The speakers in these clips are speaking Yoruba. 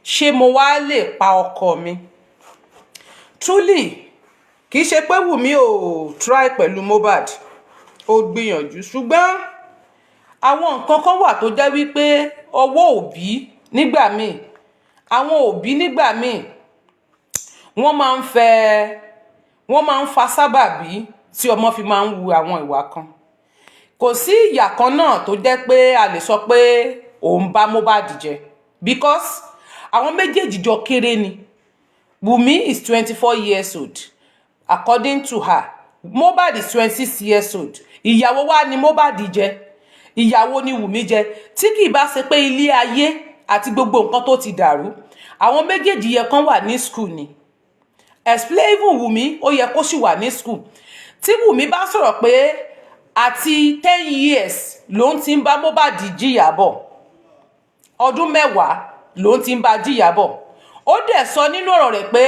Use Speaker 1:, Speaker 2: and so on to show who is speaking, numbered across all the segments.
Speaker 1: Ṣé mo wá lè pa ọkọ mi? Truly, kì í ṣe pé Wùmí ò try pẹ̀lú Mohbad, ó gbìyànjú, ṣùgbọ́n àwọn nǹkan kan wà tó jẹ́ wípé ọwọ́ òbí nígbà míì, àwọn òbí nígbà míì, wọ́n máa ń fẹ́, wọ́n máa ń fa sábàbí tí ọmọ fi máa ń hu àwọn ìwà kan. Kò sí ìyà kan náà tó jẹ́ pé a lè sọ pé òun bá Mohbad jẹ, because àwọn méjèèjì jọ kéré ni. Wùmí is 24 years old according to her, Mohbad is 26 years old. Ìyàwó wa ni Mohbad jẹ, ìyàwó ni Wùmí jẹ. Tí kì í bá ṣe pé ilé ayé àti gbogbo nǹkan tó ti dàrú, àwọn méjèèjì yẹ kán wà ní school ni. Explain, even Wùmí, ó yẹ kó sì wà ní school. Tí Wùmí bá sọ̀rọ̀ pé àti 10 years ló ń ti ń bá Mohbad jìyà bọ̀, ọdún 10 ló ń ti ń bá jìyà bọ̀, ó dẹ̀ sọ nínú ọ̀rọ̀ rẹ̀ pé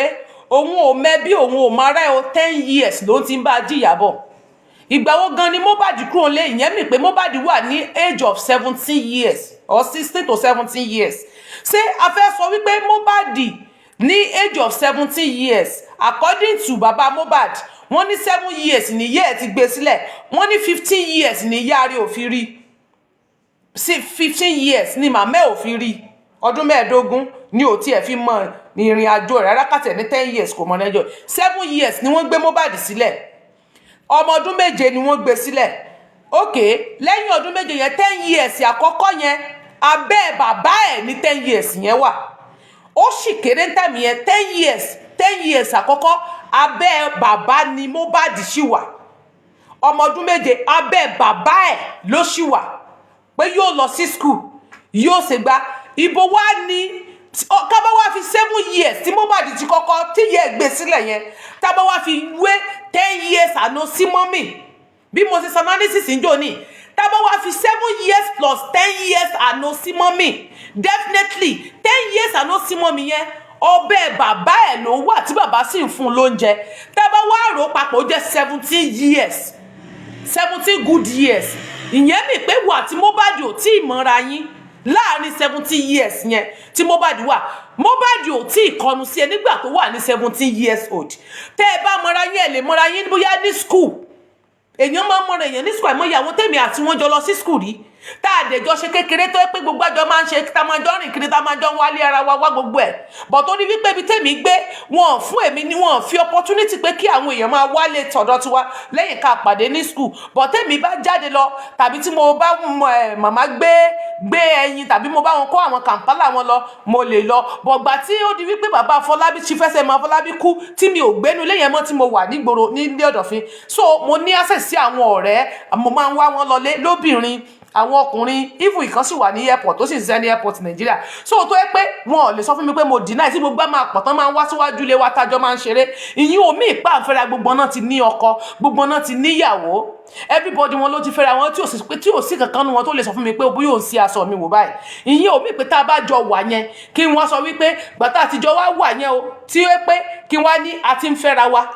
Speaker 1: òun ò mẹ́bí, òun ò mara ẹ̀ o, 10 years ló ń ti ń bá jìyà bọ̀. Ìgbà wo gan ni Mohbad kúrò lé? Ìyẹn mi pé Mohbad wà ní age of 17 years or 16 to 17 years. Ṣé a fẹ́ sọ wípé Mohbad ní age of 17 years? According to baba Mohbad, wọ́n ní 7 years ní ìyá ẹ̀ ti gbé sílẹ̀, wọ́n ní 15 years ní ìyá rẹ̀ ò fi rí sí, 15 years ní màmá ẹ̀ ò fi rí, ọdún 15 ní ò tiẹ̀ fi mọ ìrìn àjò rẹ̀ rárá. Kàtẹ́ ní 10 years kò mọ lẹ́jọ́. 7 years ni wọ́n gbé Mohbad sílẹ̀, ọmọ ọdún 7 ni wọ́n gbé sílẹ̀. Ok, lẹ́yìn ọdún 7 yẹn, 10 years àkọ́kọ́ yẹn, abẹ́ bàbá ẹ̀ ní 10 years yẹn wà. Ó sì kéré ní time yẹn. 10 years, 10 years àkọ́kọ́, abẹ́ bàbá ni Mohbad ṣì wà. Ọmọ ọdún 7, abẹ́ bàbá ẹ̀ ló ṣì wà, pé yóò lọ sí school, yóò ṣe gba ibo wá ní. Ká bá wá fi 7 years tí Mohbad ti kọ́kọ́ tí yẹ gbé sílẹ̀ yẹn, tá bá wá fi wé 10 years àná sí mọ́mì, bí mo ṣe analysis ń jò ní, tá bá wá fi 7 years plus 10 years àná sí mọ́mì, definitely 10 years àná sí mọ́mì yẹn, ọbẹ̀ bàbá ẹ̀ ló wà tí bàbá sì ń fún un lóúnjẹ. Tá bá wá rò ó papọ̀, ó jẹ́ 17 years, 17 good years. Ìyẹn mi pé wà tí Mohbad ò tí ì mọ́ra yín láàrin 17 years yẹn tí Mohbad wà, Mohbad ò tí ì kọnu sí ẹ nígbà tó wà ní 17 years old. Tẹ́ ẹ bá mọ́ra yín, ẹ lè mọ́ra yín bóyá ní school. Èèyàn máa ń mọ́ra èèyàn ní school. Àìmọye àwọn tèmi àti wọn jọ lọ sí school rí, tá a dẹ̀ jọ ṣe kékeré, tó yẹ pé gbogbo àjọ máa ń ṣe, tá a máa jọ rìn kiri, tá a máa jọ ń wálé ara wa wá gbogbo ẹ̀ bọ̀, tó ní wípé ibi tèmi gbé, wọn fún èmi ní wọn fi opportunity pé kí àwọn èèyàn máa wálé tọ̀dọ̀ tiwa lẹ́yìn ká pàdé ní school. Bọ̀ tèmi bá jáde lọ, tàbí tí mo bá màmá gbé ẹyin, tàbí mo bá wọn kó àwọn Kampala wọn lọ, mo lè lọ. Bọ̀gbà tí ó di wípé bàbá Afọlábí ti fẹsẹ̀ mọ Afọlábí kú, tí mi ò gbénu ilé yẹn mọ́, tí mo wà nígboro nílé ọ̀dọ̀fin, so mo ní access sí àwọn ọ̀rẹ́, mo máa ń wá wọn lọlé lóbìnrin, àwọn ọkùnrin, even ìkan sì wà ní airport tó sì ń ṣiṣẹ́ ní airport Nàìjíríà. So tó yẹ pé wọn ò lè sọ fún mi pé mo deny tí gbogbo máa pọ̀ tán, máa ń wá síwájú ilé wa tájọ́ máa ń ṣeré. Ìyín omi ìpá àfẹ́ra, gbogbo náà ti ní ọkọ, gbogbo náà ti níyàwó, everybody wọn ló ti fẹ́ra wọn, tí ò sí pé tí ò sí kankan nu wọn tó lè sọ fún mi pé bóyá òun sí aṣọ mi wò báyìí. Ìyín omi pé tá a bá jọ wà yẹn, kí wọ́n sọ wípé gbàtà àtijọ́ wá wà yẹn o, tí ó pé kí wọ́n á ní a ti ń fẹ́ra wa,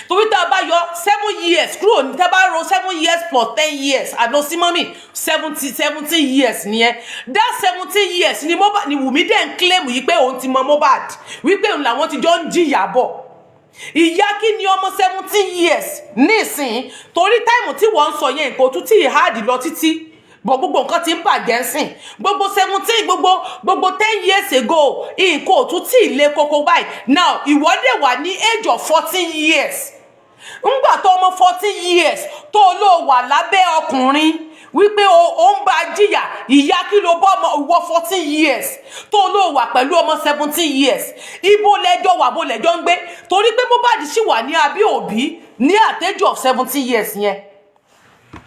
Speaker 1: torí tá a bá yọ 7 years kúrò ní, tá a bá ro 7 years plus 10 years àná sí mọ́mì, 17 years nìyẹn. That 17 years ni Mohbad ni Wùmí dẹ̀ ń claim yìí pé òun ti mọ Mohbad, wípé òun làwọn ti jọ ń jìyà bọ̀. Ìyá kí ni ọmọ 17 years nísìn? Torí time tí wọ́n ń sọ yẹn, nǹkan tún tí ì hard lọ títí bọ̀, gbogbo nǹkan ti ń bàjẹ́ sìn. Gbogbo 17, gbogbo 10 years ago, nǹkan ò tún tí ì le koko báyìí. Now ìwọ dẹ̀ wà ní age of 14 years. Ńgbà tó ọmọ 14 years tó ló wà lábẹ́ ọkùnrin wípé o ń bá jìyà, ìyá kí ló bọ́ ọmọ ìwọ 14 years tó ló wà pẹ̀lú ọmọ 17 years? Ibo lẹ́jọ́ wà, bó lẹ́jọ́ ń gbé? Torí pé Mohbad sì wà ní abẹ́ òbí ní at age of 17 years yẹn.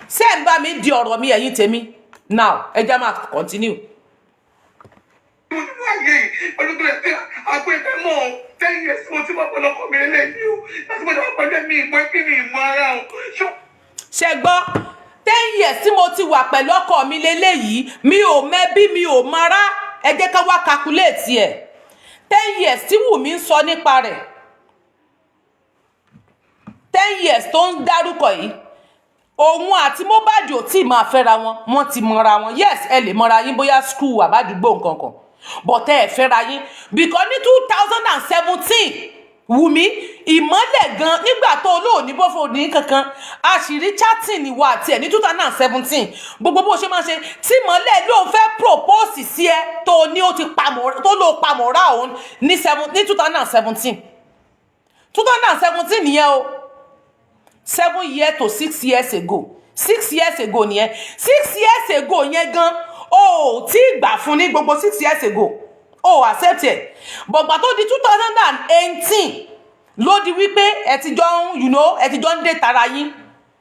Speaker 1: Ṣé ẹ̀ ń bá mi di ọ̀rọ̀ mi, ẹ̀yin tèmi? Now ẹ jẹ́ máa continue.
Speaker 2: Láyé pẹ̀lú tó yẹ pé àgbo ìfẹ́ mọ̀ ọ́, 10 years mo ti wà pẹ̀lú ọkọ mi lélẹ́yìí o, láti mo ti wà pẹ̀lú ẹ̀mí ìmọ̀ kí ni ìmọ̀ ara o.
Speaker 1: Ṣe gbọ́? 10 years tí mo ti wà pẹ̀lú ọkọ mi leléyìí, mi ò mẹ́bí, mi ò mara. Ẹ jẹ́ ká wá calculate ẹ̀. 10 years tí Wùmí ń sọ nípa rẹ̀, 10 years tó ń dárúkọ yìí, òun àti Mohbad ò tí ì máa fẹ́ra wọn, wọ́n ti mọra wọn. Yes, ẹ lè mọra yín bóyá school àbádùgbò nǹkan kan. But ẹ fẹ́ra yín because ní 2017, Wùmí, Ìmọ́lẹ̀ gan, nígbà tó olóòní bọ́fọ̀ ní kankan, àṣírí chatting ìwọ àti ẹ̀ ní 2017, gbogbo bó ṣe máa ṣe tí Ìmọ́lẹ̀ ló ń fẹ́ propose sí ẹ, tó ní ó ti pamọ́, tó ló pamọ́ra òun ní seven ní 2017. 2017 nìyẹn o, 7 years to 6 years ago, 6 years ago nìyẹn. 6 years ago yẹn gan, o ò tí ì gbà fún ní gbogbo 6 years ago, o ò accept ẹ̀. Bọ̀gbà tó di 2018 ló di wípé ẹ ti jọ ń you know ẹ ti jọ ń dé tara yín,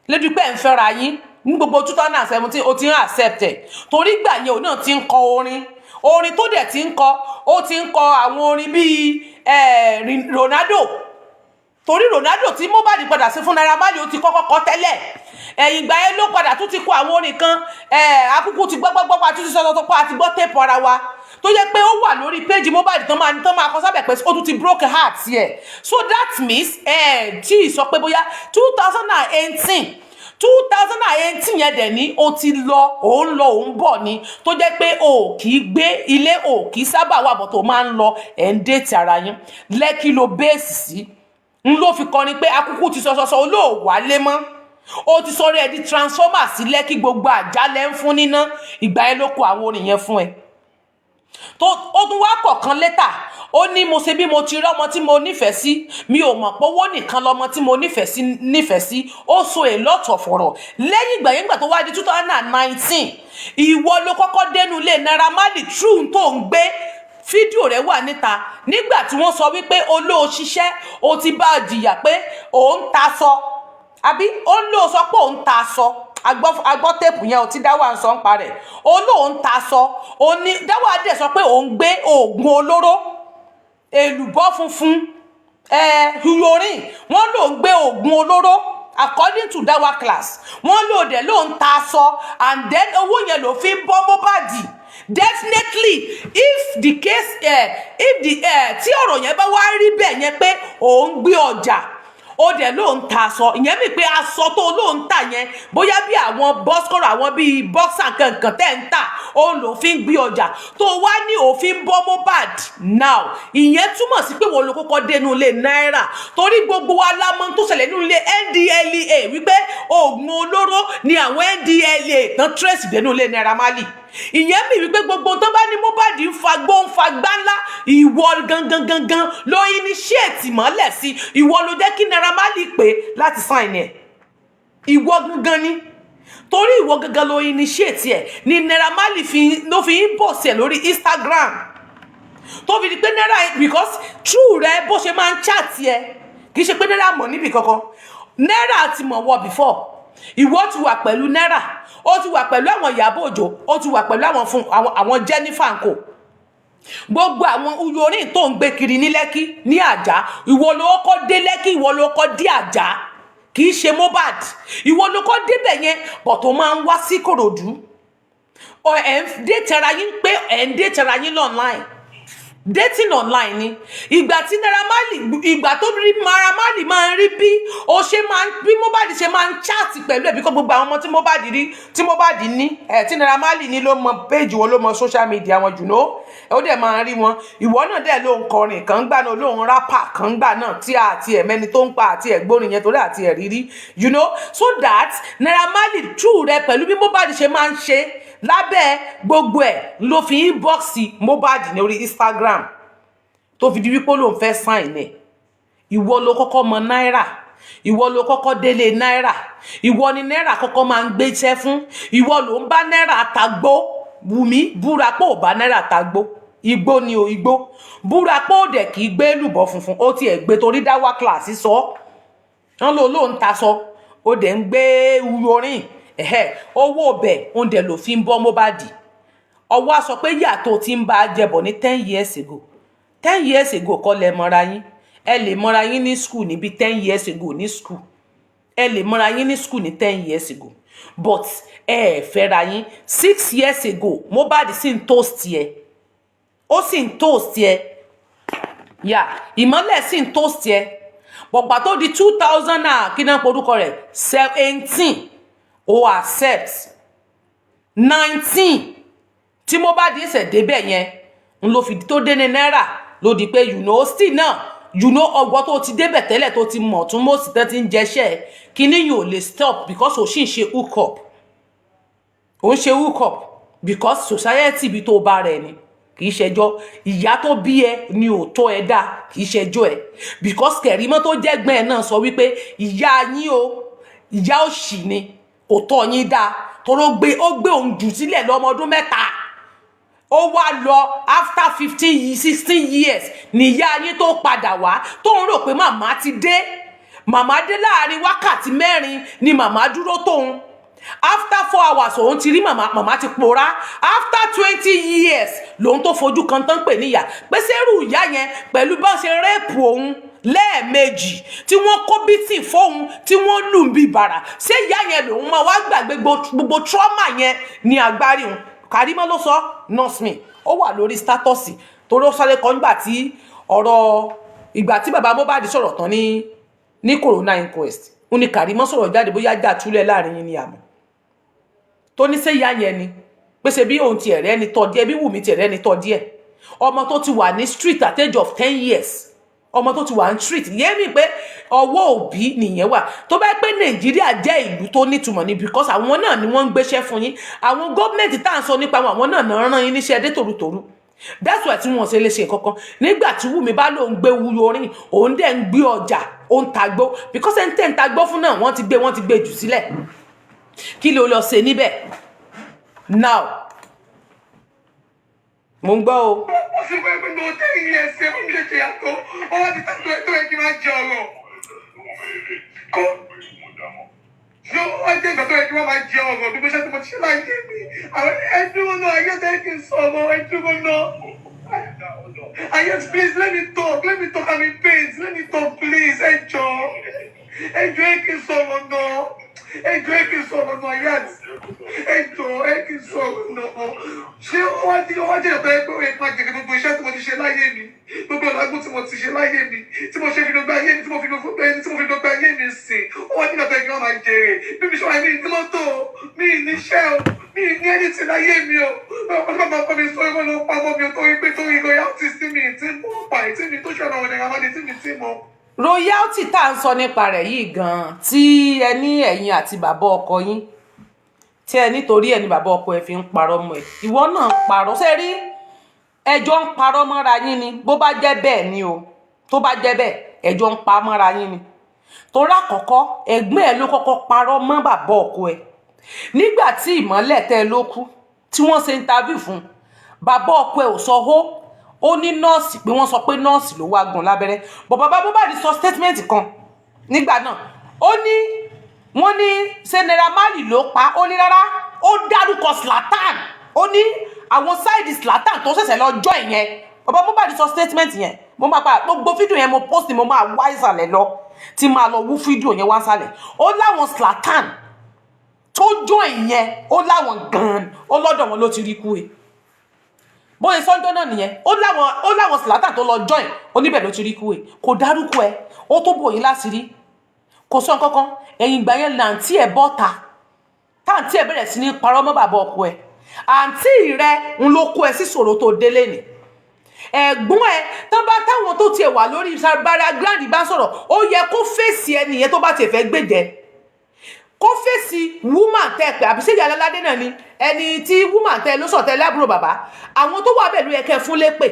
Speaker 1: lójú pé ẹ ń fẹ́ra yín. Ní gbogbo 2017, o ti ń accept ẹ̀, torí gbà yẹn òun náà ti ń kọ orin. Orin tó dẹ̀ ti ń kọ, ó ti ń kọ àwọn orin bíi Ronaldo, torí Ronaldo tí Mohbad padà sí fún Naira Marley, ó ti kọ́kọ́ kọ tẹ́lẹ̀. Ẹ̀yìn ìgbà yẹn ló padà tún ti kọ àwọn orin kan. Akúkú ti gbọ́gbọ́gbọ́ pa títí sọ́tọ́ pa àti gbọ́ tape ara wa, tó yẹ pé ó wà lórí péjì Mohbad tán máa kọ sábẹ̀ pé ó tún ti broke heart yẹ. So that means tí ì sọ pé bóyá 2018, 2018 yẹn dẹ̀ ní o ti lọ, òun lọ, òun bọ̀ ni, tó jẹ́ pé o kì í gbé ilé, o kì í sábà wà bọ̀, tó máa ń lọ. Ẹ̀ ń date ara yín, Lẹ́kì ló base sí, n ló fi kọrin pé akúkú ti sọsọsọ olóòwálé mọ́. Ó ti sọ̀rọ̀ ẹ̀ di transformer sí Lẹ́kì, gbogbo àjálẹ̀ ń fún níná. Ìgbà yẹn ló kọ àwọn orin yẹn fún ẹ. Tó ó tún wá kọ̀ọ̀kan later, ó ní mo ṣe bí mo ti rí ọmọ tí mo nífẹ̀ẹ́ sí, mi ò mọ̀ pé owó nìkan lọmọ tí mo nífẹ̀ẹ́ sí. Ó so a lot of ọ̀rọ̀ lẹ́yìn ìgbà yẹn. Ìgbà tó wá di 2019, ìwọ ló kọ́kọ́ dénú ilé Naira Marley true tó ń gbé fídíò rẹ̀ wà níta, nígbà tí wọ́n sọ wípé olóò ṣiṣẹ́, o ti bá a jìyà pé òun ta sọ, àbí ó ń lò sọ pé òun ta aṣọ. Agbọ́ tape yẹn ò tí dáwà ń sọ ń parẹ̀. Ó lóun ta aṣọ, ó ní dáwà dẹ̀ sọ pé òun gbé oògùn olóró, èlùbọ́ funfun, heroin. Wọ́n lòun gbé oògùn olóró according to Dawa Class. Wọ́n lò dẹ̀ lóun ta aṣọ, and then owó yẹn ló fi ń bọ́ Mohbad. Definitely, if the case if the tí ọ̀rọ̀ yẹn bá wá rí bẹ́ẹ̀ yẹn pé òun gbé ọjà, ó dẹ̀ ló ń ta aṣọ, ìyẹn mi pé aṣọ tó ló ń tà yẹn, bóyá bí àwọn bọ́sikọ́rọ̀, àwọn bíi boxer kankan tẹ́ ń tà, òun ló fi ń gbé ọjà tó wá ní òfin bọ́ Mohbad now. Ìyẹn túmọ̀ sí pé wọ́n ló kọ́kọ́ dénú ilé Náírà, torí gbogbo wa la mọ̀ tó ṣẹlẹ̀ nínú ilé NDLEA, wípé oògùn olóró ni àwọn NDLEA tán trace dénú ilé Naira Marley. Ìyẹn mi wípé gbogbo tó bá ní Mohbad ń fa gbó, ń fa gbá ńlá, ìwọ gangan gangan ló initiate mọ́lẹ̀ sí. Ìwọ ló jẹ́ kí Naira Marley pé láti sign ẹ̀. Ìwọ gangan ni, torí ìwọ gangan ló initiate ẹ̀ ní Naira Marley fi ló fi ń bọ̀ sí ẹ̀ lórí Instagram, tó fi di pé Naira, because true rẹ bó ṣe máa ń chat ẹ, kì í ṣe pé Naira mọ̀ níbi kankan. Naira ti mọ̀ wọ before. Ìwọ ti wà pẹ̀lú Naira, ó ti wà pẹ̀lú àwọn Ìyábọ̀ Òjó, ó ti wà pẹ̀lú àwọn fún àwọn Jennifer nko, gbogbo àwọn orin tó ń gbé kiri ní Lẹ́kí, ní Àjà. Ìwọ ló kọ́ dé Lẹ́kí, ìwọ ló kọ́ dé Àjà, kì í ṣe Mohbad. Ìwọ ló kọ́ débẹ̀ yẹn, bọ̀ tó máa ń wá sí Kòròdú. Ẹ̀ ń dé tẹra yín, pé ẹ̀ ń dé tẹra yín online, dating online ni. Ìgbà tí Naira Marley, ìgbà tó rí Naira Marley máa ń rí bí ó ṣe máa ń, bí Mohbad ṣe máa ń chat pẹ̀lú ẹ̀, bí kò gbogbo àwọn ọmọ tí Mohbad rí, tí Mohbad ní ẹ̀, tí Naira Marley ní, ló mọ péjì wọn, ló mọ social media wọn jù ló, ó dẹ̀ máa ń rí wọn. Ìwọ náà dẹ̀ ló ń kọrin kan gbà náà, ló ń rapper kan gbà náà, tí àti ẹ̀ mẹ́ni tó ń pa àti ẹ̀ gbórin yẹn, torí àti ẹ̀ rírí, so that Naira Marley true rẹ pẹ̀lú bí Mohbad ṣe máa ń ṣe lábẹ́ gbogbo ẹ̀, ló fi inbox Mohbad ní orí Instagram, tó fi di wípé ó lóun fẹ́ sign ẹ̀. Ìwọ ló kọ́kọ́ mọ Náírà, ìwọ ló kọ́kọ́ délé Náírà, ìwọ ni Náírà kọ́kọ́ máa ń gbéṣẹ́ fún, ìwọ ló ń bá Náírà tagbó. Wùmí, búra pé ò bá Náírà tagbó. Igbó ni o, igbó. Búra pé ó dẹ̀ kì í gbé lùbọ̀ funfun. Ó tiẹ̀ gbé, torí Dáwà Class sọ wọ́n ló ló ń taṣọ, ó dẹ̀ ń gbé orin ẹ̀hẹ́. Owó ọbẹ̀ òun dẹ̀ ló fi ń bọ́ Mohbad. Ọwọ́ a sọ pé yàtọ̀ tí ń bá a jẹbọ̀ ní 10 years ago. 10 years ago kọ́ lẹ mọ́ra yín. Ẹ lè mọ́ra yín ní school níbi 10 years ago ní school. Ẹ lè mọ́ra yín ní school ní 10 years ago, but ẹ ẹ fẹ́ra yín 6 years ago. Mohbad sì ń toast ẹ, ó sì ń toast ẹ yà, Ìmọ́lẹ̀ sì ń toast ẹ. Bọ̀gbà tó di 2000 náà, kí náà porúkọ rẹ̀, 18, ó accept. 19 tí Mohbad ṣẹ̀ débẹ̀ yẹn, ń Ń ló fi tó dé ní náírà ló di pé still náà, ọgbọ́n tó ti débẹ̀ tẹ́lẹ̀, tó ti mọ̀ tún mọ́sí tẹ́ ti ń jẹṣẹ́ kíní yìí ò lè stop because ò sì ń ṣe hook up, ò ń ṣe hook up because society ibi tó bá rẹ̀ ni. Kì í ṣẹjọ́ ìyá tó bí ẹ ni ò tó ẹ dá, kì í ṣẹjọ́ ẹ, because Kẹ̀rímọ́ tó jẹ́gbọ́n ẹ náà sọ wípé ìyá yín o, ìyá òṣì ni, kò tọ́ yín dá, torí ó gbé òun jù sílẹ̀ lọ́mọ ọdún 3. Ó wá lọ after 15, 16 years níyá yín tó padà wá, tó ń rò pé màmá ti dé. Màmá dé, láàrin wákàtí 4 ni màmá dúró tóun. After 4 hours òun ti rí màmá, màmá ti pòórá. After 20 years lòun tó fojú kan tán pè níyà, pé sẹ́rù ìyá yẹn pẹ̀lú bá ṣe rape òun lẹ́ẹ̀mejì, tí wọ́n kó beating fóun, tí wọ́n lù ń bí bàrà, ṣé ìyá yẹn lòun máa wá gbàgbé gbogbo trauma yẹn ní agbárí òun? Kàrímọ́ ló sọ, nurse me. Ó wà lórí status torí ó sáré kan nígbà tí ọ̀rọ̀ ìgbà tí bàbá Mohbad sọ̀rọ̀ tán ní coroner inquest, ó ní Kàrímọ́ sọ̀rọ̀ jáde, bóyá jà túlẹ̀ láàrin yín ni, àmọ́ tó ní ṣé ìyá yẹn ni, pé ṣe bí òun tiẹ̀ rẹ́ ni tọ́ díẹ̀, bí Wùmí tiẹ̀ rẹ́ ni tọ́ díẹ̀, ọmọ tó ti wà ní street at age of 10 years, ọmọ tó ti wà ní street yẹn mi pé ọwọ́ òbí nìyẹn wà. Tó bá pé Nàìjíríà jẹ́ ìlú tó nítumọ̀ ni, because àwọn náà ni wọ́n ń gbéṣẹ́ fún yín, àwọn gọ́ọ̀mẹ̀ntì tá à ń sọ nípa wọn, àwọn náà náà rán yín níṣẹ́ dé tòrutòru. That's why tí wọ́n ṣe lè ṣe nǹkan kan nígbà tí Wùmí bá lóun gbé wuyo orin, òun dẹ̀ ń gbé ọjà, òun tàgbó, because ẹni tẹ́ ń tagbó fún náà, wọ́n ti gbé jù sílẹ̀. Kí ló lọ ṣe níbẹ̀ now? Mo ń gbọ́ o.
Speaker 2: Ó sì fẹ́ pé mo 10 years ṣe fún mi ṣe ṣe yàtọ̀. Ó wá ti tàbí tó yẹ kí n máa jẹ ọ̀rọ̀. Kó ṣé ó wá jẹ́ ìgbà tó yẹ kí wọ́n máa jẹ ọ̀rọ̀ bí mo ṣe tí mo ti ṣe láyé mi. Àwọn ẹdúró náà, ayé tẹ́ kí n sọ̀rọ̀, ẹdúró náà. Ayé, please let me talk, let me talk, I'm in pain, let me talk, please. Ẹ jọ̀ọ́, ẹ jọ̀ọ́, ẹ kí n sọ̀rọ̀ náà. Ẹ jọ̀ọ́, ẹ kí n sọ̀rọ̀ náà, yá, ẹ jọ̀ọ́, ẹ kí n sọ̀rọ̀ náà. Ṣé ó wá jẹ́ ìyàtọ̀ ẹgbẹ́ òye máa jèrè gbogbo iṣẹ́ tí mo ti ṣe láyé mi, gbogbo ọ̀làgùn tí mo ti ṣe láyé mi, tí mo ṣe fi gbogbo ayé mi, tí mo fi gbogbo ayé mi sìn? Ó wá jẹ́ ìyàtọ̀ ẹgbẹ́ wọn máa jèrè bí mi ṣe wà ní ní mọ́tò mi, níṣẹ́ o, mi ní ẹni tí láyé mi o. Ọmọ bàbá ọkọ mi sọ ìwọ ló pa ọmọ mi o, torí pé torí royalty sí mi tí mo pa tí mi tó ṣọ̀nà ọ̀nà ìrànwọ́ tí mi tí mo.
Speaker 1: Royalty tá à ń sọ nípa rẹ̀ yìí gan-an, tí ẹ ní ẹ̀yin àti bàbá ọkọ yín, tí ẹ nítorí ẹ ní bàbá ọkọ ẹ fi ń parọ́ mọ́ ẹ, ìwọ náà parọ́. Ṣé rí, ẹjọ́ ń parọ́ mọ́ra yín ni. Bó bá jẹ́ bẹ́ẹ̀ ni o, tó bá jẹ́ bẹ́ẹ̀, ẹjọ́ ń pa mọ́ra yín ni, torí àkọ́kọ́ ẹ̀gbọ́n ẹ ló kọ́kọ́ parọ́ mọ́ bàbá ọkọ ẹ nígbà tí ìmọ́lẹ̀ tẹ́ ló kú, tí wọ́n ṣe interview fún bàbá ọkọ ẹ. Ò sọ hó, ó ní nọ́ọ̀sì, pé wọ́n sọ pé nọ́ọ̀sì ló wá gún lábẹ́rẹ́ bọ̀. Bàbá Mohbad sọ statement kan nígbà náà, ó ní wọ́n ní ṣé Naira Marley ló pa. Ó ní rárá, ó dárúkọ Zlatan, ó ní àwọn side Zlatan tó ṣẹ̀ṣẹ̀ lọ jọ ìyẹn. Bàbá Mohbad sọ statement yẹn. Mo máa pa gbogbo fídíò yẹn, mo post, mo máa wá ìsàlẹ̀ lọ tí máa lọ wú fídíò yẹn wá sálẹ̀. Ó láwọn Zlatan tó jọ ìyẹn, ó láwọn gan-an, ó lọ́dọ̀ wọn ló ti rí kú e. Bóyá sọ́njọ́ náà nìyẹn, ó láwọn Zlatan tó lọ join, ó níbẹ̀ ló ti rí kú e. Kò dárúkọ ẹ, ó tó bò yín láṣìírí, kò sọ nǹkan kan. Ẹ̀yìn ìgbà yẹn làǹtí ẹ̀ bọ́ta, táǹtí ẹ̀ bẹ̀rẹ̀ sí ní parọ́ mọ́ bàbá ọkọ ẹ̀. Àǹtí rẹ ń ló kó ẹ sí ṣòro tó délé ni. Ẹ̀gbọ́n ẹ tó bá táwọn tó tiẹ̀ wà lórí bára grand bá sọ̀rọ̀, ó yẹ kó fèsì ẹ nìyẹn. Tó bá tiẹ̀ fẹ́ gbèjẹ, kó fèsì woman tẹ pé àbí ṣèyí aláládé náà ni ẹni tí woman tẹ ló sọ̀tẹ lábúrò bàbá. Àwọn tó wà bẹ́ẹ̀ ló yẹ kẹ́ fún lépè,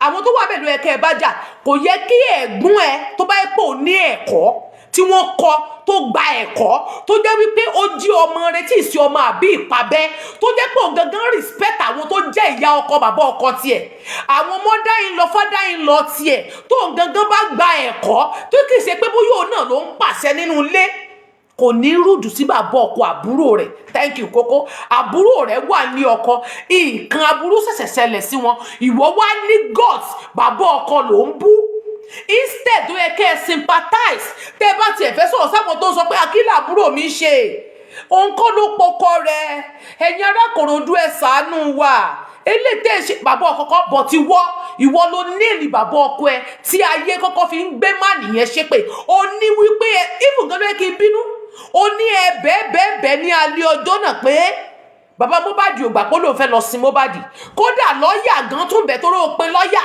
Speaker 1: àwọn tó wà bẹ́ẹ̀ ló yẹ kẹ́ bá jà. Kò yẹ kí ẹ̀gbọ́n ẹ, tó bá yẹ pé ò ní ẹ̀kọ́ tí wọ́n kọ́, tó gba ẹ̀kọ́, tó jẹ́ wípé ó jí ọmọ rẹ tí ì sí ọmọ àbí ìpàbẹ́, tó jẹ́ pé òun gangan respect àwọn tó jẹ́ ìyá ọkọ, bàbá ọkọ tiẹ̀, àwọn mother in law, father in law tiẹ̀, tó òun gangan bá gba ẹ̀kọ́, tó kì í ṣe pé bóyá òun náà ló ń pàṣẹ nínú ilé, kò ní rúdù sí bàbá ọkọ àbúrò rẹ̀. Thank you kókó. Àbúrò rẹ̀ wà ní ọkọ, nǹkan aburú ṣẹ̀ṣẹ̀ ṣẹlẹ̀ sí wọn, ìwọ wá ní guts, bàbá ọkọ ló ń bú instead tó yẹ kẹ́ ẹ sympathize. Tẹ́ ẹ bá tiẹ̀ fẹ́ sọ̀rọ̀ sáwọn tó ń sọ pé akílà àbúrò mi ṣe, òun kọ́ ló pọkọ rẹ̀. Ẹ̀yin ará Ìkòròdú, ẹ ṣàánú wa. Eléyìí tẹ́ ẹ ṣe bàbá ọkọ kọ́ bọ̀ tí wọ́, ìwọ ló níìlì bàbá ọkọ ẹ tí ayé kọ́kọ́ fi ń gbé má nìyẹn ṣépè. Ó ní wípé even gan ló yẹ kí n bínú. Ó ní ẹ bẹ́ẹ̀ bẹ́ẹ̀ bẹ́ẹ̀ ní alẹ́ ọjọ́ náà pé Bàbá Mohbad ò gbà pé lóun fẹ́ lọ sin Mohbad. Kódà lọ́ọ̀yà gan tún bẹ̀ tó rò pé lọ́ọ̀yà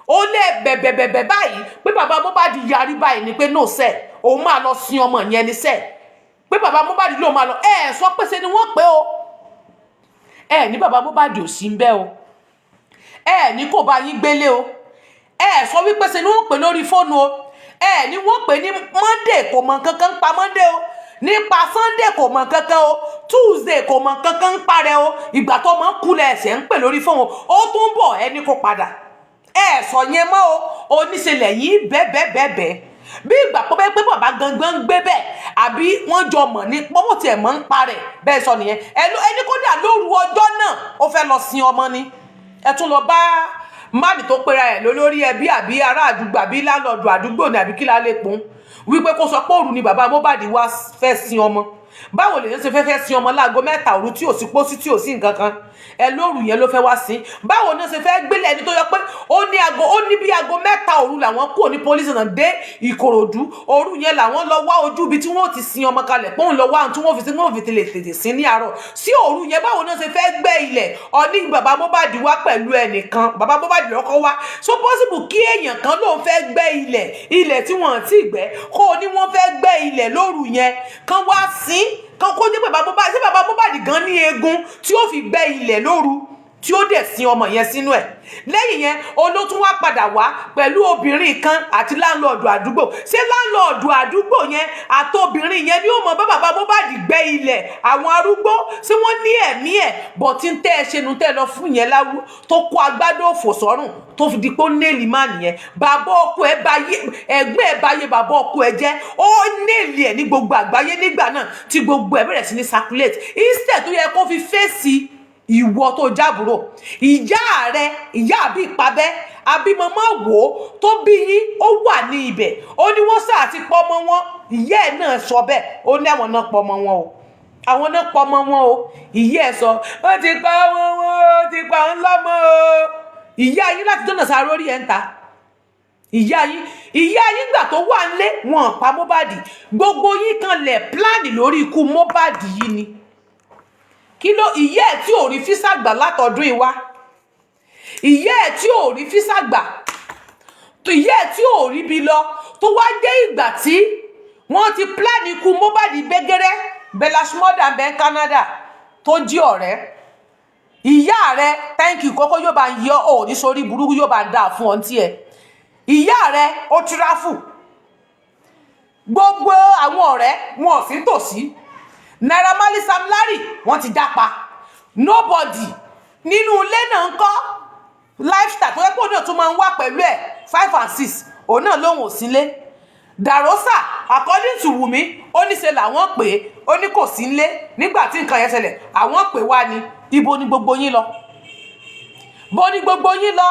Speaker 1: ó lé bẹ̀bẹ̀bẹ̀bẹ̀ báyìí pé bàbá Mohbad yarí báyìí ni pé no sẹ́, òun máa lọ sin ọmọ yẹn ni sẹ́, pé bàbá Mohbad lóun máa lọ. Ẹ sọ pé ṣe ni wọ́n pé o. Ẹ ní bàbá Mohbad ò sí ń bẹ́ o, ẹ ní kò bá yín gbélé o. Ẹ sọ wípé ṣe ni wọ́n pè lórí fóònù o. Ẹ ní wọ́n pè ní Monday, kò mọ̀ kankan pa Monday o, nípa Sunday kò mọ̀ kankan o, Tuesday kò mọ̀ kankan ń parẹ́ o. Ìgbà tó mọ̀ ń kulẹ̀ ẹ̀sẹ̀ ń pè lórí fóònù, ó tún bọ̀, ẹni kò padà. Ẹ sọ yẹn mọ́ o. Oníṣẹ̀lẹ̀ yìí bẹ́ẹ̀bẹ́ẹ̀bẹ́ẹ̀ bí ìgbà pé pé bàbá gangan ń gbé bẹ́ẹ̀, àbí wọ́n jọ mọ̀ ní pọ́pọ́ tiẹ̀ mọ̀ ń parẹ́ bẹ́ẹ̀. Sọ nìyẹn ẹni kódà lóru ọjọ́ náà, ó fẹ́ lọ sin ọmọ ni. Ẹ tún lọ bá máàlì tó pera ẹ̀ lólórí ẹbí àbí ará àdúgbò àbí landlord àdúgbò ní àbí kí la lè pọ́n wípé kó sọ pé òru ni bàbá Mohbad wá fẹ́ sin ọmọ. Báwo lèyàn ṣe fẹ́ fẹ́ sin ọmọ láago 3 òru tí ò sí pósí, tí ò sí nǹkan kan? Ẹ lóru yẹn ló fẹ́ wá sí. Báwo ni ó ṣe fẹ́ gbélé ẹni tó yọ pé ó ní aago, ó ní bí aago 3 òru làwọn kúrò ní police náà dé Ìkòròdú? Òru yẹn làwọn lọ wá ojú ibi tí wọ́n ti sin ọmọ kalẹ̀, pé òun lọ wá ohun tí wọ́n fi sí, wọ́n fi lè tètè sin ní àárọ̀ sí òru yẹn. Báwo ni ó ṣe fẹ́ gbẹ́ ilẹ̀ ọní? Bàbá Mohbad wá pẹ̀lú ẹnìkan, bàbá Mohbad lọ́kọ́ wá. So possible kí èèyàn kan lóun fẹ́ gbẹ́ ilẹ̀, ilẹ̀ tí wọ́n ti gbẹ́, kó o ní wọ́n fẹ́ gbẹ́ ilẹ̀ lóru yẹn kan wá sí kan, kó jẹ́ bàbá Mohbad? Ṣé bàbá Mohbad gan ní eegun tí ó fi gbẹ́ ilẹ̀ lóru tí ó dẹ̀ sin ọmọ yẹn sínú ẹ̀? Lẹ́yìn yẹn, olótún wá padà wá pẹ̀lú obìnrin kan àti landlord àdúgbò. Ṣé landlord àdúgbò yẹn àtobìnrin yẹn ni ó mọ bá bàbá Mohbad gbẹ́ ilẹ̀? Àwọn arúgbó ṣé wọ́n ní ẹ̀mí ẹ̀ bọ̀ tí ń tẹ́ ẹ ṣe nu tẹ́ ẹ lọ fún yẹn láwú tó kó agbádó òfò sọ́rùn tó fi di pé ó nail má nìyẹn. Bàbá ọkọ ẹ báyé, ẹ̀gbọ́n ẹ báyé bàbá ọkọ ẹ jẹ́, ó nail ẹ̀ ní gbogbo àgbáyé nígbà náà tí gbogbo ẹ bẹ̀rẹ̀ sí ní circulate, instead tó yẹ kó fi fèsì ìwọ tó jábúrò ìyá rẹ, ìyá àbí ìpabẹ́ àbí màmá wò ó tó bí yín, ó wà ní ibẹ̀. Ó ní wọ́n sáà ti pọ́ ọmọ wọn. Ìyá ẹ̀ náà sọ bẹ́ẹ̀, ó ní àwọn náà pọ̀ ọmọ wọn o, àwọn náà pọ̀ ọmọ wọn o. Ìyá ẹ̀ sọ ó ti pa ọmọ wọn, ó ti pa ń lọ́mọ o. Ìyá yín láti dọ́nà sáré orí ẹ̀ ń ta ìyá yín. Ìyá yín gbà tó wà ńlé wọn pa Mohbad. Gbogbo yín kan lẹ̀ plan lórí ikú Mohbad yìí ni. Kí ló ìyá ẹ̀ tí ò rí visa gbà látọdún ìwá, ìyá ẹ̀ tí ò rí visa gbà, ìyá ẹ̀ tí ò rí bí lọ, tó wá jẹ́ ìgbà tí wọ́n ti plan ikú Mohbad gbẹ́gẹ́rẹ́? Bella Shmurda bẹ́ẹ̀ Canada tó jí ọ̀rẹ́ ìyá rẹ, thank you kókó yóò bá ń yọ ọ́ ní sórí burúkú, yóò bá ń dáa fún ọ ní tiẹ̀. Ìyá rẹ ó travel, gbogbo àwọn ọ̀rẹ́ wọn ò sí tòsí. Naira Marley, Sam Larry, wọ́n ti jápa. Nobody nínú ilé náà ń kọ́ lifestyle tó yẹ pé òun náà tún máa ń wá pẹ̀lú ẹ̀ 5 and 6, òun náà lóhùn ò sílé. Dàrósà, according to Wùmí, ó ní ṣe làwọn pè é, ó ní kò sí nílé nígbà tí nǹkan yẹn ṣẹlẹ̀. Àwọn pè wá ní ibo ni gbogbo yín lọ? Bo ni gbogbo yín lọ?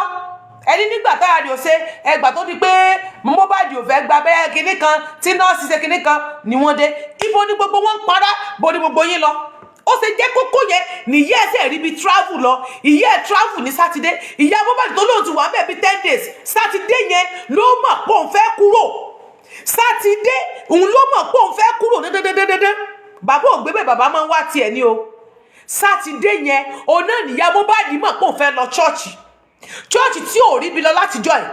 Speaker 1: Ẹni nígbà tára rẹ̀ ò ṣe ẹgbà tó di pé Mohbad ò fẹ́ gba abẹ́rẹ́ kinní kan tí nọ́ọ̀sì ṣe kinní kan ni wọ́n dé. Ibo ni gbogbo wọn ń para? Bo ni gbogbo yín lọ? Ó ṣe jẹ́ kókó yẹn nìyẹ́ ẹsẹ̀ rí bí travel lọ. Ìyá ẹ̀ travel ní Sátidé. Ìyá Mohbad tó lóun ti wà bẹ́ẹ̀ bí 10 days, Sátidé yẹn ló mọ̀ pé òun fẹ́ kúrò. Sátidé òun ló mọ̀ pé òun fẹ́ kúrò dédédédédé. Bàbá ò gbé bẹ́ẹ̀, bàbá máa ń wá tiẹ̀ ní o. Sátidé yẹn òun náà nìyá Mohbad mọ̀ pé òun fẹ́ lọ church, church tí ò rí bi lọ látijọ́ ẹ̀,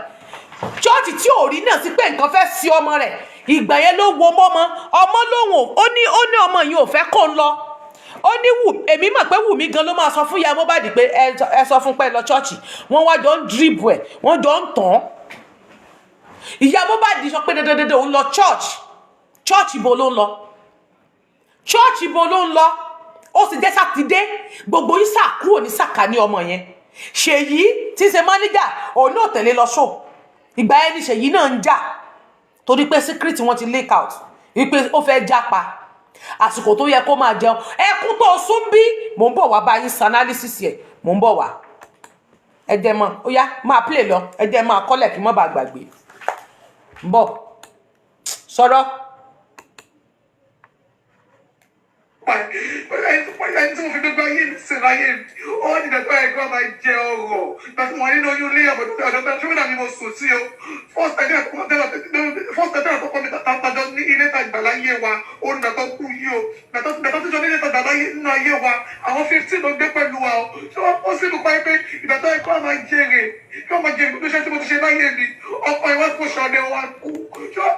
Speaker 1: church tí ò rí náà sí pé nǹkan fẹ́ sí ọmọ rẹ̀. Ìgbà yẹn ló wo mọ́mọ́ ọmọ lóhùn, ó ní ọmọ yìí ò fẹ́ kó ń lọ. Ó ní wù èmi mọ̀ pé Wùmí gan ló máa sọ fún ìyá Mohbad pé ẹ sọ fún pé ẹ lọ church. Wọ́n wá jọ ń dribble ẹ̀, wọ́n jọ ń tàn án. Ìyá Mohbad sọ pé dandandandan òun lọ church. Church ibo ló ń lọ? Church ibo ló ń lọ? Ó sì jẹ́ Sátidé gbogbo yín sà kúrò ní sàkání ọmọ yẹn. Ṣèyí tí ń ṣe mánéjà, òun náà tẹ̀lé lọ ṣò. Ìgbà yẹn ni Ṣèyí náà ń jà torí pé secret wọn ti leak out wípé ó fẹ́ jápa àsìkò tó yẹ kó máa jẹun. Ẹkún tó sún bí, mò ń bọ̀ wá bá yín san analysis ẹ̀, mò ń bọ̀ wá. Ẹ jẹ́ mọ́ ó yá máa play lọ, ẹ jẹ́ máa kọ́lẹ̀ kí n má bàa gbàgbé. Ń bọ̀ sọ̀rọ̀.
Speaker 2: Ẹni tí mo fi gbogbo ayé mi sìn láyé mi, ó wá dìgbà tó yẹ kí wọ́n máa jẹ ọrọ̀. Ìgbà tí mo wà nínú oyún ilé ọ̀dọ̀ ọ̀dọ̀ ṣé wọ́n mi mo sùn sí o. First time tó kọ́ mi tàjọ ní ilé tá ìgbà láyé wa, ó ní ìgbà tó kú yìí o. Ìgbà tó Ìgbà tó ti jọ nílé tàgbà láyé nínú ayé wa, àwọn 15 ló gbé pẹ̀lú wa o. Ṣé wọ́n pọ̀ sínú pa pé ìgbà tó yẹ kí wọ́n máa jèrè, kí wọ́n máa jèrè gbogbo iṣẹ́ tí mo ti ṣe láyé mi, ọkọ ìwà kò ṣọdẹ wa kú? Ṣé wọ́n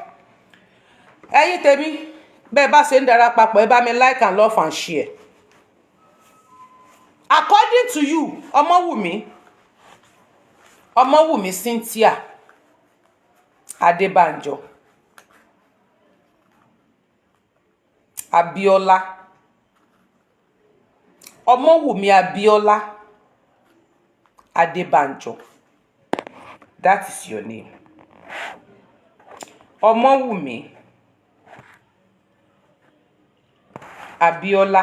Speaker 1: Ẹ̀yin tèmi, bẹ́ẹ̀ bá ṣe ń dara papọ̀, ẹ bá mi like and love and share. According to you, Ọmọwùmí, Ọmọwùmí Cynthia Adébánjọ Abíọ́lá, Ọmọwùmí Abíọ́lá Adébánjọ, that is your name, Ọmọwùmí Abíọ́lá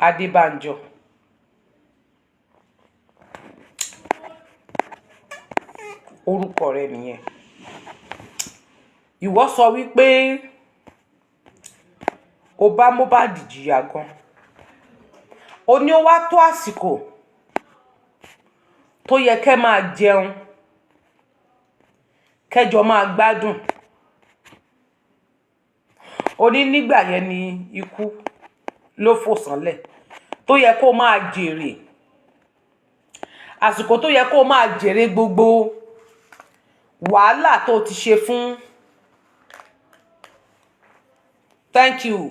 Speaker 1: Adébánjọ. Orúkọ rẹ nìyẹn. Ìwọ sọ wípé o bá Mohbad jìyà gan. O ní ó wá tó àsìkò tó yẹ kẹ́ máa jẹun, kẹjọ máa gbádùn. O ní nígbà yẹn ni ikú ló fò sánlẹ̀ tó yẹ kó máa jèrè, àsìkò tó yẹ kó máa jèrè gbogbo wàhálà tó ti ṣe fún. Thank you,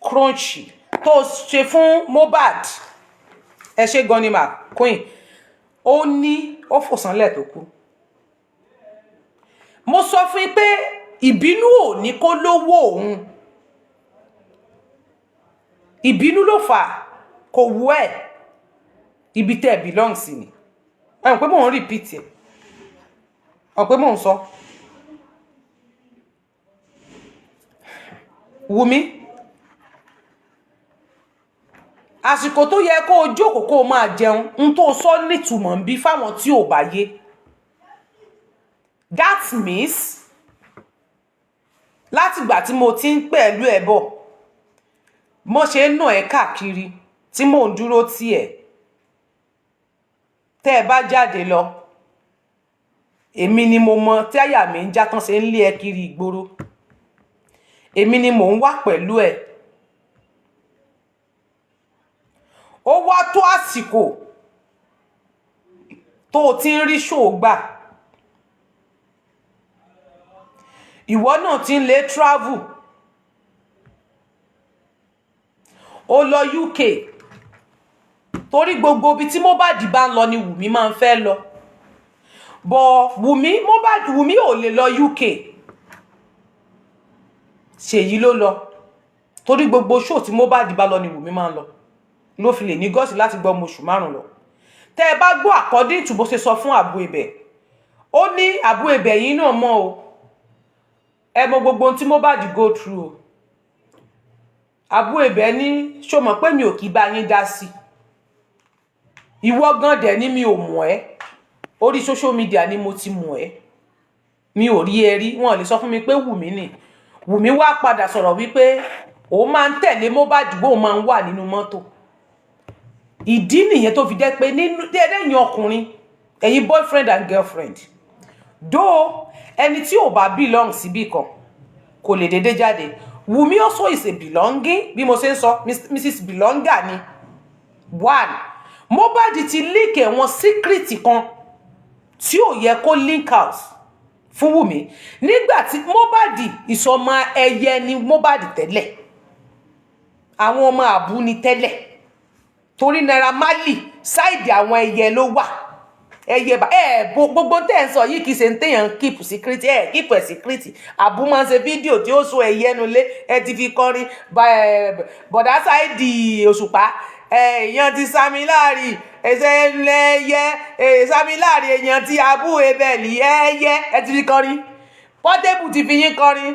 Speaker 1: Crunchy. Tó ṣe fún Mohbad, ẹ ṣe gan ni mà queen. Ó ní ó fò sánlẹ̀ tó kú. Mo sọ fún yín pé ìbínú ò ní kó lówó òun, ìbínú ló fà kò wú ẹ. Ibi tẹ́ ẹ belong sí ni. Ẹ mọ̀ pé mò ń repeat ẹ, mọ̀ pé mò ń sọ. Wùmí, àsìkò tó yẹ kó o jókòó kó o máa jẹun, n tó sọ nítumọ̀ ń bí fáwọn tí ò bá yé. That means látìgbà tí mo ti ń pẹ̀lú ẹ̀ bọ̀, mo ṣe ń nà ẹ́ káàkiri, tí mò ń dúró tì ẹ́, tẹ́ ẹ bá jáde lọ, èmi ni mo mọ tí àyà mi ń já tán ṣe ń lé ẹ kiri ìgboro, èmi ni mò ń wà pẹ̀lú ẹ. Ó wá tó àsìkò tó o ti ń rí ṣògbà, ìwọ náà ti ń lé travel, ó lọ UK, torí gbogbo ibi tí Mohbad bá ń lọ ni Wùmí máa ń fẹ́ lọ. Bọ̀ Wùmí, Mohbad, Wùmí ò lè lọ UK, Ṣèyí ló lọ, torí gbogbo show tí Mohbad bá lọ ni Wùmí máa ń lọ, ló fi lè ní gọ́ọ̀sì láti gbọ́ ọmọ oṣù 5 lọ. Tẹ́ ẹ bá gbọ́, according to bó ṣe sọ fún Abu Ebẹ̀, ó ní Abu Ebẹ̀ yìí náà mọ̀ o, ẹ mọ gbogbo ohun tí Mohbad go through o. Abu Ebẹ̀ ní ṣó mọ̀ pé mi ò kì í bá yín dá sí i, ìwọ gan dẹ̀ ni mi ò mọ̀ ẹ́, orí social media ni mo ti mọ̀ ẹ́, mi ò rí ẹ rí, wọn ò lè sọ fún mi pé Wùmí ni. Wùmí wá padà sọ̀rọ̀ wípé òun máa ń tẹ̀lé Mohbad, bóun máa ń wà nínú mọ́tò. Ìdí nìyẹn tó fi jẹ́ pé nínú ẹ̀yin ọkùnrin, ẹ̀yin boyfriend and girlfriend, though ẹni tí ò bá belong síbì kan kò lè dédé jáde. Wùmí also is a belonging, bí mo ṣe ń sọ, Mrs Belonger ni. One, Mohbad ti leak ẹ̀wọ̀n secret kan tí ò yẹ kó link out fún Wùmí nígbà tí Mohbad ìsọmọ ẹyẹ ni Mohbad tẹ́lẹ̀, àwọn ọmọ àbú ni tẹ́lẹ̀, torí Naira Marley side àwọn ẹyẹ ló wà. Ẹyẹ bá ẹ bo gbogbo tẹ́ ẹ̀ ń sọ yìí, kì í ṣe ń téèyàn keep secret, ẹ keep ẹ secret. Àbú máa ń ṣe fídíò tí ó so ẹyẹ nulẹ̀, ẹ ti fi kọrin bọ̀dá side òṣùpá, èèyàn ti Sami Larry, ẹsẹ̀ ẹyẹ Sami Larry, èèyàn ti Abu Ebeli ẹyẹ, ẹ ti fi kọrin, Portable ti fi yín kọrin.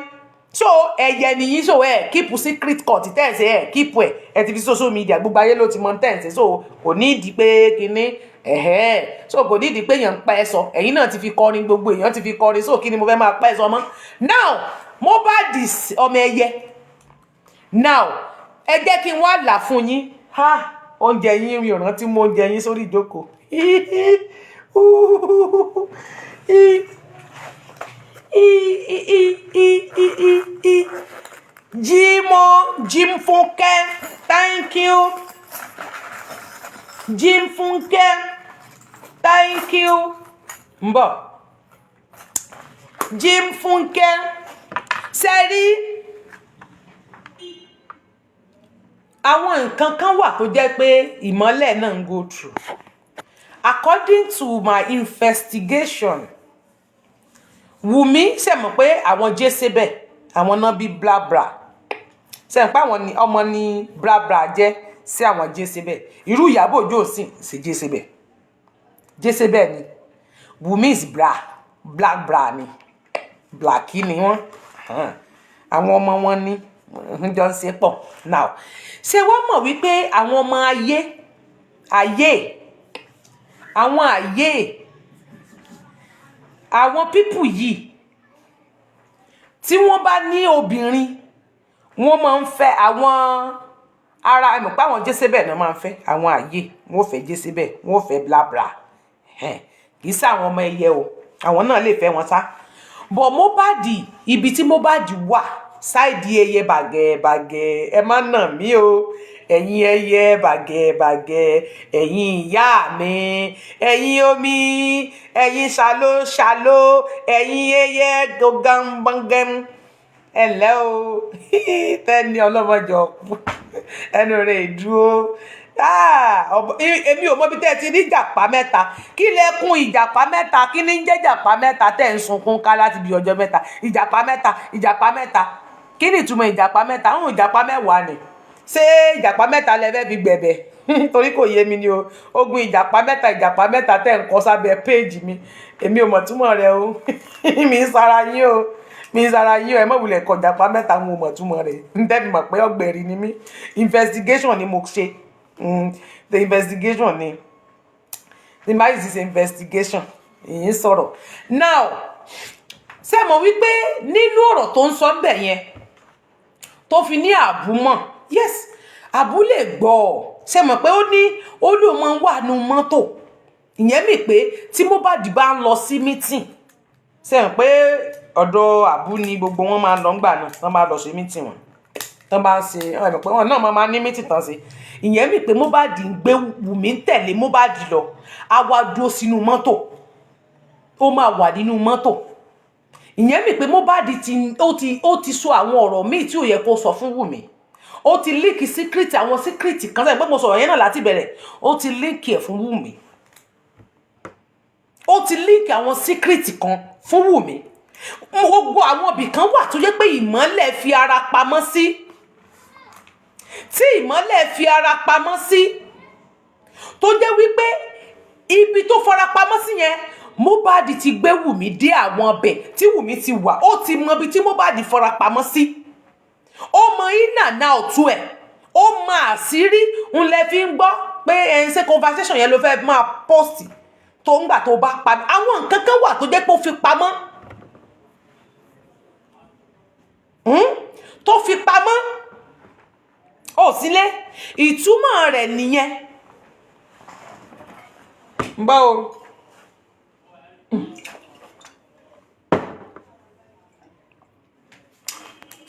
Speaker 1: So ẹyẹ nìyí, so ẹ keep secret court tẹ́ ẹ̀ ṣe, ẹ keep ẹ, ẹ ti fi social media, gbogbo ayé ló ti mọ tẹ́ ẹ̀ ṣe. So kò ní ìdí pé kinní ẹ̀hẹ́, so kò ní ìdí pé èèyàn ń pa ẹ sọ, ẹ̀yin náà ti fi kọrin, gbogbo èèyàn ti fi kọrin, so kí ni mo fẹ́ máa pa ẹ sọ mọ́? Now Mohbad ọmọ ẹyẹ, now ẹ jẹ́ kí n wá là fún yín. Ha, oúnjẹ yín rí ọ̀ràn tí mo oúnjẹ yín sórí ìjókòó. I I I I I I I Jimo Jimfunke, thank you. Jimfunke, thank you. Ń bọ̀, Jimfunke. Ṣe rí, àwọn nǹkan kan wà tó jẹ́ pé ìmọ́lẹ̀ náà ń go through. According to my investigation, Wùmí ṣe mọ̀ pé àwọn Jésébẹ̀, àwọn náà bí Blabra. Ṣe mọ̀ pé àwọn ni ọmọ ní Blabra jẹ́ sí àwọn Jésébẹ̀? Irú Ìyábọ̀ Òjó sì ṣe Jésébẹ̀, Jésébẹ̀ ni. Wùmí is bra, black bra ni, black ni wọ́n. Àwọn ọmọ wọn ní jọ ń ṣe pọ̀. Now, ṣé wọ́n mọ̀ wípé àwọn ọmọ ayé ayé, àwọn ayé, àwọn people yìí, tí wọ́n bá ní obìnrin, wọ́n máa ń fẹ́ àwọn ara ẹ mọ̀ pé àwọn Jésébẹ̀ náà máa ń fẹ́ àwọn àyè. Wọ́n fẹ́ Jésébẹ̀, wọ́n fẹ́ blabla. Kì í sí àwọn ọmọ ẹyẹ o, àwọn náà lè fẹ́ wọn sá bọ̀. Mohbad, ibi tí Mohbad wà, side ẹyẹ bàgẹ́ bàgẹ́, ẹ má nà mí o, ẹ̀yin ẹyẹ bàgẹ́ bàgẹ́, ẹ̀yin ìyá mi, ẹ̀yin omi, ẹ̀yin ṣàló ṣàló, ẹ̀yin ẹyẹ gọgánbọ́ngẹ́m, ẹ ǹlẹ́ o. Tẹ́ni ọlọ́mọjọ ẹnu rẹ̀ dúró. Èmi ò mọ bí tẹ́ ẹ ti ní ìjàpá mẹ́ta. Kí lẹ kún ìjàpá mẹ́ta? Kí ní ń jẹ́ ìjàpá mẹ́ta tẹ́ ń sunkún ká láti bí ọjọ́ mẹ́ta? Ìjàpá mẹ́ta, ìjàpá mẹ́ta, kí ni ìtumọ̀ ìjàpá mẹ́ta? Ń ìjàpá 10 ni. Ṣé ìjàpá mẹ́ta lẹ fẹ́ fi gbẹ̀bẹ̀? Torí kò yé mi ni o. Ogun ìjàpá mẹ́ta, ìjàpá mẹ́ta tẹ́ ń kọ sábẹ́ péèjì mi, èmi ò mọ̀ túmọ̀ rẹ̀ o. Mi ń sara yín o, mi ń sara yín o. Ẹ mọ̀ wulẹ̀ kọ ìjàpá mẹ́ta, ń mọ̀ túmọ̀ rẹ̀. Ń tẹ́ mi mọ̀ pé ọ̀gbẹ̀rì ni mí. Investigation ni mo ṣe. The investigation ni the man is investigation. Ìyín sọ̀rọ̀. Now, ṣé mọ̀ wípé nínú ọ̀rọ̀ tó ń sọ ń bẹ̀ yẹn, tó fi ní àbúmọ̀, yes, àbú lè gbọ́ ọ. Ṣé mọ̀ pé ó ní ó lóun máa ń wà nù mọ́tò? Ìyẹn mi pé tí Mohbad bá ń lọ sí meeting, ṣé mọ̀ pé ọ̀dọ̀ àbú ni gbogbo wọn máa ń lọ ńgbà náà, wọ́n máa lọ ṣe meeting wọn tán bá ń ṣe? Ẹ mọ̀ pé wọn náà máa ní meeting tán ṣe. Ìyẹn mi pé Mohbad ń gbé Wùmí, ń tẹ̀lé Mohbad lọ, á wá dúró sínú mọ́tò, ó máa wà nínú mọ́tò. Ìyẹn mi pé Mohbad ti ó ti sọ àwọn ọ̀rọ̀ míì tí ò yẹ kó sọ fún Wùmí. Ó ti leak secret, àwọn secret kan sẹ́yìn pé mo sọ̀rọ̀ yẹn náà láti bẹ̀rẹ̀. Ó ti leak ẹ̀ fún Wùmí, ó ti leak àwọn secret kan fún Wùmí. Gbogbo àwọn ibì kan wà tó jẹ́ pé ìmọ́lẹ̀ fi ara pamọ́ sí, tí ìmọ́lẹ̀ fi ara pamọ́ sí, tó jẹ́ wípé ibi tó fara pamọ́ sí yẹn, Mohbad ti gbé Wùmí dé àwọn ọbẹ̀ tí Wùmí ti wà. Ó ti mọ ibi tí Mohbad fara pamọ́ sí, ó mọ in and out ẹ̀, ó mọ àṣírí. Ń lẹ fi ń gbọ́ pé ẹ̀ ń ṣe conversation yẹn ló fẹ́ máa post tó ń gbà tó bá pa. Àwọn nǹkan kan wà tó jẹ́ pé ó fi pamọ́, Tó fi pamọ́ ó sílé, ìtumọ̀ rẹ̀ nìyẹn. Ń bọ́ o.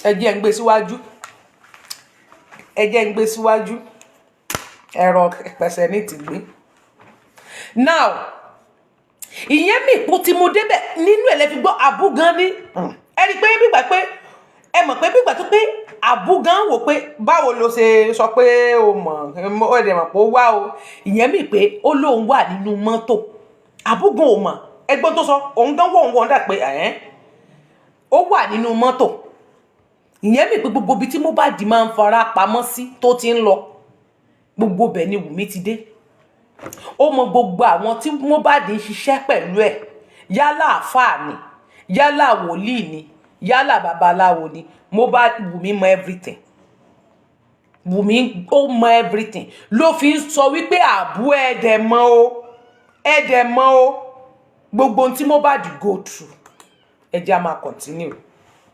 Speaker 1: Ẹ jẹ́ ń gbé síwájú, ẹ jẹ́ ń gbé síwájú. Ẹ̀rọ pẹ̀sẹ̀ ní ti gbé. Now, ìyẹn mi ipò tí mo débẹ̀ nínú ẹ̀ lẹ́ fi gbọ́ àbú gan ní. Ẹ rí i pé bígbà pé ẹ mọ̀ pé bígbà tó pé àbú gan wò pé báwo ló ṣe sọ pé o mọ̀, ó dẹ̀ mọ̀ pé ó wá o. Ìyẹn mi pé ó lóun wà nínú mọ́tò, àbú gan ò mọ̀. Ẹgbọ́n tó sọ, òun gan wọ̀ ń wọ́n dà pé ẹ̀ẹ́n ó wà nínú mọ́tò. Ìyẹn mi pé gbogbo ibi tí Mohbad máa ń fara pamọ́ sí tó ti ń lọ, gbogbo bẹ̀ ni Wùmí ti dé. Ó mọ gbogbo àwọn tí Mohbad ń ṣiṣẹ́ pẹ̀lú ẹ̀, yálà àáfàá ni, yálà wòlíì ni, yálà babaláwo ni. Mohbad, Wùmí mọ everything. Wùmí ó mọ everything ló fi ń sọ wípé àbú ẹ̀ẹ́dẹ̀ mọ́ o, ẹ̀ẹ́dẹ̀ mọ́ o, gbogbo ohun tí Mohbad go through. Ẹ jẹ́ a máa continue.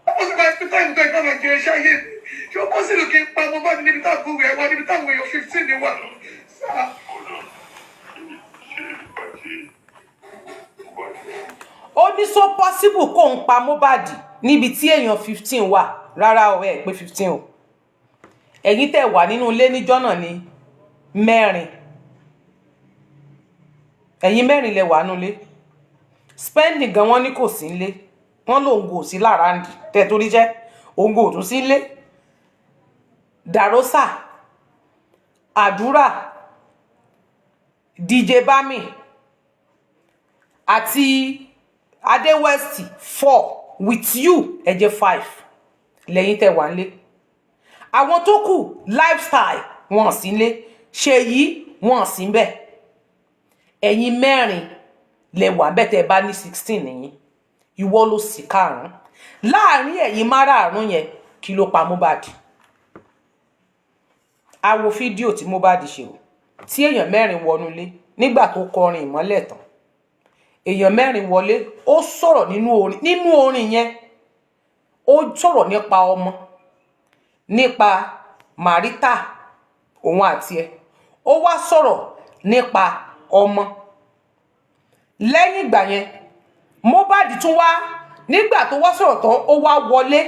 Speaker 2: Ó sì máa pín time tó ẹ̀ka máa jẹ iṣẹ́ ayé mi. Ṣé ó possible kí n pa Mohbad níbi táàbù rẹ̀ wá, níbi táwọn èèyàn 15 ni wà? Sáà.
Speaker 1: Ó Ní so possible kó ń pa Mohbad níbi tí èèyàn 15 wà? Rárá o, ẹ pé 15 o. Ẹ̀yin tẹ́ wà nínú ilé níjọ́ náà ní mẹ́rin, ẹ̀yin mẹ́rin lẹ wà nínú ilé. Spending gan, wọ́n ní kò sí nílé, wọ́n lòun kò sí láàráǹdì tẹ́ torí jẹ́ òun kò tún sí nílé. Dàrósà, Àdúrà, DJ Bami àti Adé West, four, with you, ẹ jẹ́ five lẹ́yìn tẹ́ wà nílé. Àwọn tó kù, Lifestyle, wọn sí nílé, Ṣèyí, wọn sí níbẹ̀. Ẹ̀yin mẹ́rin lẹ wà bẹ́ẹ̀. Tẹ́ ẹ bá ní 16 nìyí, ìwọ ló sì karùn-ún láàrin ẹ̀yin márààrún yẹn. Kí ló pa Mohbad? A wo fídíò tí Mohbad ṣe o, tí èèyàn mẹ́rin wọnú ilé nígbà tó kọrin Ìmọ́lẹ̀ tán. Èèyàn mẹ́rin wọlé, ó sọ̀rọ̀ nínú orin. Nínú orin yẹn, ó sọ̀rọ̀ nípa ọmọ, nípa marita òun àti ẹ̀. Ó wá sọ̀rọ̀ nípa ọmọ. Lẹ́yìn ìgbà yẹn, Mohbad tún wá. Nígbà tó wá sọ̀rọ̀ tán, ó wá wọlé,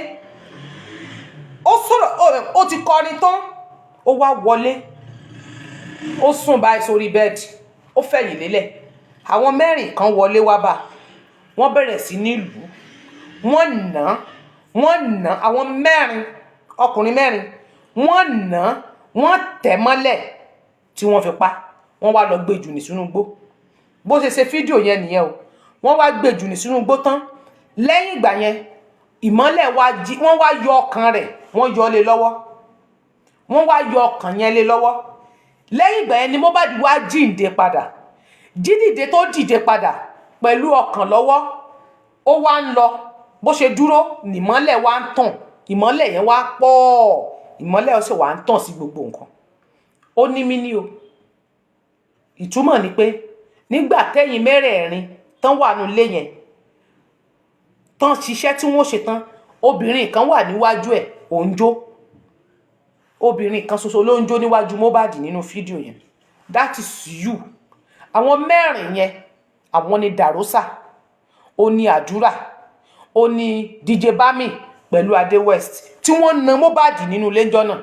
Speaker 1: ó sọ̀rọ̀, ó ti kọrin tán, ó wá wọlé, ó sùn báyìí sórí bẹ́ẹ̀dì, ó fẹ̀yìn lélẹ̀. Àwọn mẹ́rin kan wọlé wá bá, wọ́n bẹ̀rẹ̀ sí ní lù ú, wọ́n nà án, wọ́n nà án. Àwọn mẹ́rin, ọkùnrin mẹ́rin, wọ́n nà án, wọ́n tẹ̀ mọ́lẹ̀ tí wọ́n fi pa. Wọ́n wá lọ gbé jù ní sínú igbó. Bó ṣe ṣe fídíò yẹn nìyẹn o. Wọ́n wá gbé jù ní sínú igbó tán. Lẹ́yìn ìgbà yẹn, Ìmọ́lẹ̀ wá jí, wọ́n wá yọ ọkàn rẹ̀, wọ́n yọ lé lọ́wọ́, wọ́n wá yọ ọkàn yẹn lé lọ́wọ́. Lẹ́yìn ìgbà yẹn ni Mohbad wá jíǹde padà. Jídìde tó dìde padà pẹ̀lú ọkàn lọ́wọ́, ó wá ń lọ. Bó ṣe dúró, nìmọ́lẹ̀ wá ń tàn. Ìmọ́lẹ̀ yẹn wá pọ̀, ìmọ́lẹ̀ ó sì wá ń tàn sí gbogbo nǹkan. Ó ní mí ní o. Ìtumọ̀ ni pé nígbà tẹ́yìn mẹ́rẹ̀ẹ̀rin tán wà nínú ilé yẹn tán, ṣiṣẹ́ tí wọ́n ṣe tán, obìnrin kan wà níwájú ẹ̀, ò ń jó. Obìnrin kan ṣoṣo ló ń jó níwájú Mohbad nínú fídíò yẹn. That is you. Àwọn mẹ́rin yẹn, àwọn ni Dàrósà, ó ní Àdúrà, ó ní DJ Bami pẹ̀lú Adé West, tí wọ́n na Mohbad nínú ilé ńjọ́ náà.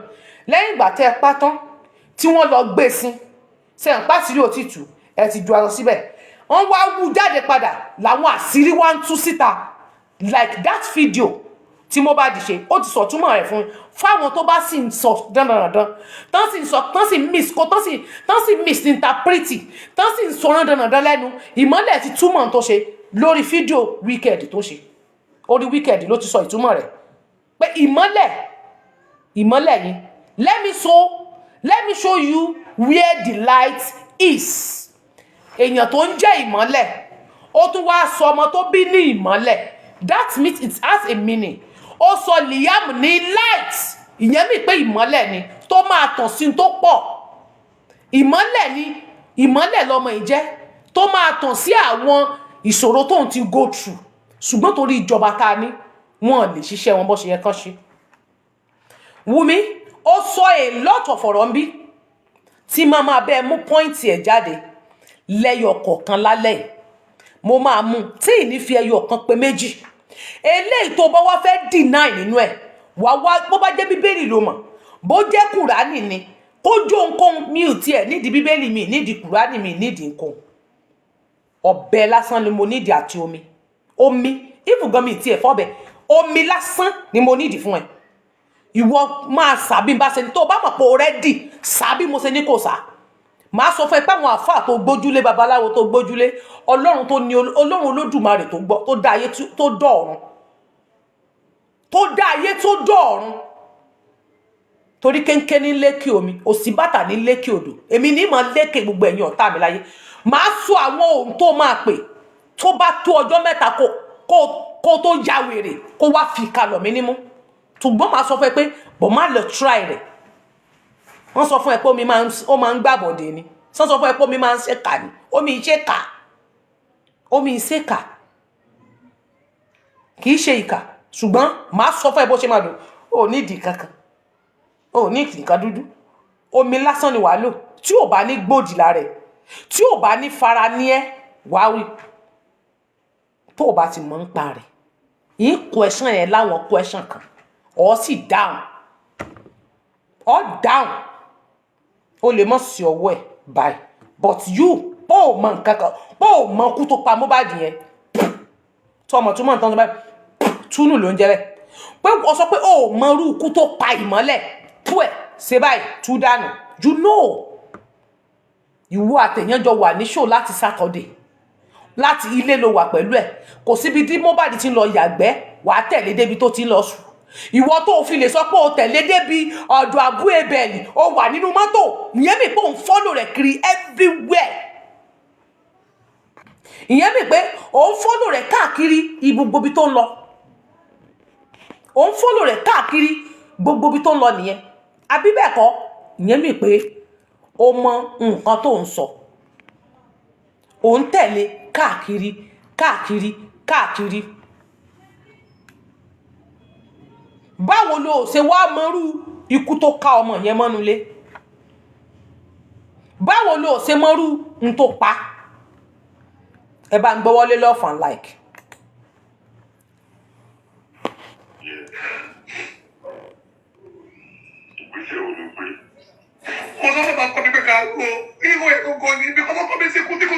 Speaker 1: Lẹ́yìn ìgbà tẹ́ ẹ pa tán, tí wọ́n lọ gbé sí sẹ́yìn, pàṣírí òtítù ẹ ti ju aṣọ síbẹ̀, wọ́n wá wú jáde padà, làwọn àṣírí wá ń tú síta, like that video tí Mohbad ṣe. Ó ti sọ túmọ̀ rẹ̀ fún fáwọn tó bá sì ń sọ dandandandan, tán sì ń sọ, tán sì miss kó, tán sì misinterpret, tán sì ń sọ dandandandan lẹ́nu. Ìmọ́lẹ̀ ti túmọ̀ tó ṣe lórí fídíò Wicked tó ṣe. Orí Wicked ló ti sọ ìtumọ̀ rẹ̀ pé ìmọ́lẹ̀, ìmọ́lẹ̀ yìí, let me show you where the light is. Èèyàn tó ń jẹ́ Ìmọ́lẹ̀, ó tún wá sọ ọmọ tó bí ní Ìmọ́lẹ̀. That means it has a meaning. Ó sọ Liam ní light. Ìyẹn mi pé ìmọ́lẹ̀ ni tó máa tàn sí tó pọ̀. Ìmọ́lẹ̀ ni, ìmọ́lẹ̀ lọmọ yìí jẹ́ tó máa tàn sí àwọn ìṣòro tóun ti go through. Ṣùgbọ́n torí ìjọba tá a ní, wọn lè ṣiṣẹ́ wọn bó ṣe yẹ kán ṣe. Wùmí, ó sọ a lot of ọ̀rọ̀ ń bí tí máa máa bẹ́ẹ̀ mú point ẹ̀ jáde lẹ́yọ kọ̀ọ̀kan lálẹ́ yìí. Mo máa mú tí ì ní fi ẹyọ kan pé méjì. Eléyìí tó bá wá fẹ́ deny nínú ẹ̀, wá wá, bó bá jẹ́ Bíbélì ló mọ̀, bó jẹ́ Kùránì ni, kó jó nǹkan. Mi ò tiẹ̀ nídìí Bíbélì, mi nídìí Kùránì, mi nídìí nǹkan. Ọ̀bẹ lásán ni mo nídìí àti omi. Omi ìfùgàn mi tiẹ̀ fọ́bẹ̀, omi lásán ni mo nídìí fún ẹ. Ìwọ máa sà bí n bá ṣe ní. Tó o bá mọ̀ pé o ready, sà bí mo ṣe ní kò sà. Màá sọ fún ẹ pé àwọn àáfàá tó gbójúlé, babaláwo tó gbójúlé, Ọlọ́run tó ní, Ọlọ́run Olódùmarè tó gbọ́, tó dá ayé, tó dọ̀ ọ̀run, tó dá ayé, tó dọ̀ ọ̀run, torí kéńké ní lékè omi, òsì bàtà ní lékè odò, èmi ní mọ̀ lékè gbogbo ẹ̀yin ọ̀tá mi láyé. Màá sọ àwọn ohun tó máa pè tó bá tó ọjọ́ 3 kó tó ya wèrè, kó wá fi kalọ̀ mí nímú. Ṣùgbọ́n màá sọ fún ẹ pé bọ̀ má lọ try rẹ̀. Wọ́n sọ fún ẹ pé omi máa ń, ó máa ń gbàbọ̀dé ni. Sọ fún ẹ pé omi máa ń ṣèkà ni. Omi ìṣèkà, omi ìṣèkà, kì í ṣe ìkà. Ṣùgbọ́n màá sọ fún ẹ bó ṣe máa dùn. Ó nídìí kankan, ó ní nǹkan dúdú, omi lásán ni wàá lò tí ò bá ní gbòdì lára ẹ, tí ò bá ní fara ní ẹ. Wàá wí Tó o bá ti mọ̀ ń pa rẹ̀, yín question yẹn láwọn question kan, ọ̀ sì dáhùn, ọ̀ dáhùn. O lè mọ̀ sí ọwọ́ ẹ̀ báyìí, but you bó o mọ nǹkan kan, bó o mọ kú tó pa Mohbad yẹn, tó ọmọ tó mọ̀ nǹkan tó báyìí túnú ló ń jẹ́ bẹ́ẹ̀, pé o sọ pé o ò mọ irú ikú tó pa Ìmọ́lẹ̀ tú ẹ̀ ṣe báyìí tú dànù. You know, ìwọ àtẹ̀yàn jọ wà ní show láti Saturday, láti ilé ló wà pẹ̀lú ẹ̀. Kò síbi tí Mohbad ti ń lọ yàgbẹ́, wàá tẹ̀lé débi tó ti ń lọ sùn. Ìwọ tó fi lè sọ pé o tẹ̀lé débi ọ̀dọ̀ àbú ebẹ̀lì, o wà nínú mọ́tò, ìyẹn mi pé òun follow rẹ̀ kiri everywhere. Ìyẹn mi pé òun follow rẹ̀ káàkiri ibi gbogbo ibi tó ń lọ. Òun follow rẹ̀ káàkiri gbogbo ibi tó ń lọ nìyẹn, àbí bẹ́ẹ̀ kọ́? Ìyẹn mi pé o mọ nǹkan tó ń sọ. Òun tẹ̀lé káàkiri káàkiri káàkiri. Báwo ló ṣe wá mọrú ikú tó ká ọmọ yẹn mọ́nú ilé? Báwo ló ṣe mọ́rú n tó pa? Ẹ bá ń gbọ́wọ́lé love and like.
Speaker 3: Ìgbésẹ̀ wo ló gbé?
Speaker 2: Mo sọ fún ọkọ mi pé ká wo ihò ẹ̀ gangan ni, because ọkọ mi ti kú tí kò,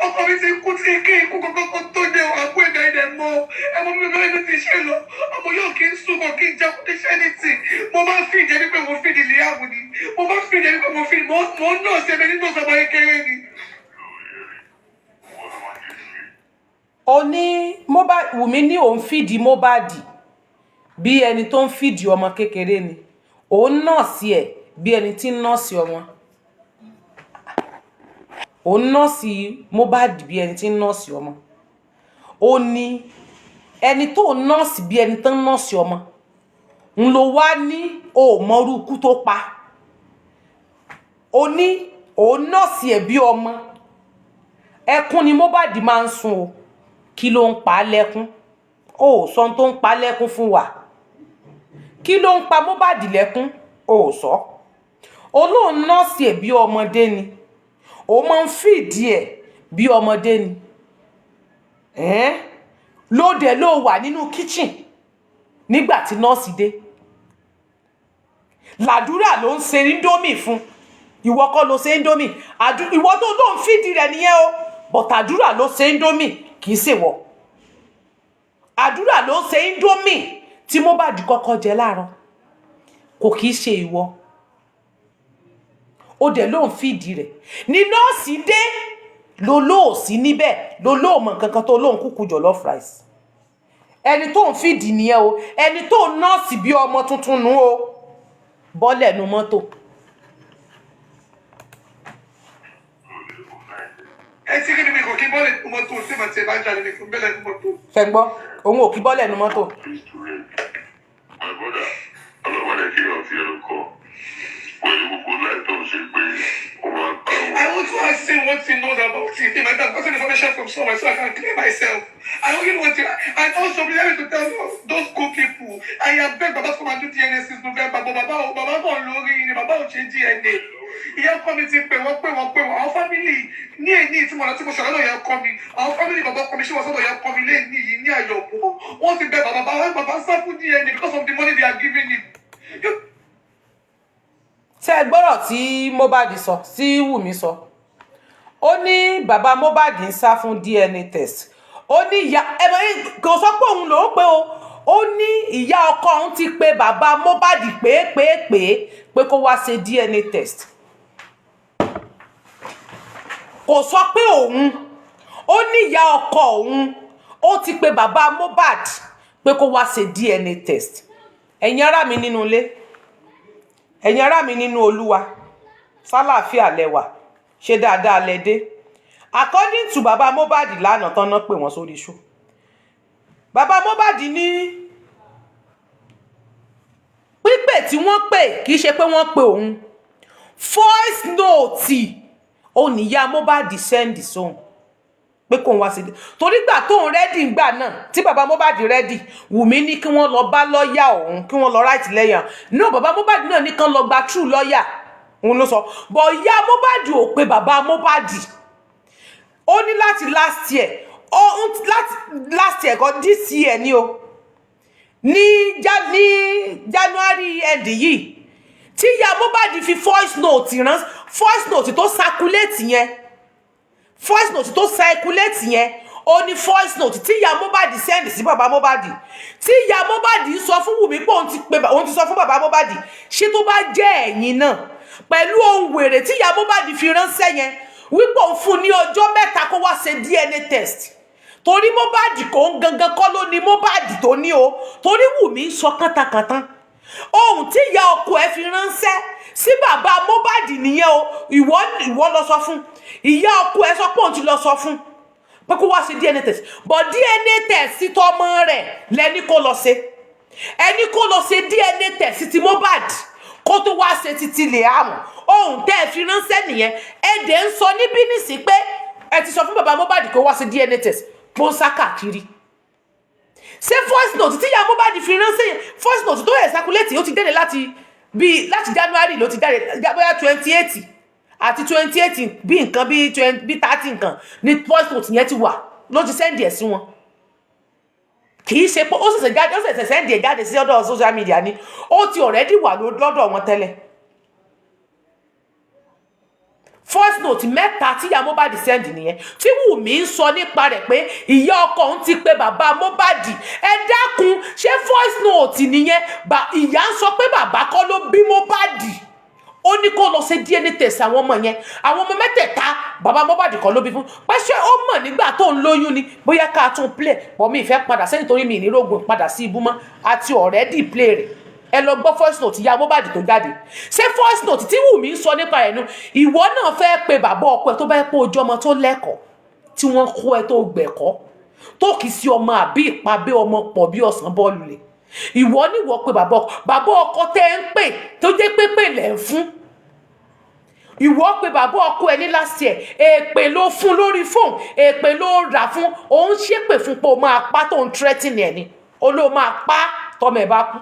Speaker 2: ọkọ mi ti kú tí kí ikú kankan kan tó dé. Àpò ẹ̀dá ẹ̀dẹ̀ mọ́ ẹ̀mọ́ mi bẹ́ẹ̀ mi ti ṣe lọ. Ọmọ yóò kí n súnmọ́, kí n jẹun, kí n ṣe anything. Mo máa ń fi ìjẹ́ wípé mo fi ìdílé ààbò ni. Mo máa ń fi ìjẹ́ wípé mo fi mo ń nà sí ẹbẹ nínú ọ̀sán kékeré ni.
Speaker 1: Ó ní Mohbad, Wùmí ní òun fìdí Mohbad bí ẹni tó ń fìdí ọmọ kékeré ni, òun nọ́ọ̀sì ẹ̀ bí ẹni tí ń nọ́ọ̀sì ọmọ, òun nọ́ọ̀sì Mohbad bí ẹni tí ń nọ́ọ̀sì ọmọ. Ó ní ẹni tó nọ́ọ̀sì bí ẹni tó ń nọ́ọ̀sì ọmọ ń lo wá ní òmọrú ikú tó pa. Ó ní òun nọ́ọ̀sì ẹ̀ bí ọmọ. Ẹkún ni Mohbad máa ń sun o. Kí ló ń pa á lẹ́kún? Ó ò sọ ohun tó ń pa á lẹ́kún fún wa. Kí ló ń pa Mohbad lẹ́kún? Ó ò sọ. Olóhùn nọ́ọ̀sì ẹ̀ bí ọmọdé ni, ó máa ń fìdí ẹ̀ bí ọmọdé ni. Ẹ̀ẹ́n lóde ló wà nínú kitchen nígbà tí nọ́ọ̀sì dé. Làdúrà ló ń ṣe indomie fún. Ìwọ kọ́ ló ṣe indomie. Ìwọ tó ló ń fìdí rẹ̀ nìyẹn o, but àdúrà ló ṣe indomie, kì í ṣèwọ. Àdúrà ló ṣe indomie tí Mohbad kọ́kọ́ jẹ láàárọ̀, kò kì í ṣe ìwọ. Ó dẹ̀ ló ń fìdí rẹ̀ ní nọ́ọ̀sì dé, ló lóòsí níbẹ̀, ló lóòmọ̀ kankan tó lóun kúkú jollof rice. Ẹni tó ń fìdí nìyẹn o, ẹni tó ń nọ́ọ̀sì bí ọmọ tuntun nù o, bọ́lẹ̀ nu mọ́tò.
Speaker 2: Ẹ ti rí mi kò kí bọ́lẹ̀ nu mọ́tò tí màá ti bá jáde ní fún bẹ́lẹ̀ nu mọ́tò.
Speaker 1: Fẹ́ gbọ́, òun ò kí bọ́lẹ̀ nu mọ́tò.
Speaker 3: My brother, ọlọ́wọ́dẹ kí ọ̀fi ẹnu kọ pẹ̀lú gbogbo láì tó ń ṣe pé ó máa ń pa wọn.
Speaker 2: I want to ask him what he knows about it. He might have gotten information from somewhere so I can clear myself. I only want to, and also be able to tell those good people. I have begged Baba to come and do DNA since November, but Baba, Baba kàn lórí ni Baba ò ṣe DNA. Ìyá ọkọ mi ti pè wọ́n, pè wọ́n, pè wọ́n. Àwọn family ní èyí tí mo lọ tí mo sọ̀rọ̀ lọ́yà ọkọ mi. Àwọn family bàbá ọkọ mi ṣé wọ́n sọ̀rọ̀ ìyá ọkọ mi lé ní yìí ní àyọ̀kú. Wọ́n ti bẹ bàbá, bàbá, bàbá sá fún DNA because of the money they are giving him.
Speaker 1: Ṣé ẹ gbọ́rọ̀ tí Mohbad sọ, tí Wùmí sọ? Ó ní bàbá Mohbad ń sá fún DNA test. Ó ní ìyá ẹ mọ̀, kò sọ pé òun lòún pé o. Ó ní ìyá ọkọ òun ti pe bàbá Mohbad pé pé pé pé kó wá ṣe DNA test. Kò sọ pé òun. Ó ní ìyá ọkọ òun ó ti pe bàbá Mohbad pé kó wá ṣe DNA test. Ẹ̀yin ará mi nínú ilé, ẹ̀yin ará mi nínú Olúwa, sálàáfíà lẹwà, ṣe dáadáa lẹ dé? According to bàbá Mohbad lánàá tán náà pè wọ́n sórí show, bàbá Mohbad ní pípè tí wọ́n pè, kì í ṣe pé wọ́n pe òun. Voice note ó níyà Mohbad send sóhun pé kóun wá sí i, torí gbà tóun ready ngbà náà tí bàbá Mohbad ready, Wùmí ní kí wọ́n lọ bá lọ́ọ̀yà òun, kí wọ́n lọ right lẹ́yà náà. Bàbá Mohbad náà ní kán lọ gba true lọ́ọ̀yà òun ló sọ bọ̀. Ìyá Mohbad ò pe bàbá Mohbad. Ó ní láti last year, Ó ń láti last year kan, this year ni o, ní January end yìí tí ìyá Mohbad fi voice note rán, voice note tó circulate yẹn, voice note tó circulate yẹn, ó ní voice note tí ìyá Mohbad send sí bàbá Mohbad, tí ìyá Mohbad sọ fún Wùmí pé òun ti pe, òun ti sọ fún bàbá Mohbad. Ṣé tó bá jẹ́ ẹ̀yin náà, pẹ̀lú ohun wèrè tí ìyá Mohbad fi ránṣẹ́ yẹn wípé òun fún ní ọjọ́ 3 kó wá ṣe DNA test, torí Mohbad kò ń gangan kọ́ ló ní Mohbad tó ní o, torí Wùmí ń sọ kántankàntan, ohun tí ìyá ọkọ ẹ fi ránṣẹ́ sí bàbá Mohbad nìyẹn o. Ìwọ lọ sọ fún ìyá ọkọ ẹ, sọ pé òun ti lọ sọ fún pé kó wá ṣe DNA test, but DNA test tọmọ rẹ̀ lẹni kó lọ ṣe. Ẹni kó lọ ṣe DNA test ti Mohbad kó tó wá ṣe títí Liam. Ohun tẹ́ ẹ fi ránṣẹ́ nìyẹn. Ẹ dẹ̀ ń sọ níbí nísìn pé ẹ ti sọ fún bàbá Mohbad kó wá ṣe DNA test, pọ́nsá káàkiri. Ṣé voice note tí ìyá Mohbad fi ránṣẹ́ yẹn, voice note tó yẹ circulate, ó ti jáde láti bíi láti January ló ti jáde, bóyá 28 àti 28 bí nǹkan bí 20 bí 30 nǹkan ní voice note yẹn ti wà ló ti send ẹ̀ sí wọn. Kì í ṣe pé ó ṣẹ̀ṣẹ̀ jáde, ó ṣẹ̀ṣẹ̀ send ẹ̀ jáde sí ọ̀dọ̀ social media ni. Ó ti already wà lọ́dọ̀ wọn tẹ́lẹ̀. Voice note mẹ́ta tí ìyá Mohbad send nìyẹn tí Wùmí ń sọ nípa rẹ̀ pé ìyá ọkọ òun ti pe bàbá Mohbad. Ẹ dákun, ṣé voice note nìyẹn? Ìyá ń sọ pé bàbá kọ́ ló bí Mohbad, ó ní kó lọ ṣe DNA test àwọn ọmọ yẹn, àwọn ọmọ mẹ́tẹ̀ẹ̀ta, bàbá Mohbad kọ́ ló bí fún pé ṣé ó mọ̀ nígbà tó ń lóyún ni? Bóyá ká tún play bọ́, mi ìfẹ́ padà sẹ́yìn torí mi ìnírógùn padà sí ibú mọ́ àti already play rẹ̀. Ẹ lọ gbọ́ voice note ìyá Mohbad tó jáde. Ṣé voice note tí Wùmí ń sọ nípa ẹ̀ nu? Ìwọ náà fẹ́ pe bàbá ọkọ ẹ, tó bá yẹ pé ojú ọmọ tó lẹ́kọ̀ọ́ tí wọ́n kó ẹ tó gbẹ̀kọ́, tó kì í sí ọmọ àbí ìpàbí ọmọ pọ̀ bí ọ̀sán bọ́ọ̀lù lè, ìwọ níwọ pé bàbá ọkọ, bàbá ọkọ tẹ́ ń pè tó jẹ́ pépè lẹ̀ ń fún. Ìwọ pé bàbá ọkọ ẹ ní last year, èpè ló fún lórí fóònù, èpè ló rà fún, òun ṣépè fún pé o máa pa, tó ń threaten ẹ ni, ó ló máa pa tọmọ ẹ bá kú,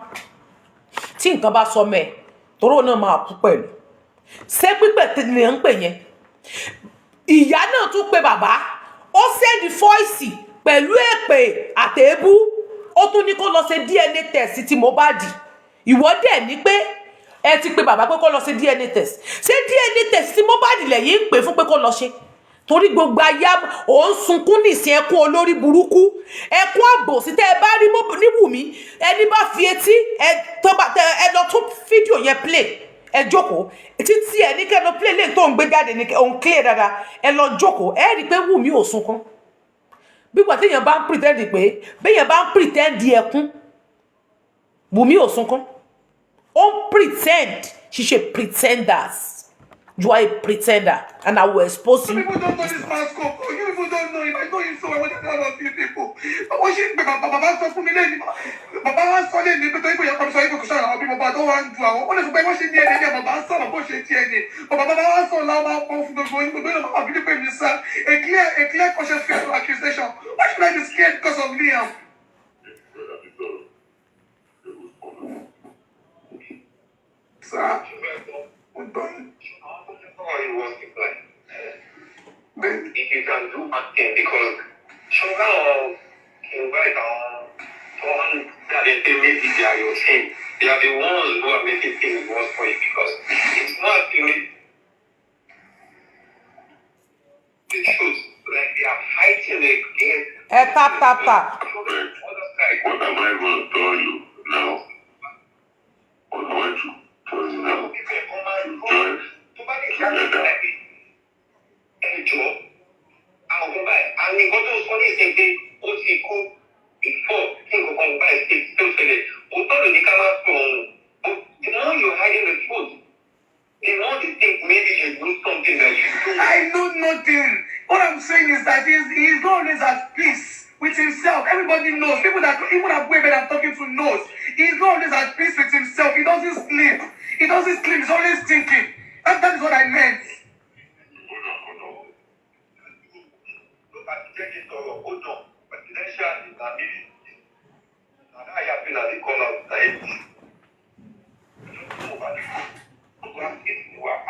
Speaker 1: tí nǹkan bá sọmọ ẹ toró náà máa kú pẹ̀lú. Ṣé pípẹ̀ lè ń pè yẹn? Ìyá náà tún pe bàbá, ó send voice pẹ̀lú èpè àtẹ̀ébú, ó tún ní kó lọ ṣe DNA test tí Mohbad. Ìwọ dẹ̀ ní pé ẹ ti pe bàbá pé kó lọ ṣe DNA test. Ṣé DNA test tí Mohbad lẹ́yìn ń pè fún pé kó lọ ṣe? Torí gbogbo ayé ò ń sunkún nìsín, ẹkún olórí burúkú, ẹkún àbòsí. Tẹ ẹ bá rí ní Wùmí, ẹni bá fi etí ẹ tó bá tẹ ẹ lọ tún fídíò yẹn play, ẹ jókòó títí ẹ ní kẹ́ lọ play lẹ́yìn tó ń gbé jáde ní òun clear dáadáa. Ẹ lọ jókòó, ẹ rí i pé Wùmí ò sunkún. Bígbà téèyàn bá ń pretend pé béèyàn bá ń pretend ẹkún, Wùmí ò sunkún, ó ń pretend. She's a pretenders. You are a pretender and I will expose
Speaker 2: You
Speaker 1: you.
Speaker 2: people don't know this man's scope. You people don't know him. I know him so well. What all of you people. Wọ́n ṣe pé bàbá, bàbá sọ fún mi lẹ́yìn. Bàbá wa sọ lẹ́yìn pé torí pé ìyá kan sọ pé kò sọ̀rọ̀ àwọn bí bàbá tó wá ń du àwọn. Wọ́n lè sọ pé wọ́n ṣe DNA ní bàbá ń sọ̀rọ̀ bó ṣe DNA. Bàbá, bàbá wa sọ̀rọ̀ láwọn máa pọ̀ fún gbogbo yín. Gbogbo yín máa bí pé mi sá. A clear conscious fear of accusation. Why should I be scared because of Liam? Sir, mo gbọ́ yín.
Speaker 4: How you want to play?
Speaker 2: Bẹ́ẹ̀ni.
Speaker 4: If you can do acting, because ṣọlá or invite àwọn tó ń jáde pé maybe they are your team. They are the ones who are making things worse for you because it's not actually the truth. Like they are fighting against
Speaker 1: Ẹ tap tap tap.
Speaker 4: other side.
Speaker 3: What am I going to tell you now? What am I to tell you now? To join together.
Speaker 4: Ẹjọ́ àwọn kan báyìí, àwọn nǹkan tó sọ ní ìsìn pé ó ti kú before kí nǹkan kan báyìí ṣe tó ṣẹlẹ̀, òótọ́ ló ní ká má sọ òun. But the more you hiding the truth, the more they think maybe you do something that you don't.
Speaker 2: I know nothing. What I'm saying is that he's not always at peace with himself. Everybody knows. People that even at women I'm talking to knows. He's not always at peace with himself. He doesn't sleep. He doesn't sleep. He's always thinking. That is what I meant.
Speaker 3: Hold on, hold on.
Speaker 4: Look at jẹ́ kí n sọ̀rọ̀, hold on. Presidential na maybe na that yapping na dey call out na it.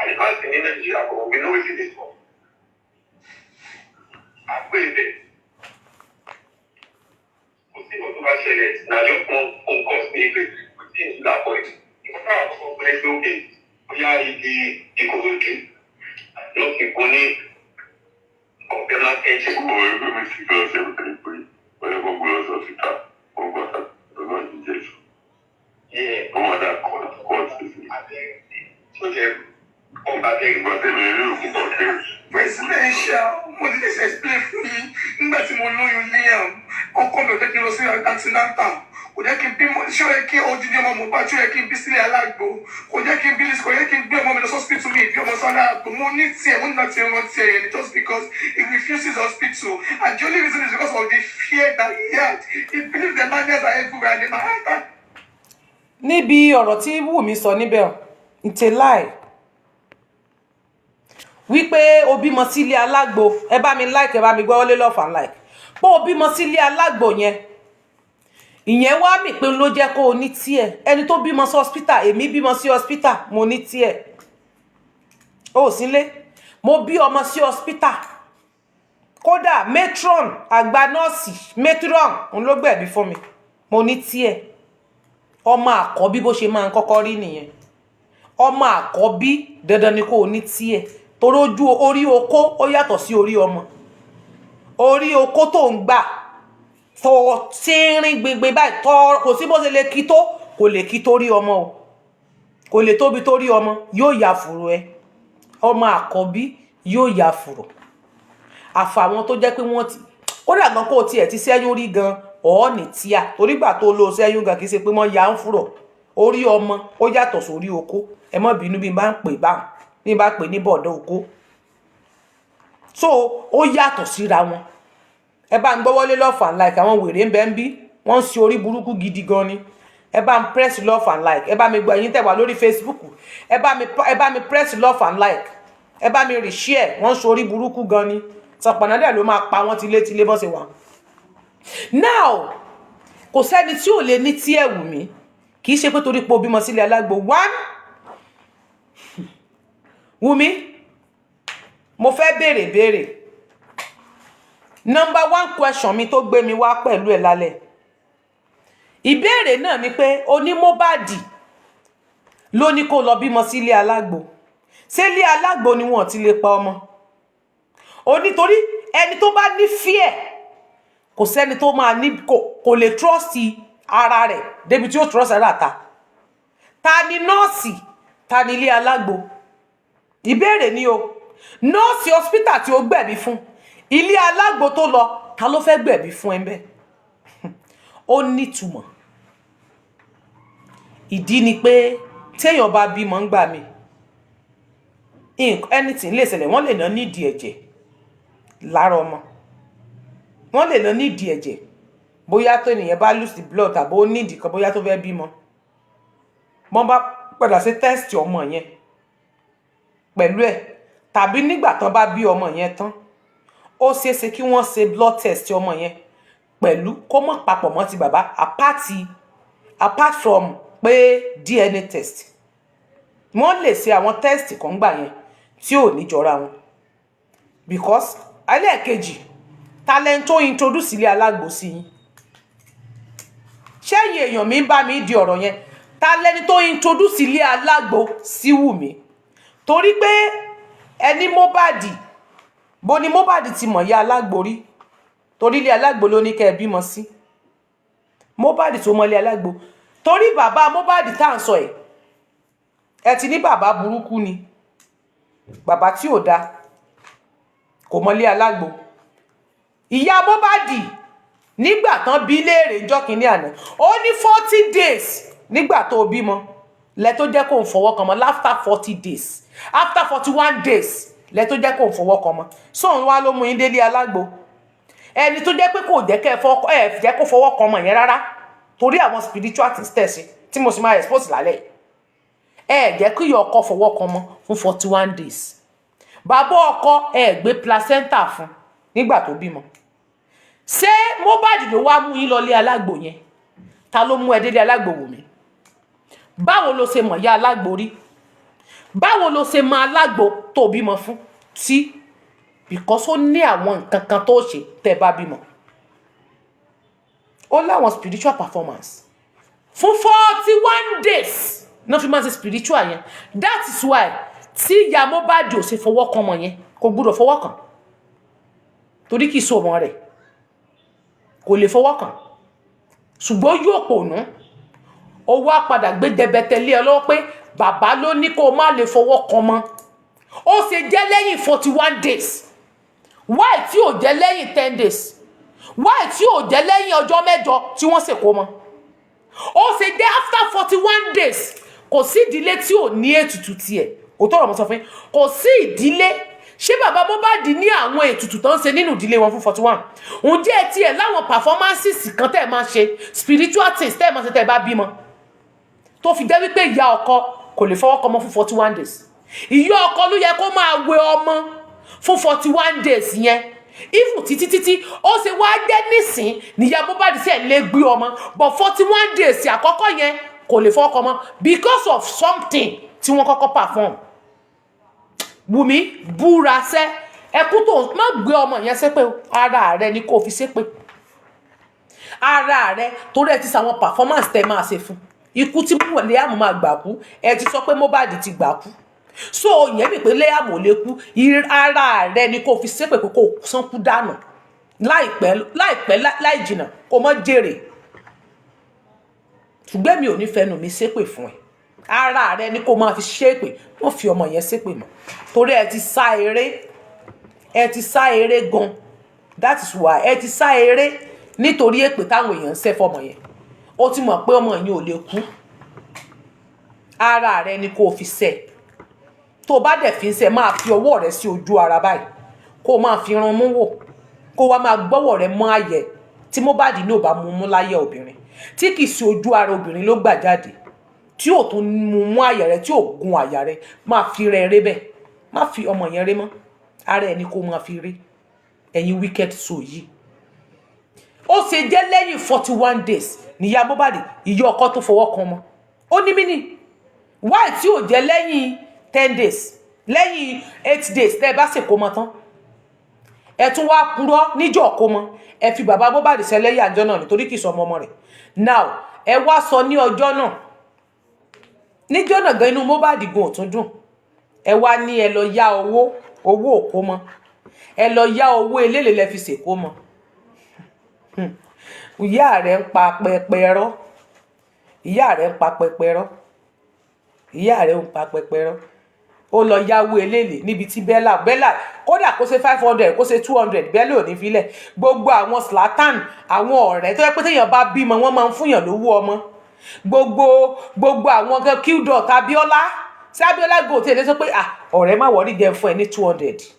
Speaker 4: Àyíká ní Nàìjíríà, but we know wetin dey talk. Àpò èdè.
Speaker 2: Attention.
Speaker 3: Mo rí pé mi sì lọ sí ẹgbẹ́ pé ó yẹ kó gbé lọ sí hospital, ó gbà lọ́gbà jíjẹ́. Ó wà dá kọ́ọ̀tù sí.
Speaker 2: Tó jẹ́ ọba bẹ́ẹ̀.
Speaker 3: Ìgbà tẹ̀lé eré òkú kọ̀ọ̀kẹ́.
Speaker 2: Presidential, mo ti ṣe explain fún yín. Nígbà tí mo lóyún Liam, ọkọ mi ò jẹ́ kí n lọ sí antenatal, kò jẹ́ kí n bímọ. Ṣé ó yẹ kí odidi ọmọ mo bá, ṣé ó yẹ kí n bí sílẹ̀ alágbo? Kò jẹ́ kí n bí, kò yẹ kí n gbé ọmọ mi lọ hospital. Mi ìbí ọmọ sọ́lá àgbo. Mo ní tiẹ̀, mo ní láti rántí ẹ̀ yẹn just because he refuses hospital, and the only reason is because of the fear that he had. He believes the madness are everywhere and the man.
Speaker 1: Níbi ọ̀rọ̀ tí Wùmí sọ níbẹ̀, it's a lie wípé o bímọ sílé alágbo. Ẹ bá mi like, ẹ bá mi gbọ́wọ́lé love and like. Pé o bímọ sílé alágbo yẹn, ìyẹn wá mì pé ló jẹ́ kó o ní tiẹ̀. Ẹni tó bímọ sí hospital, èmi bímọ sí hospital, mo ní tiẹ̀ ó sílé. Mo bí ọmọ sí hospital, kódà matron, àgbà nọ́ọ̀sì matron, òun ló gbẹ̀bí fún mi. Mo ní tiẹ̀. Ọmọ àkọ́bí, bó ṣe máa ń kọ́kọ́ rí nìyẹn. Ọmọ àkọ́bí, dandan ni kó o ní tiẹ̀, torí ojú orí okó ó yàtọ̀ sí orí ọmọ. Orí okó tó ń gbà tó tínrín gbingbin báyìí tọ́, kò sí bó ṣe lè kí tó, kò lè kí tó rí ọmọ o, kò lè tóbi tó rí ọmọ. Yóò ya fùrù ẹ. Ọmọ àkọ́bí yóò ya fùrù, àfàwọn tó jẹ́ pé wọ́n ti kódà gan, kó o tiẹ̀ ti ṣẹ́yún rí gan, ọ̀ọ́nì tíà, torí gbà tó lo ṣẹ́yún gan, kì í ṣe pé wọ́n ya ń fùrọ̀. Orí ọmọ ó yàtọ̀ sórí okó. Ẹ má bínú bí n bá ń pè báwọn, bí n bá pè ní bọ̀dọ̀ okó. So ó yàtọ̀ síra wọn. Ẹ bá ń gbọ́wọ́lé love and like. Àwọn wèrè ń bẹ ń bí, wọ́n ń ṣe orí burúkú gidi gan ni. Ẹ bá ń press love and like. Ẹ bá mi gbọ́, ẹ̀yin tẹ́ wà lórí Facebook, ẹ bá mi press love and like, ẹ bá mi reshare. Wọ́n ń ṣe orí burúkú gan ni. Sọpọ̀nà ló máa pa wọ́n tilétilé bọ́ ṣe wà. Now, kò sẹ́ni tí ò lè ní tí ẹ̀ wù mí. Kì í ṣe pé torí pé o bímọ sílé alágbo. One, Wùmí, mo fẹ́ béèrè béèrè. Number one question mi tó gbé mi wá pẹ̀lú ẹ̀ lálẹ́, ìbéèrè náà ni pé oní Mohbad ló ní kó lọ bímọ sílé alágbo. Ṣé ilé alágbo ni wọn ti lè pa ọmọ o? Nítorí ẹni tó bá ní fear, kò sẹ́ni tó máa ní kò lè trust ara rẹ̀ débi tí ó trust ara ta. Ta ni nọ́ọ̀sì? Ta ni ilé alágbo? Ìbéèrè ni o. Nọ́ọ̀sì hospital tí ó gbẹ̀bí fún, ilé alágbo tó lọ, ta ló fẹ́ gbẹ̀bí fún ẹ bẹ́ẹ̀? Ó nítumọ̀. Ìdí ni pé téèyàn bá bímọ ń gbà mí, anything lè ṣẹlẹ̀. Wọ́n lè ná nídìí ẹ̀jẹ̀ lára ọmọ, wọ́n lè ná nídìí ẹ̀jẹ̀, bóyá tó ènìyàn bá lose the blood tàbí ó nídìí kan, bóyá tó fẹ́ bímọ. Wọ́n bá padà ṣe test ọmọ yẹn pẹ̀lú ẹ̀, tàbí nígbà tán bá bí ọmọ yẹn tán, ó ṣeéṣe kí wọ́n ṣe blood test ọmọ yẹn pẹ̀lú, kó mọ̀ papọ̀ mọ́ ti bàbá, apart from pé DNA test. Wọ́n lè ṣe àwọn test kan gbà yẹn tí ò ní jọra wọn, because ẹlẹ́ẹ̀kejì, talent tó introduce ilé alágbo sí yín, ṣẹ́yìn èèyàn mi ń bá mi di ọ̀rọ̀ yẹn, talent tó introduce ilé alágbo sí Wùmí? Torí pé ẹni Mohbad, bó ni Mohbad ti mọ̀ ya alágbo rí? Torí ilé alágbo ló ní kẹ́ ẹ bímọ sí. Mohbad tó mọ ilé alágbo, torí bàbá Mohbad tá à ń sọ ẹ̀, ẹ ti ní bàbá burúkú ni, bàbá tí ò da, kò mọlé alágbo. Ìyá Mohbad, nígbà tán bí léèrè ńjọ́ kínní àná, ó ní 40 days nígbà tó o bímọ lẹ tó jẹ́ kó ń fọwọ́ kan mọ́. After 40 days, after 41 days lẹ tó jẹ́ kó ń fọwọ́ kan mọ́. Sóun wá ló mú yín délé alágbo? Ẹni tó jẹ́ pé kò jẹ́ kẹ́ ẹ jẹ́ kó fọwọ́ kan mọ́ yẹn rárá, torí àwọn spiritual things tẹ̀sí tí mo sì máa expose lálẹ́, ẹ jẹ́ kí ọkọ fọwọ́ kan mọ́ fún 41 days. Bàbá ọkọ, ẹ gbé placenta fún nígbà tó bímọ. Ṣé Mohbad ló wá mú yín lọlé alágbo yẹn? Ta ló mú ẹ délé alágbo, Wùmí? Báwo ló ṣe mọ̀ ya alágbo rí? Báwo ló ṣe mọ alágbo tó bímọ fún tí? Because ó ní àwọn nǹkan kan tó ṣe tẹ́ bá bímọ, ó láwọn spiritual performance fún 41 days náà fi máa ṣe spiritual yẹn. That is why tí ìyá Mohbad ò ṣe fọwọ́ kan ọmọ yẹn, kò gbúdọ̀ fọwọ́ kàn. Torí kì í so ọmọ rẹ̀, kò lè fọwọ́ kàn, ṣùgbọ́n yóò pònú. Ó wá padà gbé dẹbẹtẹ lé ẹ lọ́wọ́ pé bàbá ló ní kó o má lè fọwọ́ kan mọ́. Ó ṣe jẹ́ lẹ́yìn 41 days? Why tí ò jẹ́ lẹ́yìn 10 days? Why tí ò jẹ́ lẹ́yìn ọjọ́ 8 tí wọ́n ṣèkó mọ́? Ó ṣe jẹ́ after 41 days? Kò sí ìdílé tí ò ní ètùtù tiẹ̀. Kò tọrọ mọ́ sọ fún yín, kò sí ìdílé. Ṣé bàbá Mohbad ní àwọn ètùtù tó ń ṣe nínú ìdílé wọn fún 41? Ǹjẹ́ ẹ tiẹ̀ láwọn performances kan tẹ́ ẹ máa ṣe, spiritual things tẹ́ ẹ máa ṣe tẹ́ ẹ bá bímọ, tó fi jẹ́ wípé ìyá ọkọ kò lè fọwọ́ kọmọ fún 41 days? Ìyá ọkọ ló yẹ kó máa wẹ ọmọ fún 41 days yẹn, even títí títí. Ó ṣe wá jẹ́ nísìn níyà Mohbad ṣe lè gbé ọmọ, but 41 days àkọ́kọ́ yẹn kò lè fọwọ́ kọmọ because of something tí wọ́n kọ́kọ́ perform? Wùmí, búra sẹ́ ẹkú tó má gbé ọmọ yẹn ṣépè. Ara rẹ ni kò fi ṣépè ara rẹ, torí ẹ ti sàwọn performance tẹ máa ṣe fún ikú tí Liam máa gbà kú. Ẹ ti sọ pé Mohbad ti gbà kú, so ìyẹn mi pé Liam ò lè kú. Ara rẹ ni kò fi ṣépè pé kò sánkú dànù láìpẹ́ láìpẹ́ láì jìnà, kò mọ́ jèrè. Ṣùgbọ́n mi ò ní fẹnu mi ṣépè fún ẹ. Ara rẹ ni kò máa fi ṣépè. Wọ́n fi ọmọ yẹn ṣépè mọ́, torí ẹ ti sá eré, ẹ ti sá eré gan. That is why ẹ ti sá eré, nítorí èpè táwọn èèyàn ń ṣẹ́ fọmọ yẹn. Ó ti mọ̀ pé ọmọ yẹn ò lè kú. Ara rẹ ni kò fi ṣẹ́. Tó bá dẹ̀ fi ń ṣe, máa fi ọwọ́ rẹ sí ojú ara báyìí, kó o máa fi irun mú wò, kó wá máa gbọ́wọ́ rẹ mọ́ àyẹ̀ tí Mohbad ní ò bá mú mú láyé obìnrin, tí kì í ṣe ojú ara obìnrin ló gbà jáde, tí ò tún mú mú àyà rẹ, tí ò gun àyà rẹ. Máa fi rẹ ré bẹ́ẹ̀. Má fi ọmọ yẹn ré mọ́, ara ẹni kó máa fi ré. Ẹ̀yin wicked soul yìí, ó ṣe jẹ́ lẹ́yìn 41 days níyà Mohbad, ìyá ọkọ tó fọwọ́ kan mọ́? Ó ní mí ní why tí ò jẹ́ lẹ́yìn 10 days, lẹ́yìn 8 days tẹ́ ẹ bá ṣèkó mọ́ tán? Ẹ tún wá purọ́ níjọ́ kó mọ́. Ẹ fi bàbá Mohbad ṣẹlẹ́yà àjọ náà nítorí kì í sọ ọmọ ọmọ rẹ̀. Now ẹ wá sọ ní ọjọ́ náà, níjọ́ náà gan, inú Mohbad gan ò tún dùn. Ẹ wá ní ẹ lọ yá owó, owó òkó mọ́. Ẹ lọ yá owó eléèlé lẹ fi ṣèkó mọ́. Ìyá rẹ̀ ń pa pẹpẹ rọ́, ìyá rẹ̀ ń pa pẹpẹ rọ́, ìyá rẹ̀ ń pa pẹpẹ rọ́. Ó lọ yáwó eléèlé níbi tí Bella, Bella kódà kó ṣe 500, kó ṣe 200, Bella ò ní filẹ̀. Gbogbo àwọn Zlatan, àwọn ọ̀rẹ́ tó yẹ pé téèyàn bá bímọ, wọ́n máa ń fúnyàn lówó ọmọ, gbogbo àwọn qdot, Abiola sí Abiola go tí èdè sọ pé, "Ah, ọ̀rẹ́, má worry, jẹ́ fún ẹ ní 200."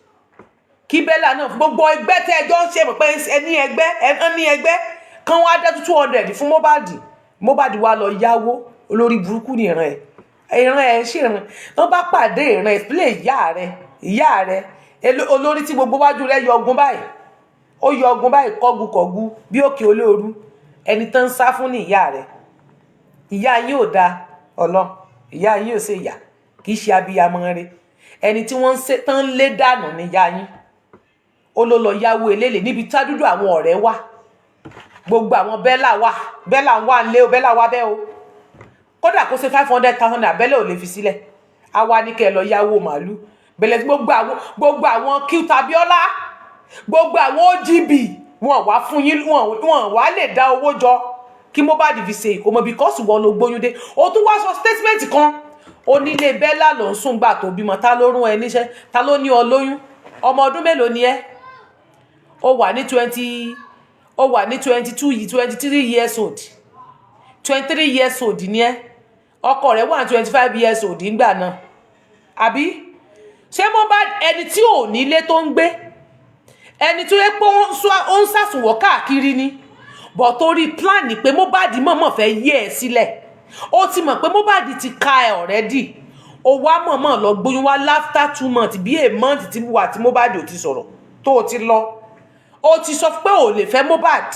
Speaker 1: Kí Bella náà, gbogbo ẹgbẹ́ tẹ́ ẹjọ́ ń ṣe, mọ̀ pé ẹ ní ẹgbẹ́, ẹ ní ẹgbẹ́ kan, wá dá 200 fún Mohbad. Mohbad wá lọ yáwó. Olórí burúkú ní ìran ẹ, ìran ẹ ṣe ìran tó bá pàdé ìran ẹ sílẹ̀. Ìyá rẹ, ìyá rẹ olórí tí gbogbo wájú rẹ yọgun báyìí, ó yọgun báyìí kọ́gukọ̀gu bí òkè olóoru. Ẹni tó ń sá fún ní ìyá rẹ. Ìyá yín ò dáa ọlọ, ìyá yín ò ṣe ìyá, kì í ṣe abiyamọ rẹ. Ẹni tí wọ́n ń ṣe tán lé dànù ní ìyá yín. Ó ló lọ yáwó eléèlé níbi tádúdú àwọn ọ̀rẹ́ wà, gbogbo àwọn Bella wà, Bella ń wà ń lé o, Bella wà bẹ́ẹ̀ o. Kódà kó ṣe 500,000 naira, Bella ò lè fi sílẹ̀. Àwa ní kẹ́ ẹ lọ yáwó màálù bẹ̀lẹ̀ tí gbogbo àwọn cute Abiola, gbogbo àwọn OGB, wọn wá fún yín, wọn wá lè dá owó jọ kí Mohbad fi ṣe ìkómọ, because wọn ló gbóyún dé. O tún wá sọ statement kan, onílé Bella ló ń sùn gbà tó bímọ. Ta ló rún ẹ níṣẹ́? Ta ló ní ọ lóyún? Ọmọ ọdún mélòó ni ẹ? Ó wà ní 20, ó wà ní 22, 23 years old. 23 years old ni ẹ. Ọkọ rẹ̀ wà ní 25 years old nígbà náà, àbí? Ṣé Mohbad, ẹni tí ò nílé tó ń gbé, ẹni tó yẹ pé ó ń sàsùnwọ̀ káàkiri ni, bọ̀ torí plan ni pé Mohbad mọ̀mọ́ fẹ́ yé ẹ sílẹ̀. Ó ti mọ̀ pé Mohbad ti ka ẹ already. Ó wá mọ̀mọ́ lọ gbóyún wá after 2 months, bí a month tí wà tí Mohbad ò ti sọ̀rọ̀, tó o ti lọ. Ó ti sọ pé ò lè fẹ́ Mohbad,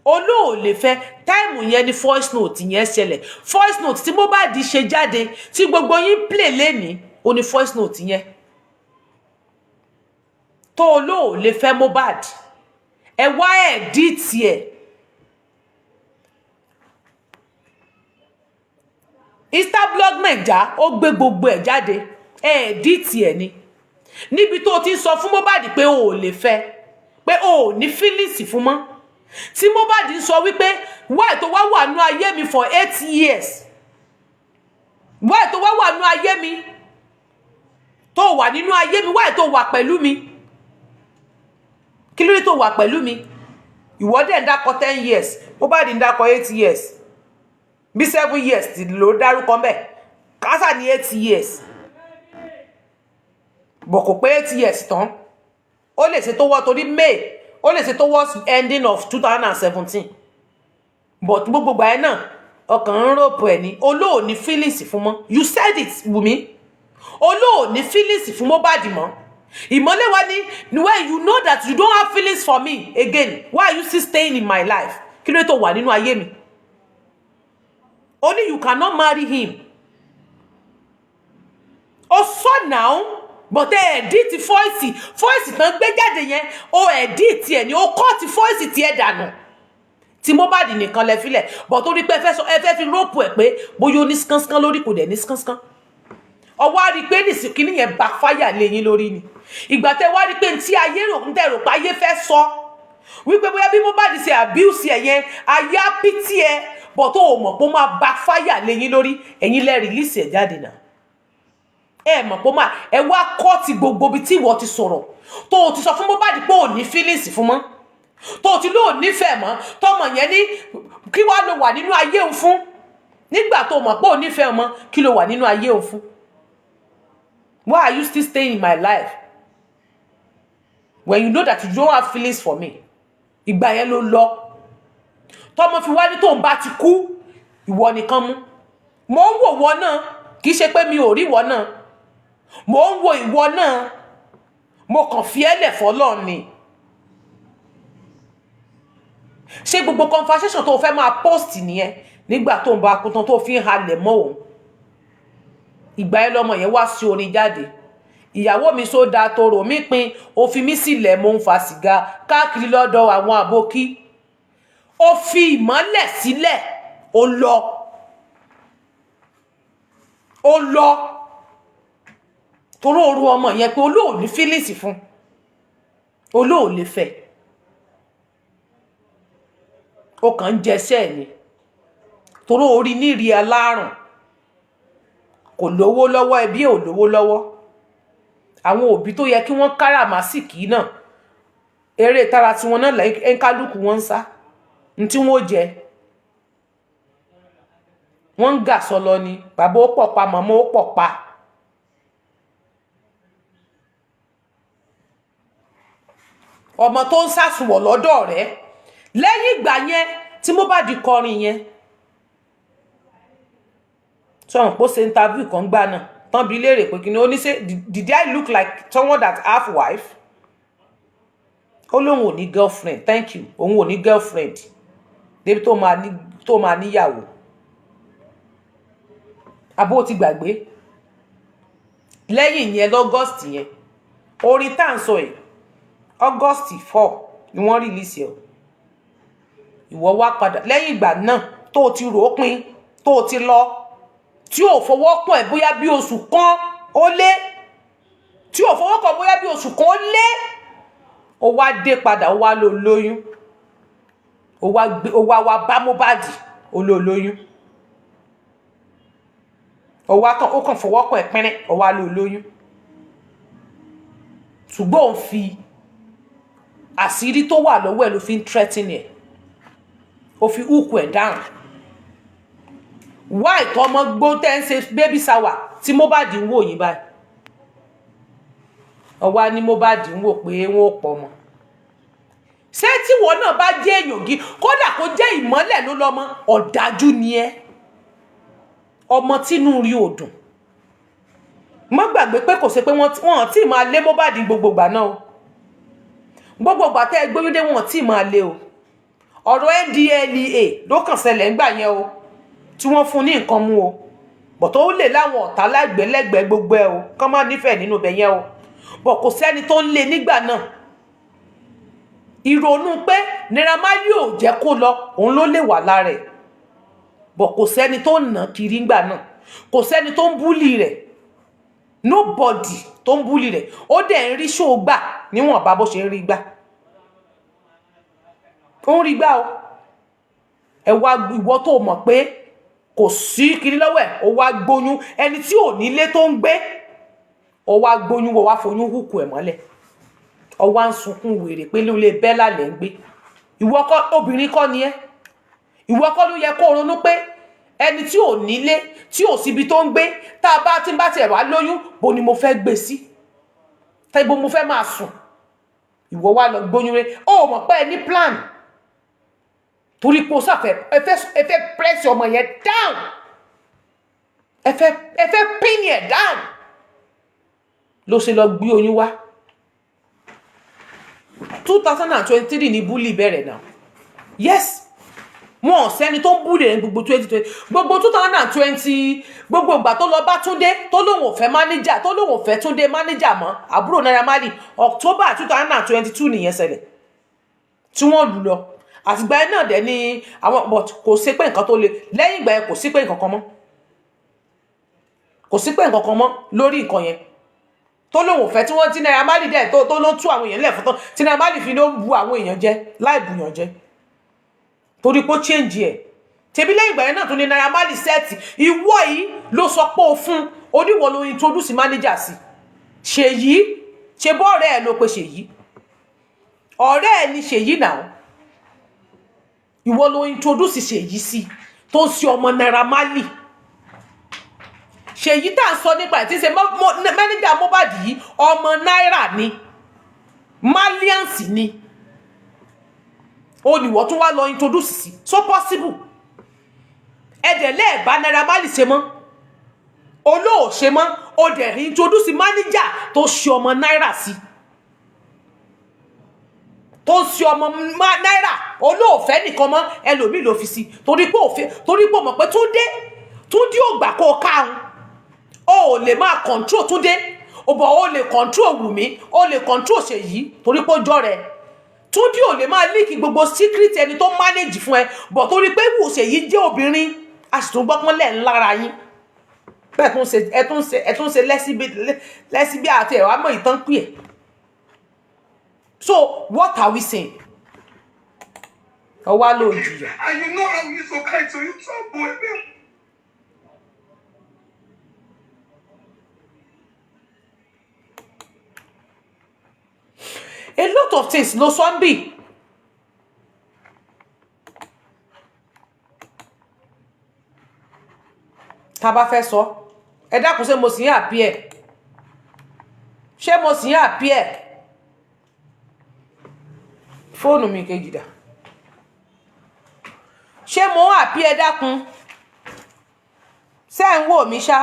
Speaker 1: olóò lè fẹ́. Time yẹn ni voice note yẹn ṣẹlẹ̀. Voice note tí Mohbad ṣe jáde tí gbogbo yín play lénìí, ó ní voice note yẹn tó olóò lè fẹ́ Mohbad. Ẹ wá edit ẹ̀. Instablog Naija ó gbé gbogbo ẹ̀ jáde. Ẹ edit ẹ̀ ni. Níbi tó o ti ń sọ fún Mohbad pé o ò lè fẹ́, pé o ò ní feelings fún mọ́, tí Mohbad ń sọ wípé, "Why tó wá wà nú ayé mi for 8 years? Why tó wá wà nú ayé mi, tó wà nínú ayé mi? Why tó wà pẹ̀lú mi? Kí ló dé tó wà pẹ̀lú mi?" Ìwọ dẹ̀ ń dákọ 10 years, Mohbad ń dákọ 8 years, bí 7 years ti ló dárúkọ mbẹ́, kásà ní 8 years bọ̀, kò pé 8 years tán. Ó lè ṣe tó wọ́ torí May, ó lè ṣe towards ending of 2017, but gbogbo ìgbà yẹn náà, ọkàn ń ròpò ẹ̀ ní olóòní feelings fún mọ́. You said it, Wùmí, olóòní feelings fún Mohbad mọ́. Ìmọ́lẹ̀ wa ní, when you know that you don't have feelings for me again, why are you still staying in my life? Kí ló tó wà nínú ayé mi? Only you cannot marry him. Ó sọ now, but ẹ edit voice tán gbé jáde yẹn, ó edit ẹ̀ ní, ó cut voice tiẹ̀ dànù, tí Mohbad nìkan lẹ filẹ̀, but torí pé ẹ fẹ́ sọ, ẹ fẹ́ fi rope ẹ̀ pé bóyá ó ní skánskan lórí, kò dẹ̀ ní skánskan. Ọwọ́ á rí i pé nìsín kíní yẹn backfire lé yín lórí ni. Ìgbà tẹ wá rí i pé ntí ayé rò ń tẹ rò pé ayé fẹ́ sọ wípé bóyá bí Mohbad ṣe abuse ẹ̀ yẹn, ayé á pity ẹ, but tó o mọ̀ pé ó máa backfire lé yín lórí, ẹ̀yin lẹ release ẹ̀ jáde náà. Ẹ mọ̀ pé ó máa, ẹ wá cut gbogbo ibi tí ìwọ ti sọ̀rọ̀, tó o ti sọ fún Mohbad pé ò ní feelings fún mọ́, tó o ti lóò nífẹ̀ẹ́ mọ́, tọmọ yẹn ní kí wàá lọ wà nínú ayé òun fún. Nígbà tó o mọ̀ pé ò nífẹ̀ẹ́ mọ́, kí ló wà nínú ayé òun fún? Why are you still staying in my life when you know that you don't have feelings for me? Ìgbà yẹn ló lọ, tọmọ fi wá ní tóun bá ti kú, ìwọ nìkan mú. Mò ń wò wọ náà, kì í ṣe pé mi ò rí ìwọ náà. Mò ń wo ìwọ náà, mo kàn fi ẹ́ lẹ̀ fọlọ́run ni. Ṣé gbogbo conversation tó o fẹ́ máa post nìyẹn nígbà tó ń bá kú tán, tó fi ń halẹ̀ mọ́ òun? Ìgbà yẹn lọmọ yẹn wá sí orin jáde, "Ìyàwó mi sódà toro mi pin, ó fi mí sílẹ̀, mo ń fa sìgá káàkiri lọ́dọ̀ àwọn àbókí." Ó fi ìmọ́lẹ̀ sílẹ̀, ó lọ, ó lọ, torí oru ọmọ yẹn pé olóòní feelings fún, olóòlè fẹ́. Ó kàn ń jẹsẹ́ ẹ̀ ni, torí orí níri alárùn, kò lówó lọ́wọ́, ẹbí ò lówó lọ́wọ́. Àwọn òbí tó yẹ kí wọ́n káràmásìkí náà, eré tara tiwọn náà lẹ́yìn kálukú wọn ń sá ní tí wọ́n ó jẹ, wọ́n ń gà sọ lọ ni. Bàbá ó pọ̀ pa, màmá ó pọ̀ pa. Ọmọ tó ń sàsùnwọ̀ lọ́dọ̀ rẹ̀ lẹ́yìn ìgbà yẹn tí Mohbad kọrin yẹn, sọ̀rọ̀ pé ó ṣe interview kan gbà náà tán, bi léèrè pé kí ni ó ní, ṣe did I look like someone that have wife? Ó lóun ò ní girlfriend, thank you. Òun ò ní girlfriend débi tó máa ní, tó máa níyàwó. Àbó ti gbàgbé? Lẹ́yìn yẹn, l'August yẹn, orin tá à ń sọ yìí, August 4 ni wọ́n release ẹ̀. Ìwọ wá padà lẹ́yìn ìgbà náà tó o ti rò ó pin, tó o ti lọ, tí ò fọwọ́ kàn ẹ́ bóyá bí oṣù kan ó lé, tí ò fọwọ́ kàn bóyá bí oṣù kan ó lé, ó wá dé padà, ó wá lọ lóyún, ó wá gbé, ó wá wá bá Mohbad, ó lọ lóyún. Ó wá kàn, ó kàn fọwọ́ kàn ẹ́ pínrín, ó wá lọ lóyún. Ṣùgbọ́n òun fi àṣírí tó wà lọ́wọ́ ẹ̀ ló fi ń threaten ẹ̀, ó fi hook ẹ̀ down. Why tọmọ gbó tẹ́ ń ṣe baby shower tí Mohbad ń wò yín báyìí? Ọwá ní Mohbad ń wò pé wọ́n ò pọ̀ mọ́. Ṣé tíwọ náà bá jẹ́ èèyàn gí, kódà kó jẹ́ ìmọ́lẹ̀ ló lọ́mọ, ọ̀dájú ni ẹ́. Ọmọ tínú rí ò dùn. Má gbàgbé pé kò ṣe pé wọ́n tí máa lé Mohbad gbogbo ìgbà náà o. Gbogbo ìgbà tẹ́ ẹ gbóyún dé, wọ́n tí máa lé o. Ọ̀rọ̀ NDLEA ló kàn ṣẹlẹ̀ ńgbà yẹn o, tí wọ́n fún ní nǹkan mú o, bọ̀tọ̀ ó lè láwọn ọ̀tá lágbẹ̀lẹ́gbẹ̀ẹ́ gbogbo ẹ o, kán má nífẹ̀ẹ́ nínú ibẹ̀ yẹn o, bọ̀ kò sẹ́ni tó ń lé nígbà náà. Ìrònú pé Naira Marley ò jẹ́ kó lọ, òun ló lè wà lára ẹ̀, bọ̀ kò sẹ́ni tó ń nà kiri ńgbà náà, kò sẹ́ni tó ń bully rẹ̀. Nobody tó ń bully rẹ̀. Ó dẹ̀ ń rí ṣó gbà níwọ̀nba bó ṣe ń rí gbà, ó ń rí gbà o. Ẹ wá, ìwọ tó mọ̀ pé kò sí kiri lọ́wọ́ ẹ̀, ó wá gbóyún ẹni tí ò nílé tó ń gbé, ó wá gbóyún, ó wá foyún hùkù ẹ̀ mọ́lẹ̀, ó wá ń sunkún wèrè pé lóle bẹ́là lẹ́ ń gbé. Ìwọ kọ́, obìnrin kọ́ ni ẹ́? Ìwọ kọ́ ló yẹ kó ronú pé ẹni tí ò nílé, tí ò síbi tó ń gbé, tá a bá tí ń bá tiẹ̀ wá lóyún, bo ni mo fẹ́ gbé sí, tá ibo mo fẹ́ máa sùn? Ìwọ wá lọ gbóyún rẹ, ó mọ̀ pé ẹ ní plan, torí pé o sàfẹ́ ẹ fẹ́ press ọmọ yẹn down, ẹ fẹ́ pin ẹ̀ down, ló ṣe lọ gbé oyún wá. 2023 ní bully bẹ̀rẹ̀ náà. Yes, wọn ò sẹ́ni tó ń bully rẹ̀ ní gbogbo 2020, gbogbo 2020, gbogbo ìgbà tó lọ bá Túndé, tó lóun ò fẹ́ mánéjà, tó lóun ò fẹ́ Túndé mánéjà mọ́, àbúrò Naira Marley. October 2022 nìyẹn ṣẹlẹ̀ tí wọ́n lù lọ. Àtìgbà yẹn náà dẹ̀ ni àwọn, but kò sí pé nǹkan tó le lẹ́yìn ìgbà yẹn, kò sí pé nǹkan kan mọ́, kò sí pé nǹkan kan mọ́ lórí nǹkan yẹn tó lóun ò fẹ́, tí wọ́n tí Naira Marley dẹ̀ tó ló tú àwọn èèyàn lẹ̀ fún tán, tí Naira Marley fi ló bu àwọn èèyàn jẹ láì bùyàn jẹ, torí pé ó change ẹ̀. Tèmi lẹ́yìn ìgbà yẹn náà tó ní Naira Marley set. Ìwọ yìí ló sọ pé o fún oníwọ̀, ló introduce manager sí Ṣèyí. Ṣe bọ́ ọ̀rẹ́ ẹ̀ ló pe Ṣèyí? Ọ̀rẹ́ ẹ̀ ni Ṣèyí náà. Ìwọ ló introduce Ṣèyí sí, tó ń ṣe ọmọ Naira Marley. Ṣèyí tá à ń sọ nípa ẹ̀ tí ń ṣe manager Mohbad yìí, ọmọ Naira ni, Marlians ni. Ó ní ìwọ tún wá lọ introduce sí. So possible ẹ̀dẹ̀ lẹ́ẹ̀bá Naira Marley ṣe mọ́, olóò ṣe mọ́, ó dẹ̀ introduce manager tó ṣe ọmọ Naira sí, tó ń ṣe ọmọ Naira. Olóòfẹ́ nìkan mọ́, ẹlòmíì ló fi sí, torí pé òfin, torí pé ó mọ̀ pé Túndé ò gbà kó o káhun. O ò lè máa control Túndé, o bọ̀, o lè control Wùmí, o lè control Ṣèyí, torí pé ó jọ rẹ̀. Túndé ò lè máa leak gbogbo secret ẹni tó manage fún ẹ bọ̀, torí pé wù Ṣèyí jẹ́ obìnrin, a sì tún gbọ́pọ́n lẹ̀ ńlára yín bẹ́ẹ̀. Tún ṣe, ẹ tún ṣe, ẹ tún ṣe lẹ́síbí àti ẹ̀wà mọ̀ ìtàn pè é. So what are we saying? Ọwá ló jìyà.
Speaker 2: And you know how you so kind to you too, boy. Man.
Speaker 1: A lot of things ló sọ ń bì. Tá a bá fẹ́ sọ, ẹ dákun, ṣé mo sì ń àpí ẹ̀? Ṣé mo sì ń àpí ẹ̀? Fóònù mi kejì dà? Ṣé mo ń àpí ẹ? Dákun, ṣé ẹ̀ ń wò mí ṣá?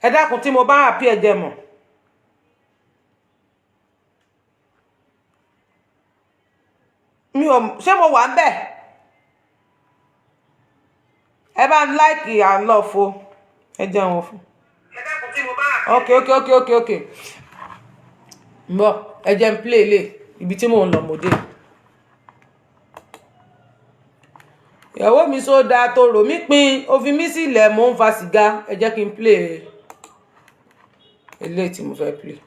Speaker 1: Ẹ dákun, tí mo bá ń àpí ẹ jẹ mọ̀. Mi ò, ṣé mo wà ń bẹ̀? Ẹ bá ń like and love o. Ẹ jẹun fún. Ok, mbọ, ẹ jẹ́ n play lè ibi tí mò ń lọ. Mo dé. Ìyàwó mi sódà tó rò mí pin, ó fi mí sílẹ̀, mò ń fa sìgá. Ẹ jẹ́ kí n play eléyìí tí mo fẹ́ play.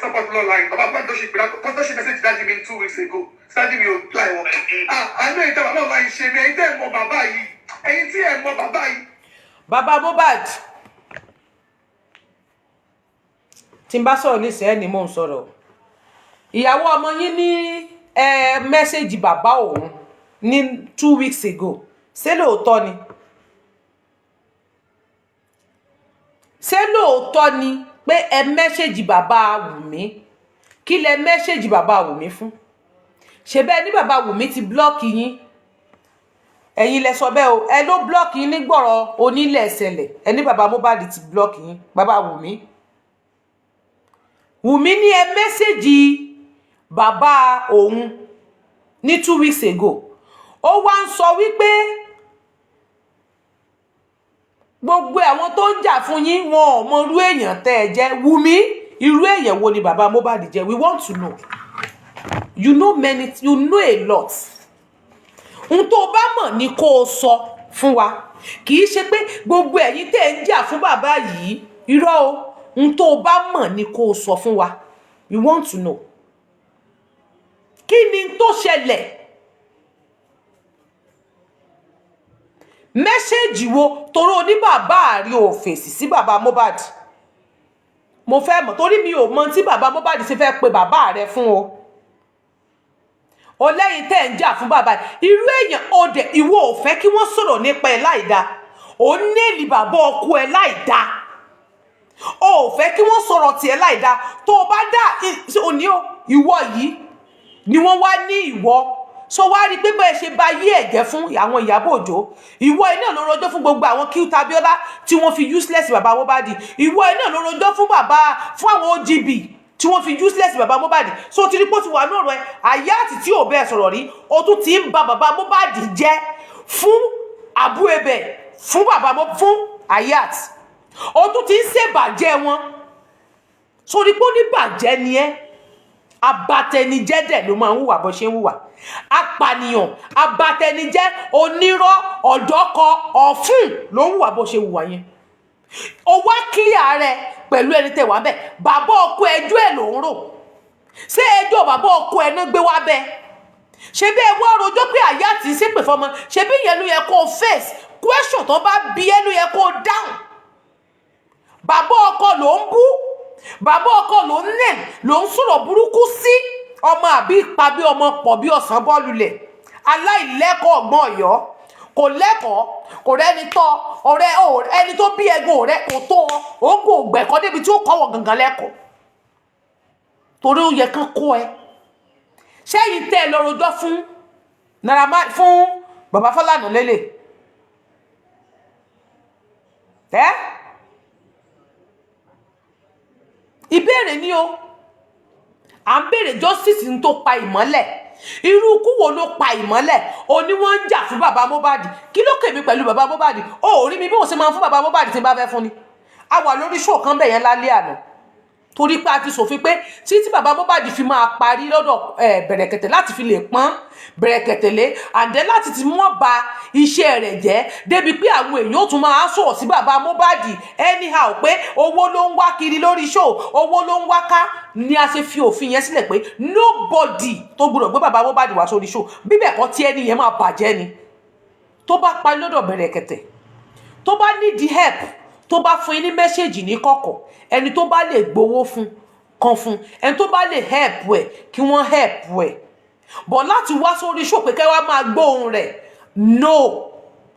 Speaker 2: Support law line. Bàbá bá tó ṣe pé kó tó ṣe message dájú mi 2 weeks ago. Dájú mi ò reply wọn. Ah, àánú ìtẹ́ bàbá ọ̀la yìí ṣe mí. Ẹ̀yin tẹ́ ẹ̀ mọ bàbá yìí. Ẹ̀yin tí ẹ̀ mọ bàbá yìí.
Speaker 1: Bàbá Mohbad, tí n bá sọ̀rọ̀ nísìnyẹ́ ni mò ń sọ̀rọ̀. Ìyàwó ọmọ yín ní ẹ message bàbá òun ní 2 weeks ago. Ṣé lóòótọ́ ni? Ṣé lóòótọ́ ni pé ẹ message bàbá Wùmí? Kí lẹ message bàbá Wùmí fún? Ṣe bẹ́ẹ̀ ní bàbá Wùmí ti block yín? Ẹ̀yin lẹ sọ bẹ́ẹ̀ o. Ẹ ló block yín nígbọ̀rọ̀ onílẹ̀ ẹ̀sẹ̀lẹ̀. Ẹ ní bàbá Mohbad ti block yín. Bàbá Wùmí, Wùmí ní ẹ message bàbá òun ní 2 weeks ago. Ó wá ń sọ wípé gbogbo àwọn tó ń jà fún yín, wọn ò mọ irú èèyàn tẹ́ ẹ jẹ́. Wùmí, irú èèyàn wo ni bàbá Mohbad jẹ́? We want to know. You know many, you know a lot. Ohun tó o bá mọ̀ ni kó o sọ fún wa. Kì í ṣe pé gbogbo ẹ̀yin tẹ́ ń jà fún bàbá yìí, irọ́ o. Ohun tó o bá mọ̀ ni kó o sọ fún wa. We want to know, kí ni tó ṣẹlẹ̀? Message wo torí oníbàbá rí ò fèsì sí bàbá Mohbad? Mo fẹ́ mọ̀, torí mi ò mọ tí bàbá Mohbad ṣe fẹ́ pe bàbá rẹ fún o. O lẹ́yìn tẹ́ ń jà fún bàbá, irú èèyàn òde ìwọ ò fẹ́ kí wọ́n sọ̀rọ̀ nípa ẹ̀ láì dáa. Ò ń nail bàbá ọkọ ẹ̀ láì dáa. O ò fẹ́ kí wọ́n sọ̀rọ̀ tiẹ̀ láì dáa. Tó o bá dá òní o, ìwọ yìí ni wọ́n wá ní ìwọ so wá rí i pé bẹ́ẹ̀ ṣe bá yí ẹ̀jẹ̀ fún àwọn Ìyábọ̀ Òjó. Ìwọ iná ló rojọ́ fún gbogbo àwọn cute Abiola tí wọ́n fi useless bàbá Mohbad. Ìwọ iná ló rojọ́ fún bàbá, fún àwọn OGB tí wọ́n fi useless bàbá Mohbad. So ti rí pé ó ti wà ní ọ̀rọ̀ ẹ àyà àti tí ò bẹ́ẹ̀ sọ̀rọ̀ rí, o tún ti ń ba bàbá Mohbad jẹ́ fún Abu Ebe, fún bàbá, fún Ayat. O tún ti ń ṣèbàjẹ́ wọn sórí pé ó ní bàjẹ́ ni ẹ́. Abatẹnijẹ́ dẹ̀ ló máa ń hùwà bó ṣe ń hùwà. Apànìyàn, abatẹnijẹ́, onírọ́, ọ̀dọ́kọ ọ̀fun ló ń hùwà bó ṣe hùwà yẹn. O wá clear rẹ pẹ̀lú ẹni tẹ̀ wá bẹ̀. Bàbá ọkọ, ẹjọ́ ẹ̀ ló ń rò. Ṣé ẹjọ́ bàbá ọkọ ẹ̀ náà gbé wá bẹ́ẹ̀? Ṣé bẹ́ẹ̀ wá rojọ́ pé àyà tí ń ṣépè fọmọ? Ṣé bí ìyẹn ló yẹ kó o face question tó bá bí ẹ, ló yẹ kó o dáhùn? Bàbá ọkọ ló ń bú, bàbá ọkọ ló ń nẹ̀, ló ń sọ̀rọ̀ burúkú sí. Ọmọ àbí ipa bí ọmọ pọ̀ bí ọ̀sán bọ́ọ̀lù lẹ̀, aláìlẹ́kọ̀ọ́, ọgbọ́n ọ̀yọ́ kò lẹ́kọ̀ọ́, kò rẹ́ni tọ́ ọ̀rẹ́ ẹni tó bí ẹgbẹ́ ọ̀rẹ́ kò tó ọ. Ògùn ògbẹ̀kọ́ débi tí ó kọ́ wọ̀ gangan lẹ́kọ̀ọ́, torí ó yẹ kán kó ẹ sẹ́yìn tẹ́ ẹ lọ rojọ́ fún Naira fún bàbá Fálànà lélẹ̀ ẹ́. Ìbéèrè ni o, à ń béèrè justice ń tó pa Ìmọ́lẹ̀. Irú ikú wo ló pa Ìmọ́lẹ̀? O ní wọ́n ń jà fún bàbá Mohbad. Kí ló kèmí pẹ̀lú bàbá Mohbad? O ò rí mi bí wọ́n ṣe máa ń fún bàbá Mohbad tí n bá fẹ́ fún ni. A wà lórí show kan bẹ̀ yẹn lálẹ́ àná, torí pé a ti ṣòfin pé títí bàbá Mohbad fi máa parí lọ́dọ̀ Bẹ̀rẹ̀kẹ̀tẹ̀, láti fi lè pọ́n Bẹ̀rẹ̀kẹ̀tẹ̀ lé àǹdẹ́, láti ti mọ́ ba iṣẹ́ rẹ̀ jẹ́ débi pé àwọn èèyàn ó tún máa sọ̀rọ̀ sí bàbá Mohbad anyhow, pé owó ló ń wá kiri lórí show, owó ló ń wá ká, ni a ṣe fi òfin yẹn sílẹ̀ pé nobody tó gbọdọ̀ gbé bàbá Mohbad wá sórí show. Bíbẹ̀ kọ́, tí ẹni yẹn máa bàjẹ́ ni. Tó bá parí lọ́dọ̀ Bẹ̀rẹ̀kẹ̀tẹ̀, tó bá need help, tó bá fún yín ní message ní kọ̀kọ̀, ẹni tó bá lè gbowó fún kan fún, ẹni tó bá lè help ẹ̀, kí wọ́n help ẹ̀ bọ̀ láti wá sórí show pé kẹ́ wá máa gbóhùn rẹ̀, no,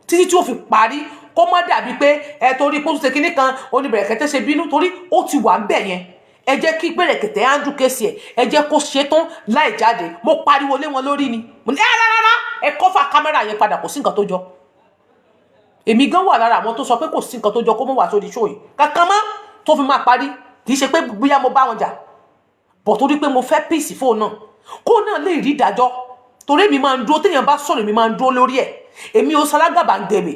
Speaker 1: títí tí ó fi parí, kó má dàbí pé ẹ torí pé ó tún ṣe kinní kan ó ní Bẹ̀rẹ̀kẹ̀tẹ̀ ṣe bínú, torí ó ti wà ń bẹ̀ yẹn. Ẹ jẹ́ kí Bẹ̀rẹ̀kẹ̀tẹ̀ handle case ẹ̀, ẹ jẹ́ kó ṣe tán láì jáde. Mo pariwo lé wọn lórí ni. Mo ní rárá rárá, ẹ cover camera yẹn padà, kò sí nǹkan tó jọ. Èmi gan wà lára àwọn tó sọ pé kò sí nǹkan tó jọ, kó mọ̀ wá sórí show yìí kankan mọ́ tó fi máa parí. Kì í ṣe pé bóyá mo bá wọn jà bọ̀, torí pé mo fẹ́ peace fóun náà, kó náà lè rí ìdájọ́, torí èmi máa ń dúró. Téèyàn bá sọ̀rọ̀, èmi máa ń dúró lórí ẹ̀. Èmi ò salágàbàǹgebè.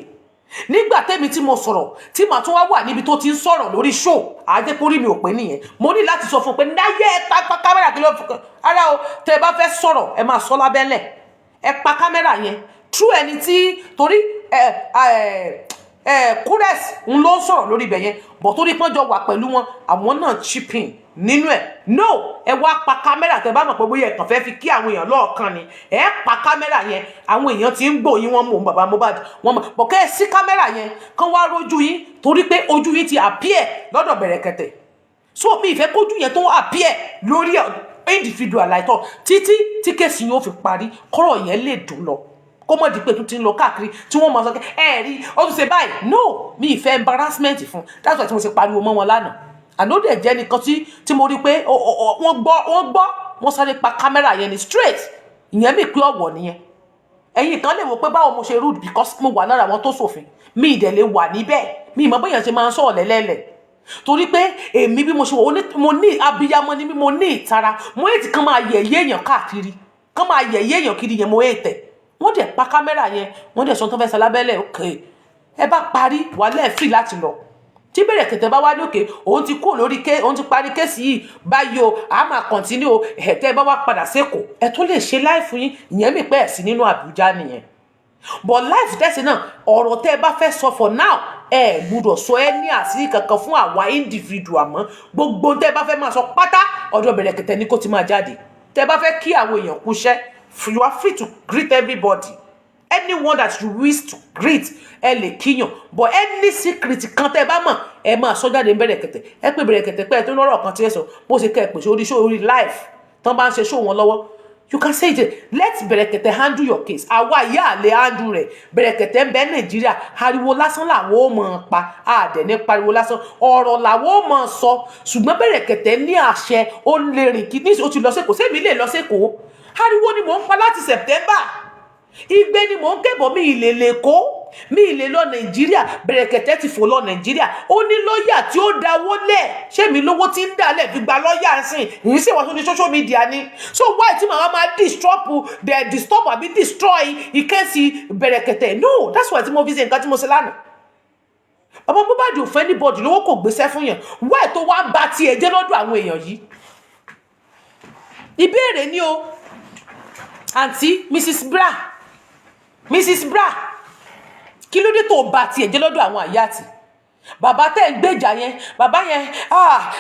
Speaker 1: Nígbà tẹ́mi tí mo sọ̀rọ̀, tí màá tún wá wà níbi tó ti ń sọ̀rọ̀ lórí show, àjẹkórí mi ò pé nìyẹn. Mo ní láti sọ fún un pé náyé, ẹ pa camera. Kí ló fi ara o? Tẹ́ ẹ bá fẹ́ sọ̀rọ̀, ẹ máa sọ lábẹ́lẹ̀. Ẹ pa camera yẹn true ẹni tí torí ẹ ẹ ẹ kúrẹ́sì ń ló ń sọ̀rọ̀ lórí ibẹ̀ yẹn bọ̀, torí pọ́njọ wà pẹ̀lú wọn, àwọn náà chipping nínú ẹ̀. No, ẹ wá pa camera. Tẹ bá mọ̀ pé bóyá ẹ kàn fẹ́ fi kí àwọn èèyàn lọ́ọ̀kan ni, ẹ pa camera yẹn. Àwọn èèyàn ti ń gbòyìn wọn mọ̀ bàbá Mohbad wọn mọ̀ bọ̀. Kẹ́ ẹ sí camera yẹn kán wá rójú yín, torí pé ojú yín ti appear lọ́dọ̀ Bẹ̀rẹ̀kẹ̀tẹ̀. So mi ìfẹ́ kójú yẹn tó appear lórí individual láìtọ́ títí tí case yẹn ó fi parí, kọ́rọ̀ yẹn lè dùn lọ, kó mọ̀ di pé tó ti ń lọ káàkiri tí wọ́n mọ̀ sọ pé ẹ rí ó tún ṣe báyìí. No, mi ìfẹ́ embarrassment fún. That's why tí mo ṣe pariwo mọ́ wọn lánàá. Àná dẹ̀ jẹ́ nìkan tí mo rí pé wọ́n gbọ́, wọ́n gbọ́, wọ́n sáré pa camera yẹn ni straight. Ìyẹn mi pé ọ̀wọ̀ nìyẹn. Ẹ̀yin kan lè wò pé báwo mo ṣe rude, because mo wà lára àwọn tó ṣòfin. Mi ìdẹ̀ lè wà níbẹ̀, mi ìmọ̀ bóyá ṣe máa ń sọ̀rọ̀ lẹ́lẹ́lẹ̀, torí pé èmi bí mo ṣe wò, mo ní abiyamọ ni mí, mo ní ìtara. Mo ètì kan máa yẹ̀yẹ́ èèyàn káàkiri, kan máa yẹ̀yẹ́ èèyàn kiri yẹn, mo ètẹ̀. Wọ́n dẹ̀ pa camera yẹn, wọ́n dẹ̀ sọ tó fẹ́ sọ lábẹ́lẹ̀. Ok, ẹ bá parí wàhálà, ẹ̀ free láti lọ. Tí Bẹ̀rẹ̀kẹ̀tẹ̀ bá wá ní òkè, òun ti kúrò lórí ké, òun ti parí case yìí báyìí o, a máa continue o. Ẹ̀ tẹ́ ẹ bá wá padà sékòó, ẹ tún lè ṣe live yín. Ìyẹn mi pẹ́ ẹ̀ sí nínú Àbújá nìyẹn. But live tẹ́sí náà, ọ̀rọ̀ tẹ́ ẹ bá fẹ́ sọ for now, ẹ gbúdọ̀ sọ ẹ ní àṣírí kankan fún àwa individual mọ́. Gbogbo tẹ́ ẹ bá fẹ́ máa sọ pátá, ọ̀dọ̀ Bẹ̀rẹ̀kẹ̀tẹ̀ ni kó ti máa jáde. Tẹ́ ẹ bá fẹ́ kí àwọn èèyàn kúṣẹ́, you are free to greet everybody, anyone that you wish to greet, ẹ lè kíyàn. But any secret kan tẹ́ ẹ bá mọ̀, ẹ máa sọ jáde ní Bẹ̀rẹ̀kẹ̀tẹ̀. Ẹ pé Bẹ̀rẹ̀kẹ̀tẹ̀ pé ẹ tó lọ́rọ̀ kan tí ẹ sọ, bó ṣe kẹ́ ẹ pèsè orí show, orí live tán bá ń ṣe show wọn lọ́wọ́, you can say it. Let Bẹ̀rẹ̀kẹ̀tẹ̀ handle your case. Àwa ìyá àlè handle rẹ̀. Bẹ̀rẹ̀kẹ̀tẹ̀ ń bẹ Nàìjíríà, ariwo lásán làwọn ò mọ̀ ọ́n pa àdẹ̀ ní pariwo lásán, ọ̀rọ̀ làwọn ò mọ̀ ọ́n sọ. Ṣùgbọ́n Bẹ̀rẹ̀kẹ̀tẹ̀ ní àṣẹ, ó lè rìn kí ní ó ti lọ sẹ́kọ̀ọ́. Sẹ́mi lè lọ sẹ́kọ̀ọ́? Ariwo ni mò ń pa láti September, igbe ni mò ń kébọ̀. Mi ìlè lè kó mi ìlè lọ Nàìjíríà. Bẹ̀rẹ̀kẹ̀tẹ̀ ti fò lọ Nàìjíríà, ó ní lọ́ọ̀yà tí ó dáwó lẹ̀. Ṣé mi lówó tí ń dà lẹ̀ fi gba lọ́ọ̀yà sìn ìyín sì wọ́n tó ní social media ni? So why tí màá máa disturb the disturb àbí destroy ìkẹ́sì Bẹ̀rẹ̀kẹ̀tẹ̀? No, that's why tí mo fi ṣe nǹkan tí mo ṣe lánàá. Bàbá Mohbad ò fẹ́ anybody lówó, kò gbéṣẹ́ fún yàn. Why tó wá ń ba tiẹ̀ jẹ́ lọ́dọ̀ àwọn èèyàn yìí? Ìbéèrè ni o. Àǹtí Mrs Bra, Mrs Bra, kí ló dé tó ba tiẹ̀ jẹ́ lọ́dọ̀ àwọn àyàtì bàbá tẹ́ ń gbèjà yẹn? Bàbá yẹn,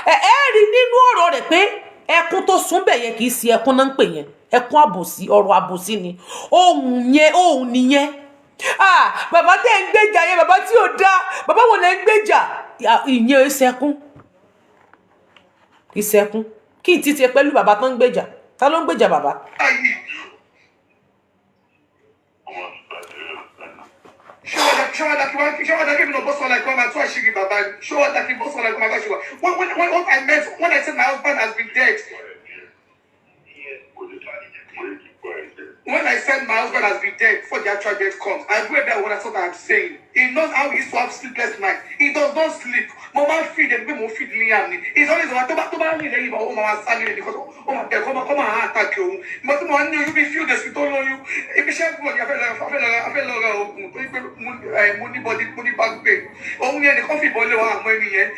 Speaker 1: ẹ ẹ rí nínú ọ̀rọ̀ rẹ̀ pé ẹkún tó sún bẹ̀ yẹn kì í ṣe ẹkún náà ń pè yẹn, ẹkún àbòsí, ọ̀rọ̀ àbòsí ni ohun yẹn, ohun nìyẹn. Bàbá tẹ́ ń gbèjà yẹn, bàbá tí ò dáa, bàbá wo lẹ́ ń gbèjà? Ìyẹn ìṣẹ́kún, ìṣẹ́kún kí n ti tiẹ̀ pẹ̀lú bàbá tó ń gbèjà. Ta ló ń gbèjà bàbá?
Speaker 2: Ayé.
Speaker 3: Ọmọ àti
Speaker 2: Ṣé wàá dá kí mi náà bọ́ sọ́la ẹ̀kọ́ máa tú àṣírí bàbá ni? Ṣé wàá dá kí n bọ́ sọ́la ẹ̀kọ́ máa bá ṣe wà? When what I meant when I said my husband has been dead, when I said my husband has been dead before the actual death comes, I agree with what that's what I'm saying. He knows how he used to have sleepless nights. He does not sleep. Mo máa ń feed ẹni pé mo feed Liam ni. He's always the one tó bá rìn lẹ́yìn ìbọn, ó máa wá sáré because ó máa bẹ̀ kọ́ máa attack òun. Mo tí mo wá ní oyún bí few days tó lóyún. Ibi iṣẹ́ pọ̀ ní afẹ́ lọ ra oògùn tó yí pé mo ní body, mo ní back pain. Òun yẹn nìkan fìbọn lé wa àmọ́ ẹni yẹn.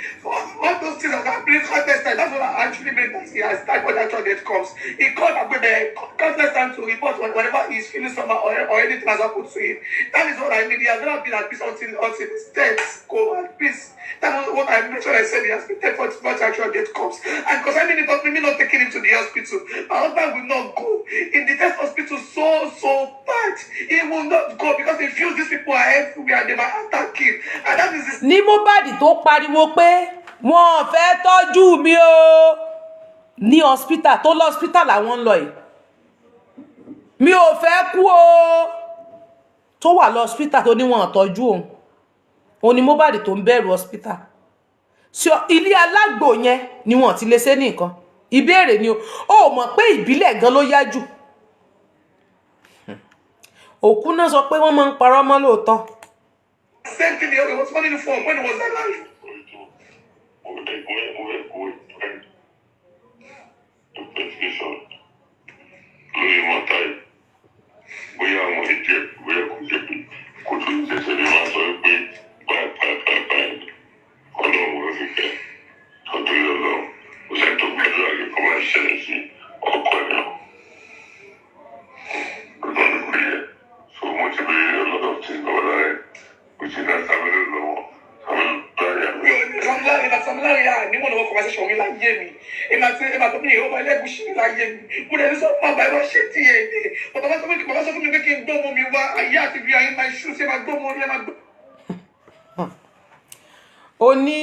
Speaker 2: All those things are happening countless times. That's what I actually meant that he has died when the actual death comes. He called Agbebe countless times to report whenever he's feeling somehow or anything has happened to him. That is what I mean. He has never been at peace until his death go at peace. That was what I meant when I said he has been dead for the actual death comes. And because I mean it, me not taking him to the hospital. My husband will not go. In the test hospital so, so bad. He will not go because he feels these people are everywhere and they might attack him. And that is his
Speaker 1: Ní Mohbad tó pariwo pé wọn ò fẹ́ tọ́jú mi o ní hospital, tó lọ hospital làwọn ń lọ yìí, mi ò fẹ́ kú o, tó wà lọ hospital, tó ní wọn ò tọ́jú òun, òun ni Mohbad tó ń bẹ̀rù hospital. Ṣé ilé alágbò yẹn ni wọn ti lè ṣe ní nǹkan? Ìbéèrè ni o. Ó mọ̀ pé ìbílẹ̀ gan ló yá jù. Òkú náà sọ pé wọ́n máa ń parọ́ mọ́ lóòótọ́.
Speaker 2: Same thing he was running for when he was alive.
Speaker 3: Mo fẹ́ investigation lórí matter yìí, bóyá àwọn ìjẹ, bóyá kò jẹ̀bi, kò tó ṣẹ̀ṣẹ̀ ní máa sọ pé báyìí báyìí báyìí báyìí. Ọlọ́run ló fi fẹ́ tọ́jú Ọlọ́run. Kò sẹ́ni tó gbàdúrà kí kò máa ṣẹlẹ̀ sí ọkọ ẹ̀ náà. Lọ́dọ̀ mi kò yẹ. So mo ti béèrè a lot of things lọ́wọ́ lára ẹ̀, which is that sábẹ́lẹ̀ lọ́wọ́ sábẹ́lẹ̀ láyà mi.
Speaker 2: Sam Larry na Sam Larry à ní wọn lọ́wọ́ conversation mi láyé mi. Èmi àti mi ìhó Ẹlẹ́gùṣí mi láyé mi. Mo lè ní sọ fún bàbá ẹ wá ṣé tiẹ̀ ní. Bàbá sọ fún mi pé kí n gbọ́ ọmọ mi wá ayé àti bí ayé máa ṣú ṣé máa gbọ́ ọmọ yẹn máa gbọ́.
Speaker 1: Ó ní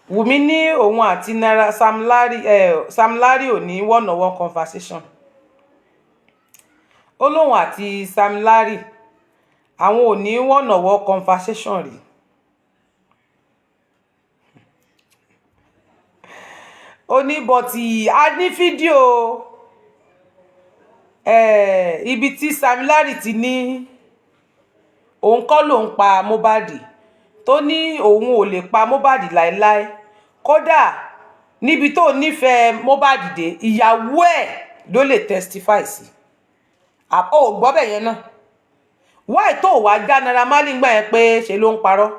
Speaker 1: Wùmí ní òun àti Naira Sam Larry, Sam Larry ò ní one on one conversation. Ó lóun àti Sam Larry, àwọn ò ní one on one conversation rí. Ó ní but a ní fídíò ibi tí Sam Larry ti ní òun kọ́ lòun pa Mohbad, tó ní òun ò lè pa Mohbad láéláé, kódà níbi tó nífẹ̀ẹ́ Mohbad dé, ìyàwó ẹ̀ ló lè testify sí. Ó gbọ́ bẹ̀ yẹn náà. Why tó wàá já Naira Marley gbà yẹn pé ṣe ló ń parọ́?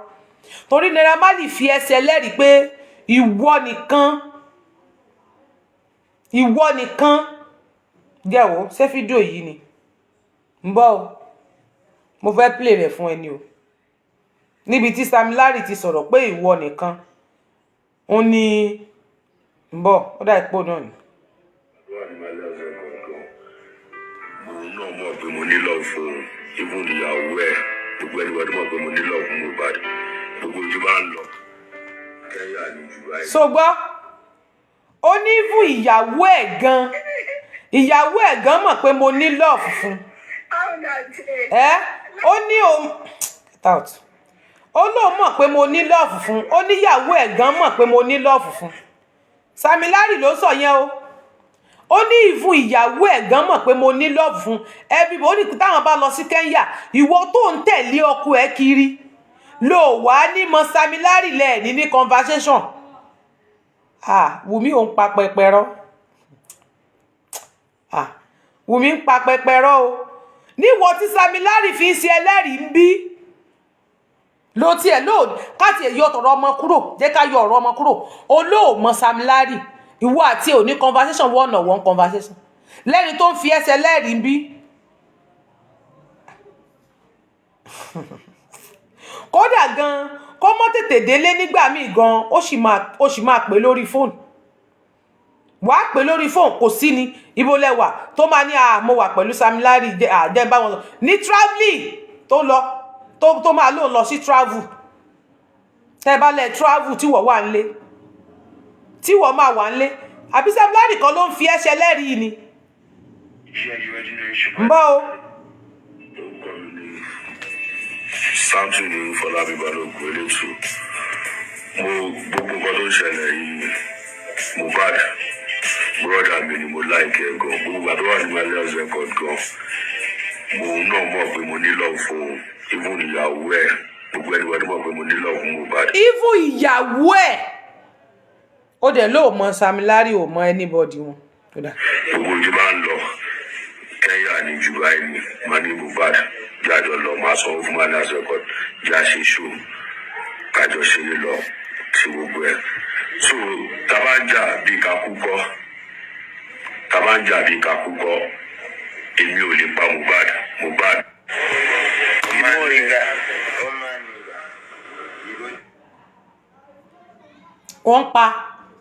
Speaker 1: Torí Naira Marley fi ẹsẹ̀ lẹ́rìí pé ìwọ nìkan, ìwọ nìkan jẹ́wọ́. Ṣé fídíò yìí ni? Ń bọ̀ o, mo fẹ́ play rẹ̀ fún ẹni o, níbi tí Sam Larry ti sọ̀rọ̀ pé ìwọ nìkan ó ní. Ń bọ̀, ó dà ipò náà ni.
Speaker 3: Wà ní Malians Record gan. Òun náà mọ̀ pé mo ní love fún, even ìyàwó ẹ̀, gbogbo ẹni mọ̀ pé mo ní love fún Mohbad. Gbogbo ojú bá ń lọ. Kẹ́yà ní Dubai.
Speaker 1: So gbọ́, ó ní fún ìyàwó ẹ̀ gan, ìyàwó ẹ̀ gan mọ̀ pé mo ní love fún ẹ. Ó ní òun, get out, ó lóun mọ̀ pé mo ní love fún. Ó níyàwó ẹ̀ gan mọ̀ pé mo ní love fún. Sam Larry ló sọ yẹn o. Ó ní ìfún ìyàwó ẹ̀ gan mọ̀ pé mo ní love fún everybody. Ó ní táwọn bá lọ sí Kenya, ìwọ tó ń tẹ̀lé ọkọ ẹ̀ kiri ló wà ní mọ Sam Larry lẹ́ẹ̀ní ní conversation. Ah, Wùmí ò ń pa pẹpẹrọ. Ah, Wùmí ń pa pẹpẹrọ o. Níwọ tí Sam Larry fi ń ṣe ẹlẹ́rìí ń bí ló tiẹ̀ ló ká tiẹ̀ yọ tọ̀rọ̀ ọmọ kúrò, jẹ́ ká yọ ọ̀rọ̀ ọmọ kúrò. Olóòmọ Sam Larry, ìwọ àti òní conversation, one on one conversation, lẹ́ni tó ń fi ẹsẹ̀ lẹ́rìí ń bí. Kódà gan, kó mọ́ tètè délé nígbà míì gan, ó sì máa pè lórí fóònù. Wàá pè lórí fóònù, kò sí ni ibo lẹwà tó máa ní, à mo wà pẹ̀lú Sam Larry, jẹ́ bá wọn sọ ní travelling tó lọ, tó máa lóun lọ sí travel. Tẹ́ bá lẹ travel, tí wọ́n wà nílé, tí wọ́n máa wà nílé, àbí Sam Larry kan ló ń fi ẹsẹ̀ lẹ́rìí ni. Ń bọ́ o.
Speaker 3: Orúkọ mi ni Samson ní Fọlábí Balógun Elétù. Mo gbogbo nǹkan tó ń ṣẹlẹ̀ yìí, Mohbad brother mi ni, mo like ẹ̀ gan. Gbogbo ìgbà tó wà ní Malians Record gan, òun náà mọ̀ pé mo ní love fún, even ìyàwó ẹ̀, gbogbo ẹni wọ́n mọ̀ pé mo ní love fún Mohbad.
Speaker 1: Even ìyàwó ẹ̀, ó dẹ̀ lóò mọ Sam Larry, ò mọ anybody wọn. Ó dà.
Speaker 3: Gbogbo ojú bá ń lọ Kenya ní Dubai ní màá ní Mohbad jájọ lọ, máa sanwó fún Malians Record, já ṣe show, kájọ ṣeré lọ sí gbogbo ẹ̀. So tá a bá ń jà bí kakú kọ́, tá a bá ń jà bí kakú kọ́, èmi ò lè pa Mohbad. Mohbad.
Speaker 5: Ọmọ nìga, ọmọ nìga.
Speaker 1: Wọ́n ń pa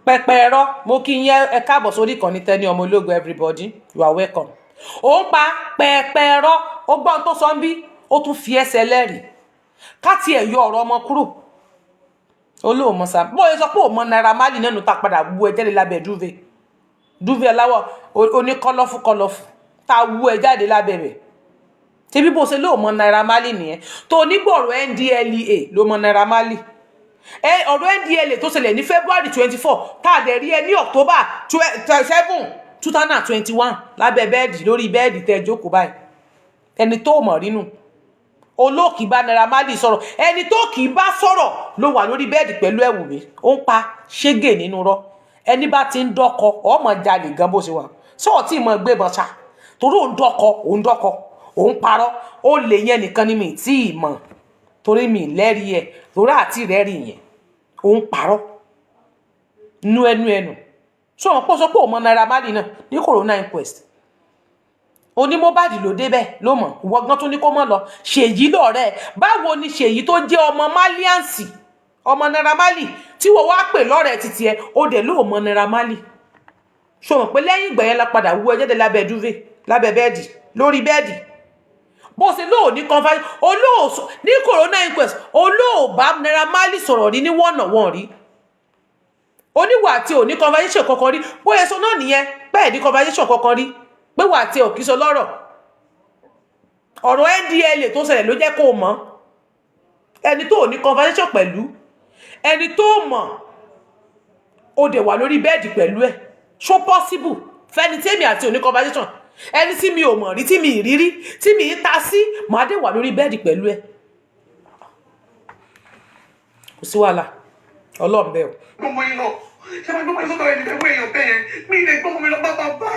Speaker 1: pẹpẹ ẹ̀rọ. Mo kí yín, ẹ káàbọ̀ sórí ìkànnì Tẹ́ni Ọmọ Ológo. Everybody, you are welcome. Ó ń pa pẹpẹ ẹ̀rọ. Ó gbọ́n tó sọ ń bí, ó tún fi ẹsẹ̀ lẹ́rìí. Ká tiẹ̀ yọ ọ̀rọ̀ ọmọ kúrò, ó lóun mọ Sam, bóyá sọ pé òun mọ Naira Marley nínú tá a padà wú ẹ jáde lábẹ́ duvet aláwọ̀ oníkọ́lọ́fù kọ́lọ́fù tá a wú ẹ jáde lábẹ́ rẹ̀. Ṣebí bó ṣe lóun mọ Naira Marley nìyẹn, tó onígbọ̀rọ̀ NDLEA ló mọ Naira Marley ẹ. Ọ̀rọ̀ NDLEA tó ṣẹlẹ̀ ní February 24, tá a dẹ̀ rí ẹ ní October 7, 2021 lábẹ́ bẹ́ẹ̀dì, lórí bẹ́ẹ̀dì tẹ́ ẹ jókòó báyìí. Ẹni tó mọ̀ rínú olóòkì bá Naira Marley sọ̀rọ̀, ẹni tó kì í bá sọ̀rọ̀ ló wà lórí bẹ́ẹ̀dì pẹ̀lú ẹ̀wù mi. Ó ń pa ṣégè nínú rọ. Ẹni bá ti ń dọ́kọ ọmọ jalè gan bó ṣe wà sọ́ọ̀ tí mo gbébọn ṣá, torí òun dọ́kọ, òun dọ́kọ, òun parọ́. Ó lè yẹn nìkan ni mi tí ì mọ̀, torí mi lẹ́rìí ẹ̀, torí àti rẹ́rìí yẹn. Òun parọ́ nu ẹnu ẹnu sọ wọn pọ̀, sọ pé òun mọ Naira Marley náà ní coroner inquest. Oní Mohbad ló débẹ̀ ló mọ̀. Ìwọ gan tún ní kó mọ̀ lọ ṣèyí lọ́rẹ́. Báwo ni Ṣèyí tó jẹ́ ọmọ Maliansi, ọmọ Naira Marley, tí wọ́n wá pè lọ́rẹ́ títí ẹ, ó dẹ̀ lóò mọ Naira Marley? Ṣo mọ̀ pé lẹ́yìn ìgbà yẹn la padà wú ẹ jáde lábẹ́ duvet, lábẹ́ bẹ́ẹ̀dì, lórí bẹ́ẹ̀dì? Bó ṣe lóò ní confam olóò ní coroner inquest, olóò bá Naira Marley sọ̀rọ̀ rí ní one on one rí, oníwà àti òní conversation kankan rí. Bóyá sọ náà nìyẹn, bẹ́ẹ̀ ní conversation kankan rí, pé wà àti òkì sọ lọ́rọ̀. Ọ̀rọ̀ NDLEA tó ṣẹlẹ̀ ló jẹ́ kó o mọ̀. Ẹni tó ní conversation pẹ̀lú, ẹni tó mọ̀, ó dẹ̀ wà lórí bẹ́ẹ̀dì pẹ̀lú ẹ̀. Ṣó possible fẹ́ni tí èmi àti òní conversation, ẹni tí mi ò mọ̀ rí, tí mi ì rírí, tí mi ì ta sí, màá dẹ̀ wà lórí bẹ́ẹ̀dì pẹ̀lú ẹ̀? Kò sí wàhálà, Ọlọ́run bẹ́ẹ̀ o.
Speaker 2: Gbọ́mọ yín lọ, ṣé máa gbọ́mọ yín sọ́dọ̀ ẹni tẹ́wọ́ èèyàn bẹ́ẹ̀ yẹn? Mi lè gbọ́mọ mi lọ bá bàbá.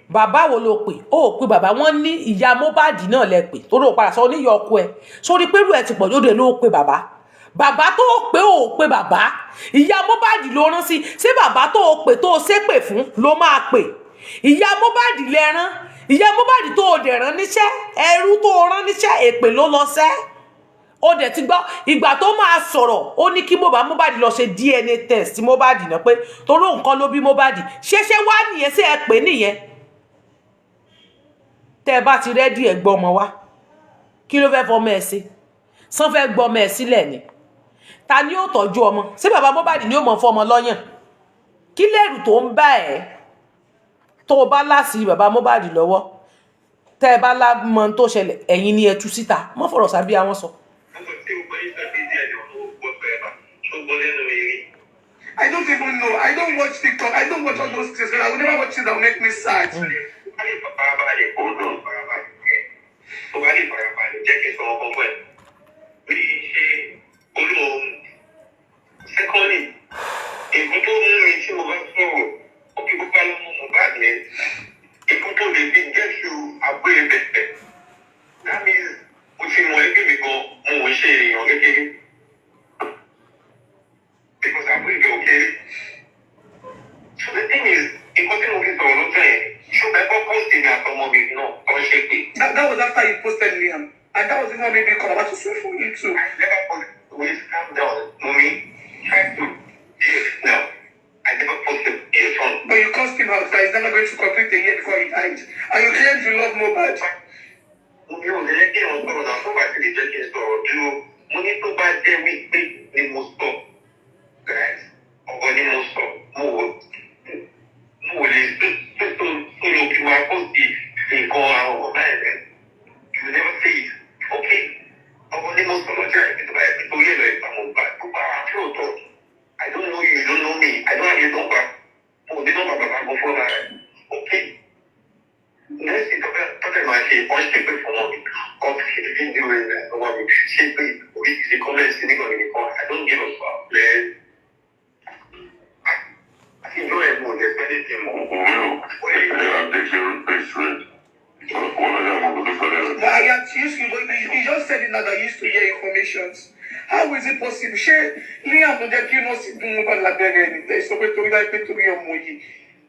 Speaker 1: Bàbá wo ló pè? Ó ò pé bàbá. Wọn ní ìyá Mohbad náà lẹ pè, torí ó padà sọ oníyọ ọkọ ẹ sórí pẹ̀lú ẹ ti pọ̀ lóde ló pè bàbá. Bàbá tó pé, ó pé bàbá, ìyá Mohbad ló rán sí. Ṣé bàbá tó o pè, tó o ṣépè fún ló máa pè? Ìyá Mohbad lẹ́rán. Ìyá Mohbad tó o dẹ̀ rán níṣẹ́, ẹrú tó o rán níṣẹ́, èpè ló lọ sẹ́. Ó dẹ̀ ti gbọ́ ìgbà tó máa sọ̀rọ̀, ó ní kí Mohbad lọ ṣe DNA test Mohbad náà, pé torí nǹkan ló bí Mohbad. Ṣeéṣe wá nìyẹn sí ẹ pé nìyẹn. Tẹ́ ẹ bá ti ready, ẹ̀ gbọ́ ọmọ wa. Kí ló fẹ́ fọmọ ẹ̀ sí? Sàn fẹ́ gbọ́ ọmọ ẹ̀ sílẹ̀ ni? Ta ni ó tọ́jú ọmọ? Ṣé bàbá Mohbad ni ó mọ̀ fọmọ lọ́yàn? Kí lẹ́rù tó ń bá ẹ̀ tó o bá láṣìírí bàbá Mohbad lọ́wọ́? Tẹ́ ẹ bá lámọ tó ṣẹlẹ̀, ẹ̀yin ni ẹ tú síta. Mọ́ fọ̀rọ̀ sábí àwọn sọ.
Speaker 4: Mo tí o gbọ́ yín sábẹ́ díẹ̀ ní ọ̀nà whatsoever tó gbọ́ lẹ́nu mi rí.
Speaker 2: I don't even know. I don't watch TikTok. I don't watch all those things. I will never watch things that will make me sad.
Speaker 4: Tó bá lè farabalẹ̀, farabalẹ̀ ẹ̀, tó bá lè farabalẹ̀, jẹ́ kí n sọ ọkọ fún ẹ. Bí ṣe olóòrùn. Secondly, nǹkan tó mú mi tí mo bá sọ̀rọ̀, ó kí gbogbo àwọn ọmọ Mohbad yẹn, nǹkan tó lè fi get you àgbé bẹ̀rẹ̀. That means mo ti mọ ẹgbẹ́ mi gan, mo ò ṣe èèyàn kékeré. Because àbúrò ìbẹ̀ ò kéré. So the thing is, nǹkan tí mo fi sọ̀rọ̀ lọ́jọ́ yẹn, ṣùgbọ́n ẹ̀kọ́ post mi àtọmọ mi náà kọ́ ṣe pé.
Speaker 2: That was after you posted Liam. And that was even made me come out to swear for you too.
Speaker 4: I never posted. Wait, calm down. Mummy, try to yes, now. I never posted a song.
Speaker 2: But you cursed him out that he's never going to complete a year before he died. And you claimed you love Mohbad.
Speaker 4: Mummy, ò lè jẹ́ kí èèyàn sọ̀rọ̀ náà, tó bá ti lè jẹ́ kí n sọ̀rọ̀ dúró. Mo ní tó bá jẹ́ wípé ni mo sọ. Guys, ọ̀rọ̀ ni mo sọ. Mo ò lè tó tó tó lọ kí n máa post nǹkan àwọn ọ̀rọ̀ báyìí rẹ̀. You never say it. Okay. Ọ̀rọ̀ ni mo sọ lọ́jọ́ ìbí, tó bá yẹ kí torí ẹ̀rọ ìpa Mohbad tó bá wà fún òótọ́. I don't know you, you don't know me. I don't have your number. Mo ò ní nọ́mbà bàbá gan fúnra rẹ̀. Okay. Next thing tọ́fẹ̀ máa ṣe, wọ́n ṣe pé fún wọn mi. Kọ́ fi fídíò rẹ̀ ọmọ mi ṣe pé oríṣiríṣi comments nígbà nìkan. I don't give a fuck, man. Àtijọ́ ẹ̀ mo lè fẹ́ lè fi mọ̀.
Speaker 2: But I am used to, you just said it now that you used to hear informations. How is it possible? Ṣé Liam ló jẹ́ kí nọ́ọ̀sì gún Mohbad lábẹ́rẹ́ ni? Tẹ́ sọ pé torí láì pé torí ọmọ yìí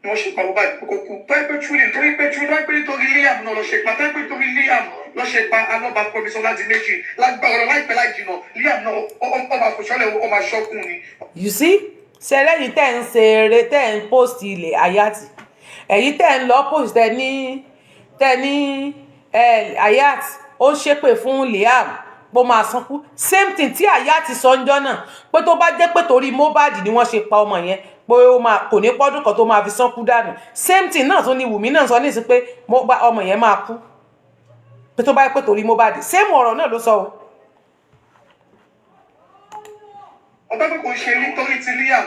Speaker 2: ni wọ́n ṣe pa Mohbad kókó kú. Tó ẹ pé truly torí pé truly láì pé nítorí Liam náà lọ ṣe pa. Tó ẹ pé torí Liam lọ ṣe pa Alọ́ba Promise Ọládìméjì. Lágbára ọ̀rọ̀, láìpẹ́ láì jìnà, Liam náà ọmọ àfòṣọ́lẹ̀, ọmọ aṣọ́kùn ni.
Speaker 1: You see, ṣe lẹ́yìn tẹ́ ń ṣe eré, tẹ́ ń post ilẹ̀ Hayat, ẹ̀yin tẹ́ ń lọ post, tẹ́ ní Hayat ó ṣépè fún Liam bó máa sankú. Same thing tí Hayat sọ ń jọ́ náà, pé tó bá jẹ́ pé torí Mohbad ni wọ́n ṣe pa ọmọ yẹn, pé ó máa kò ní pọ́dún kan tó máa fi sánkú dànù. Same thing náà tún ni Wùmí náà sọ nísìsiyìí, pé ọmọ yẹn máa kú, pé tó bá jẹ́ pé torí Mohbad. Same ọ̀rọ̀ náà ló sọ o.
Speaker 2: Ọba pé kò ń ṣe nítorí ti Liam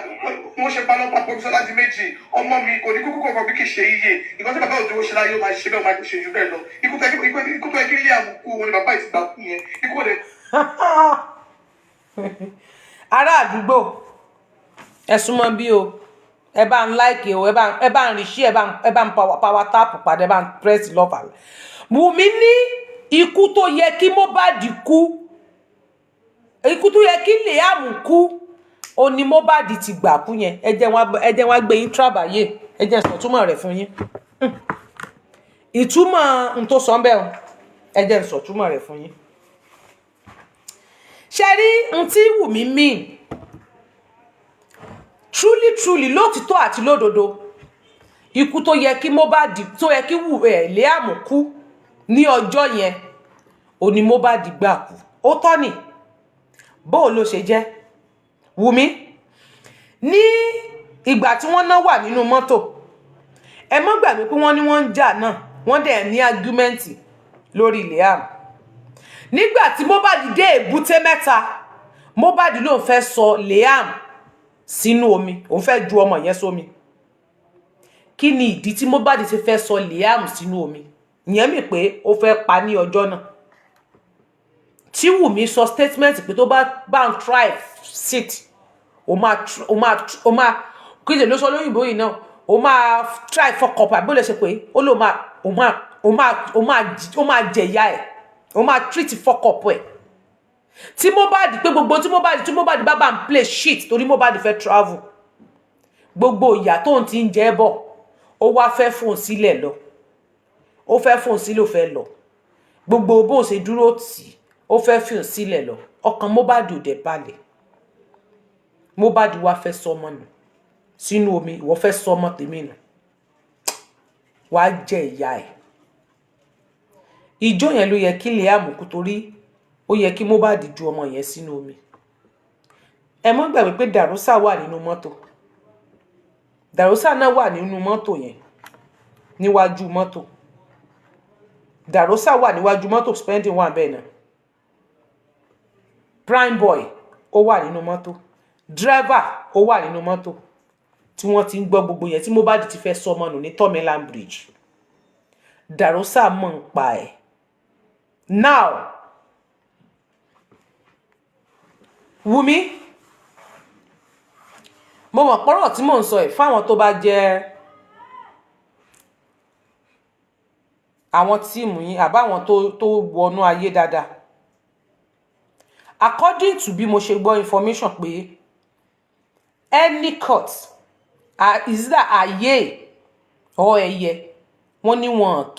Speaker 2: wọ́n ṣe pa Alọ́ba Promise Ọládìméjì. Ọmọ mi kò ní kúkú kọ̀ọ̀kan bí kì í ṣe iye. Ìkan tí bàbá òdòwò ṣe láyé, ó máa ṣe bẹ́ẹ̀, ó máa ṣe jù bẹ́ẹ̀ lọ. Ikú tó yẹ kí Liam kú, òun ni bàbá ìtìgbà kú yẹn. Ikú òde.
Speaker 1: Ará àdúgbò, ẹ súnmọ́ bí o. Ẹ bá ń like o, ẹ bá ń rí sí, ẹ bá ń power tap padà, ẹ bá ń press love. Wùmí ní ikú tó yẹ kí Mohbad kú, ikú tó yẹ kí Liam kú, ó ní Mohbad ti gbà kú yẹn. Ẹ jẹ́ wá gbé yín trabayé. Ẹ jẹ́ sọ túmọ̀ rẹ̀ fún yín. Ìtumọ̀ n tó sọ ń bẹ̀ o, ẹ jẹ́ sọ túmọ̀ rẹ̀ fún yín. Ṣe rí n tí Wùmí mean? Truly truly, lótìtọ́ àti lódodo, ikú tó yẹ kí Mohbad, tó yẹ kí wù ẹ Liam kú ní ọjọ́ yẹn, ó ní Mohbad gbà kú. Ó tọ́ ni. Bó ló ṣe jẹ́? Wùmí ní ìgbà tí wọ́n náà wà nínú mọ́tò, ẹ mọ́ gbàgbé pé wọ́n ní wọ́n ń jà náà, wọ́n dẹ̀ ní argument lórí Liam. Nígbà tí Mohbad dé Èbúté Mẹ́ta, Mohbad ló ń fẹ́ sọ Liam sínú omi, òun fẹ́ ju ọmọ yẹn sómi. Kí ni ìdí tí Mohbad ti fẹ́ sọ Liam sínú omi? Ìyẹn mi pé ó fẹ́ pa ní ọjọ́ náà tí Wùmí sọ statement pé tó bá bá ń try sit, ó máa kí lè ló sọ lóyìnbó yìí náà, ó máa try fuck up, àbí ó lè ṣe pé ó lò máa ó máa jẹ̀yà ẹ̀, ó máa treat fuck up ẹ̀ tí Mohbad, pé gbogbo tí Mohbad bá ń play shit, torí Mohbad fẹ́ travel, gbogbo ìyà tóun ti ń jẹ bọ̀, ó wá fẹ́ fóun sílẹ̀ lọ. Ó fẹ́ fòun sílẹ̀, ó fẹ́ lọ. Gbogbo bó ṣe dúró tì í, ó fẹ́ fìhàn sílẹ̀ lọ. Ọkàn Mohbad ò dẹ̀ balẹ̀. Mohbad wá fẹ́ sọmọ nù sínú omi. Ìwọ fẹ́ sọmọ tèmi nù, wàá jẹ ìyá ẹ̀. Ìjọ yẹn ló yẹ kí Liam kú, torí ó yẹ kí Mohbad ju ọmọ yẹn sínú omi. Ẹ mọ́ gbàgbé pé Dàrúsà wà nínú mọ́tò. Dàrúsà náà wà nínú mọ́tò yẹn, níwájú mọ́tò. Dàrúsà wà níwájú mọ́tò, Spending wà bẹ́ẹ̀ náà, Prime Boy ó wà nínú mọ́tò, driver ó wà nínú mọ́tò, tí wọ́n ti ń gbọ́ gbogbo yẹn tí Mohbad ti fẹ́ sọmọ nù ní Third Bridge. Dàrúsà mọ̀ ń pa ẹ̀. Now, Wùmí, mo mọ̀ pọ́rọ̀ tí mò ń sọ ẹ̀ fáwọn tó bá jẹ́ àwọn team yín àbáwọn tó wọnú ayé dáadáa. According to bí mo ṣe gbọ́ information pé any court is that ayé or ẹyẹ, wọ́n ní wọn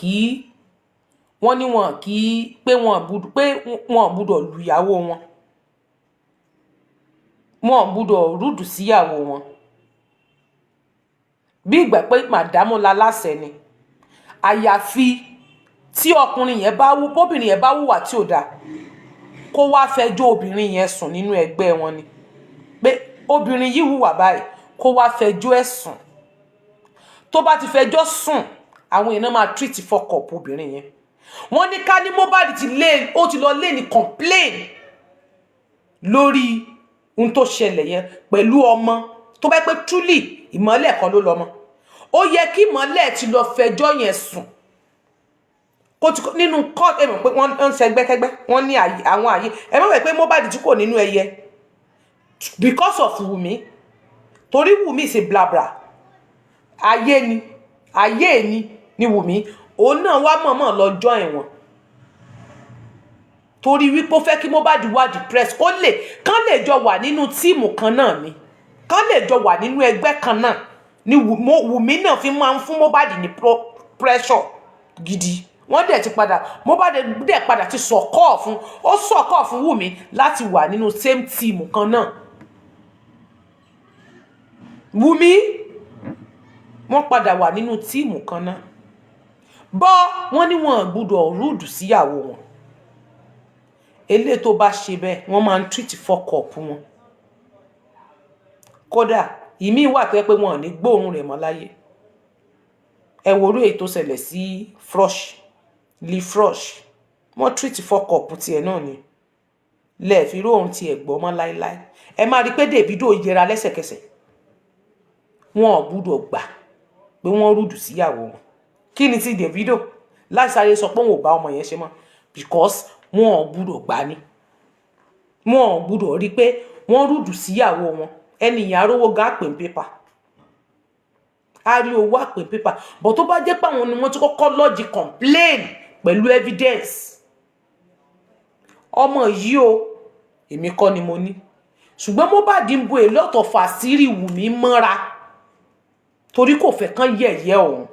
Speaker 1: kì í pé wọn gbúdọ̀ lùyàwó wọn, wọn gbúdọ̀ rude síyàwó wọn, bí ìgbà pé madam la láṣẹ ni. Àyàfi tí ọkùnrin yẹn bá wú, bóbìnrin yẹn bá hùwà tí ò dáa, kó wá fẹjọ́ obìnrin yẹn sùn nínú ẹgbẹ́ wọn ni, pé obìnrin yìí hùwà báyìí, kó wá fẹjọ́ ẹ̀ sùn. Tó bá ti fẹjọ́ sùn, àwọn èèyàn máa treat fuck up obìnrin yẹn. Wọ́n ní ká ní Mohbad ti lé, ó ti lọ lé ní complain lórí ohun tó ṣẹlẹ̀ yẹn pẹ̀lú ọmọ, tó bá pẹ́ truly Ìmọ́lẹ̀ kan ló lọ́mọ, ó yẹ kí Ìmọ́lẹ̀ ti lọ fẹjọ́ yẹn sùn kó ti nínú court. Ẹ mọ̀ pé wọ́n ń ṣẹgbẹ́kẹ́gbẹ́, wọ́n ní àwọn àyè. Ẹ mọ̀ pé Mohbad tí kò nínú ẹyẹ because of Wùmí, torí Wùmí ṣe blabla ayé ni, ayé ni Wùmí. Òun náà wá mọ̀ọ́mọ̀ lọ join wọn torí wípé ó fẹ́ kí Mohbad wá depressed, kó lè kán lè jọ wà nínú team kan náà ni, kán lè jọ wà nínú ẹgbẹ́ kan náà ni. Wùmí náà fi máa ń fún Mohbad ní pressure gidi. Wọ́n dẹ̀ ti padà, Mohbad dẹ̀ padà ti sọ̀kọ́ fún, ó sọ̀kọ́ fún Wùmí láti wà nínú same team kan náà. Wùmí, wọ́n padà wà nínú team kan náà bọ́. Wọ́n ní wọn gbúdọ̀ rude síyàwó wọn. Eléyìí tó bá ṣe bẹ́ẹ̀, wọ́n máa ń treat fuck up wọn. Kódà ìmíì wà tó yẹ pé wọn ò ní gbóòórùn rẹ̀ mọ́ láyé. Ẹ wo orú èyí tó ṣẹlẹ̀ sí Frosh, Lee Frosh. Wọ́n treat fuck up tiẹ̀ náà ni, lẹ́ẹ̀fi róhun tiẹ̀ gbọ́ mọ́ láéláé. Ẹ máa rí i pé Davido yẹra lẹ́sẹ̀kẹsẹ̀. Wọn ò gbúdọ̀ gbà pé wọ́n rude síyàwó wọn. Kí ni ti Davido láti sáré sọ pé òun ò bá ọmọ yẹn ṣe mọ́? Because wọn ò gbúdọ̀ gbà ní, wọn ò gbúdọ̀ rí i pé wọ́n rude síyàwó wọn. Ẹni ìyẹn arówó gan àpè ń pépà, á rí owó àpè pépà. But tó bá jẹ́ pé àwọn ni wọ́n ti kọ́kọ́ lodge complain pẹ̀lú evidence, ọmọ yìí o, èmi kọ́ ni mo ní. Ṣùgbọ́n Mohbad ń bo a lot of àṣírí Wùmí mọ́ra torí kò fẹ́ kán yẹ̀yẹ́ òun.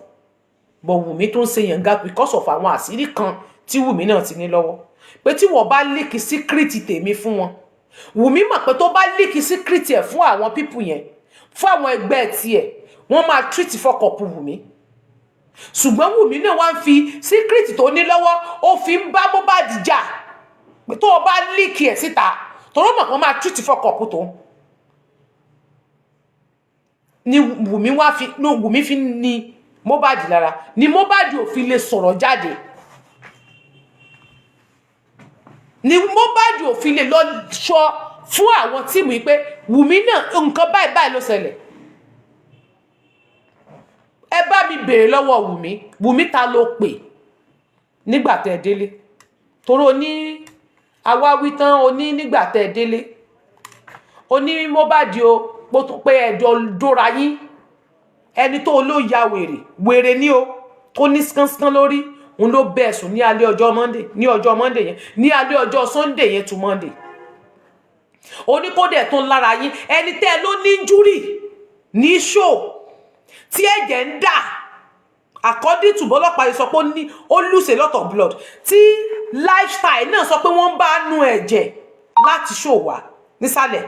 Speaker 1: But Wùmí tó ń ṣe yànga because of àwọn àṣírí kan tí Wùmí náà ti ní lọ́wọ́, pé tí wọ́n bá leak secret tèmi fún wọn. Wùmí mọ̀ pé tó bá leak secret ẹ̀ fún àwọn people yẹn, fún àwọn ẹgbẹ́ tiẹ̀, wọ́n máa treat fuck up Wùmí. Ṣùgbọ́n Wùmí náà wá ń fi secret tó ní lọ́wọ́, ó fi ń bá Mohbad jà pé tó o bá leak ẹ̀ síta, tòró mọ̀ pé wọ́n máa treat fuck up tó ni. Wùmí wá fi ní, Wùmí fi ní Mohbad lára ni Mohbad ò fi lè sọ̀rọ̀ jáde, ni Mohbad ò fi lè lọ sọ fún àwọn team yìí pé Wùmí náà, nǹkan báyìí báyìí ló ṣẹlẹ̀. Ẹ bá mi béèrè lọ́wọ́ Wùmí. Wùmí, ta ló pè nígbà tẹ́ ẹ délé? Torí o ní àwa wí tán, o ní nígbà tẹ́ ẹ délé, o ní Mohbad o pé ẹjọ́ dóra yín. Ẹni tó ló ya wèrè, wèrè ní o, tó ní skánsán lórí, òun ló bẹ́ẹ̀ sùn ní alẹ́ ọjọ́ Monday, ní ọjọ́ Monday yẹn, ní alẹ́ ọjọ́ Sunday yẹn to Monday. Oníkódẹ̀ tó ń lára yín, ẹni tẹ́ ẹ ló ní injury ní show tí ẹ̀jẹ̀ ń dà. According to bọ́lọ́pàá yìí sọ pé ó ní ó lose a lot of blood, tí lifestyle náà sọ pé wọ́n ń bá nu ẹ̀jẹ̀ láti ṣòwà nísàlẹ̀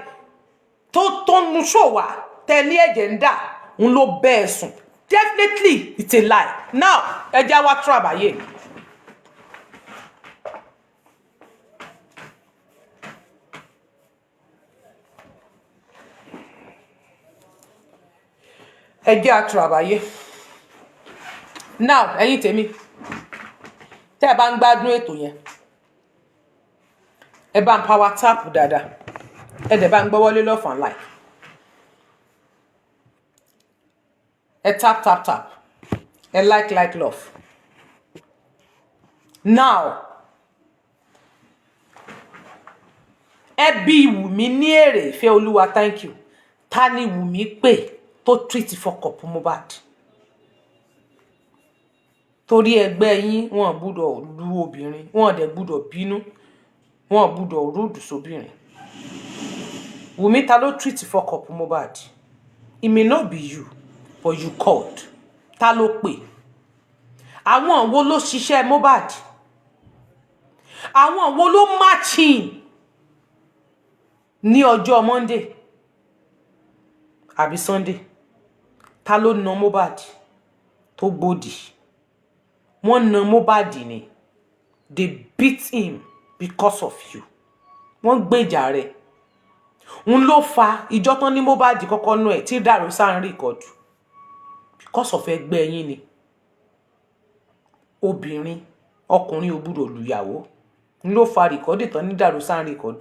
Speaker 1: tó nu ṣòwà tẹ ní ẹ̀jẹ̀ ń dà ń ló bẹ́ẹ̀ sùn. Definitely it's a lie. Now, ẹ jẹ́ wá tún àbáyé. Ẹ jẹ́ àtúràbáyé. Now, ẹ̀yin tèmi, tẹ́ ẹ bá ń gbádùn ètò yẹn, ẹ bá ń power tap dáadáa, ẹ dẹ̀ bá ń gbọ́wọ́lé love and like, ẹ tap tap tap, ẹ like like love. Now, ẹ bí Wùmí ní èrè ìfẹ́ Olúwa. Thank you. Ta ni Wùmí pè tó treat fuck up Mohbad? Torí ẹgbẹ́ yín, wọn gbúdọ̀ lu obìnrin, wọn dẹ̀ gbúdọ̀ bínú, wọn gbúdọ̀ rude sóbìnrin. Wùmí, ta ló treat fuck up Mohbad? It may not be you, but you called. Ta ló pè? Àwọn wo ló ṣiṣẹ́ Mohbad? Àwọn wo ló matching ní ọjọ́ Monday àbí Sunday? Ta ló na Mohbad tó gbòdì? Wọ́n na Mohbad ni. They beat him because of you. Wọ́n gbèjà rẹ̀ ń ló fa ìjọ tán ní Mohbad kọ́kọ́ nú ẹ̀ tí dàrú sáà ń record because of ẹgbẹ́ yín ni. Obìnrin, ọkùnrin ò gbúdọ̀ lùyàwó ń ló fa record tán ní dàrú sáà ń record.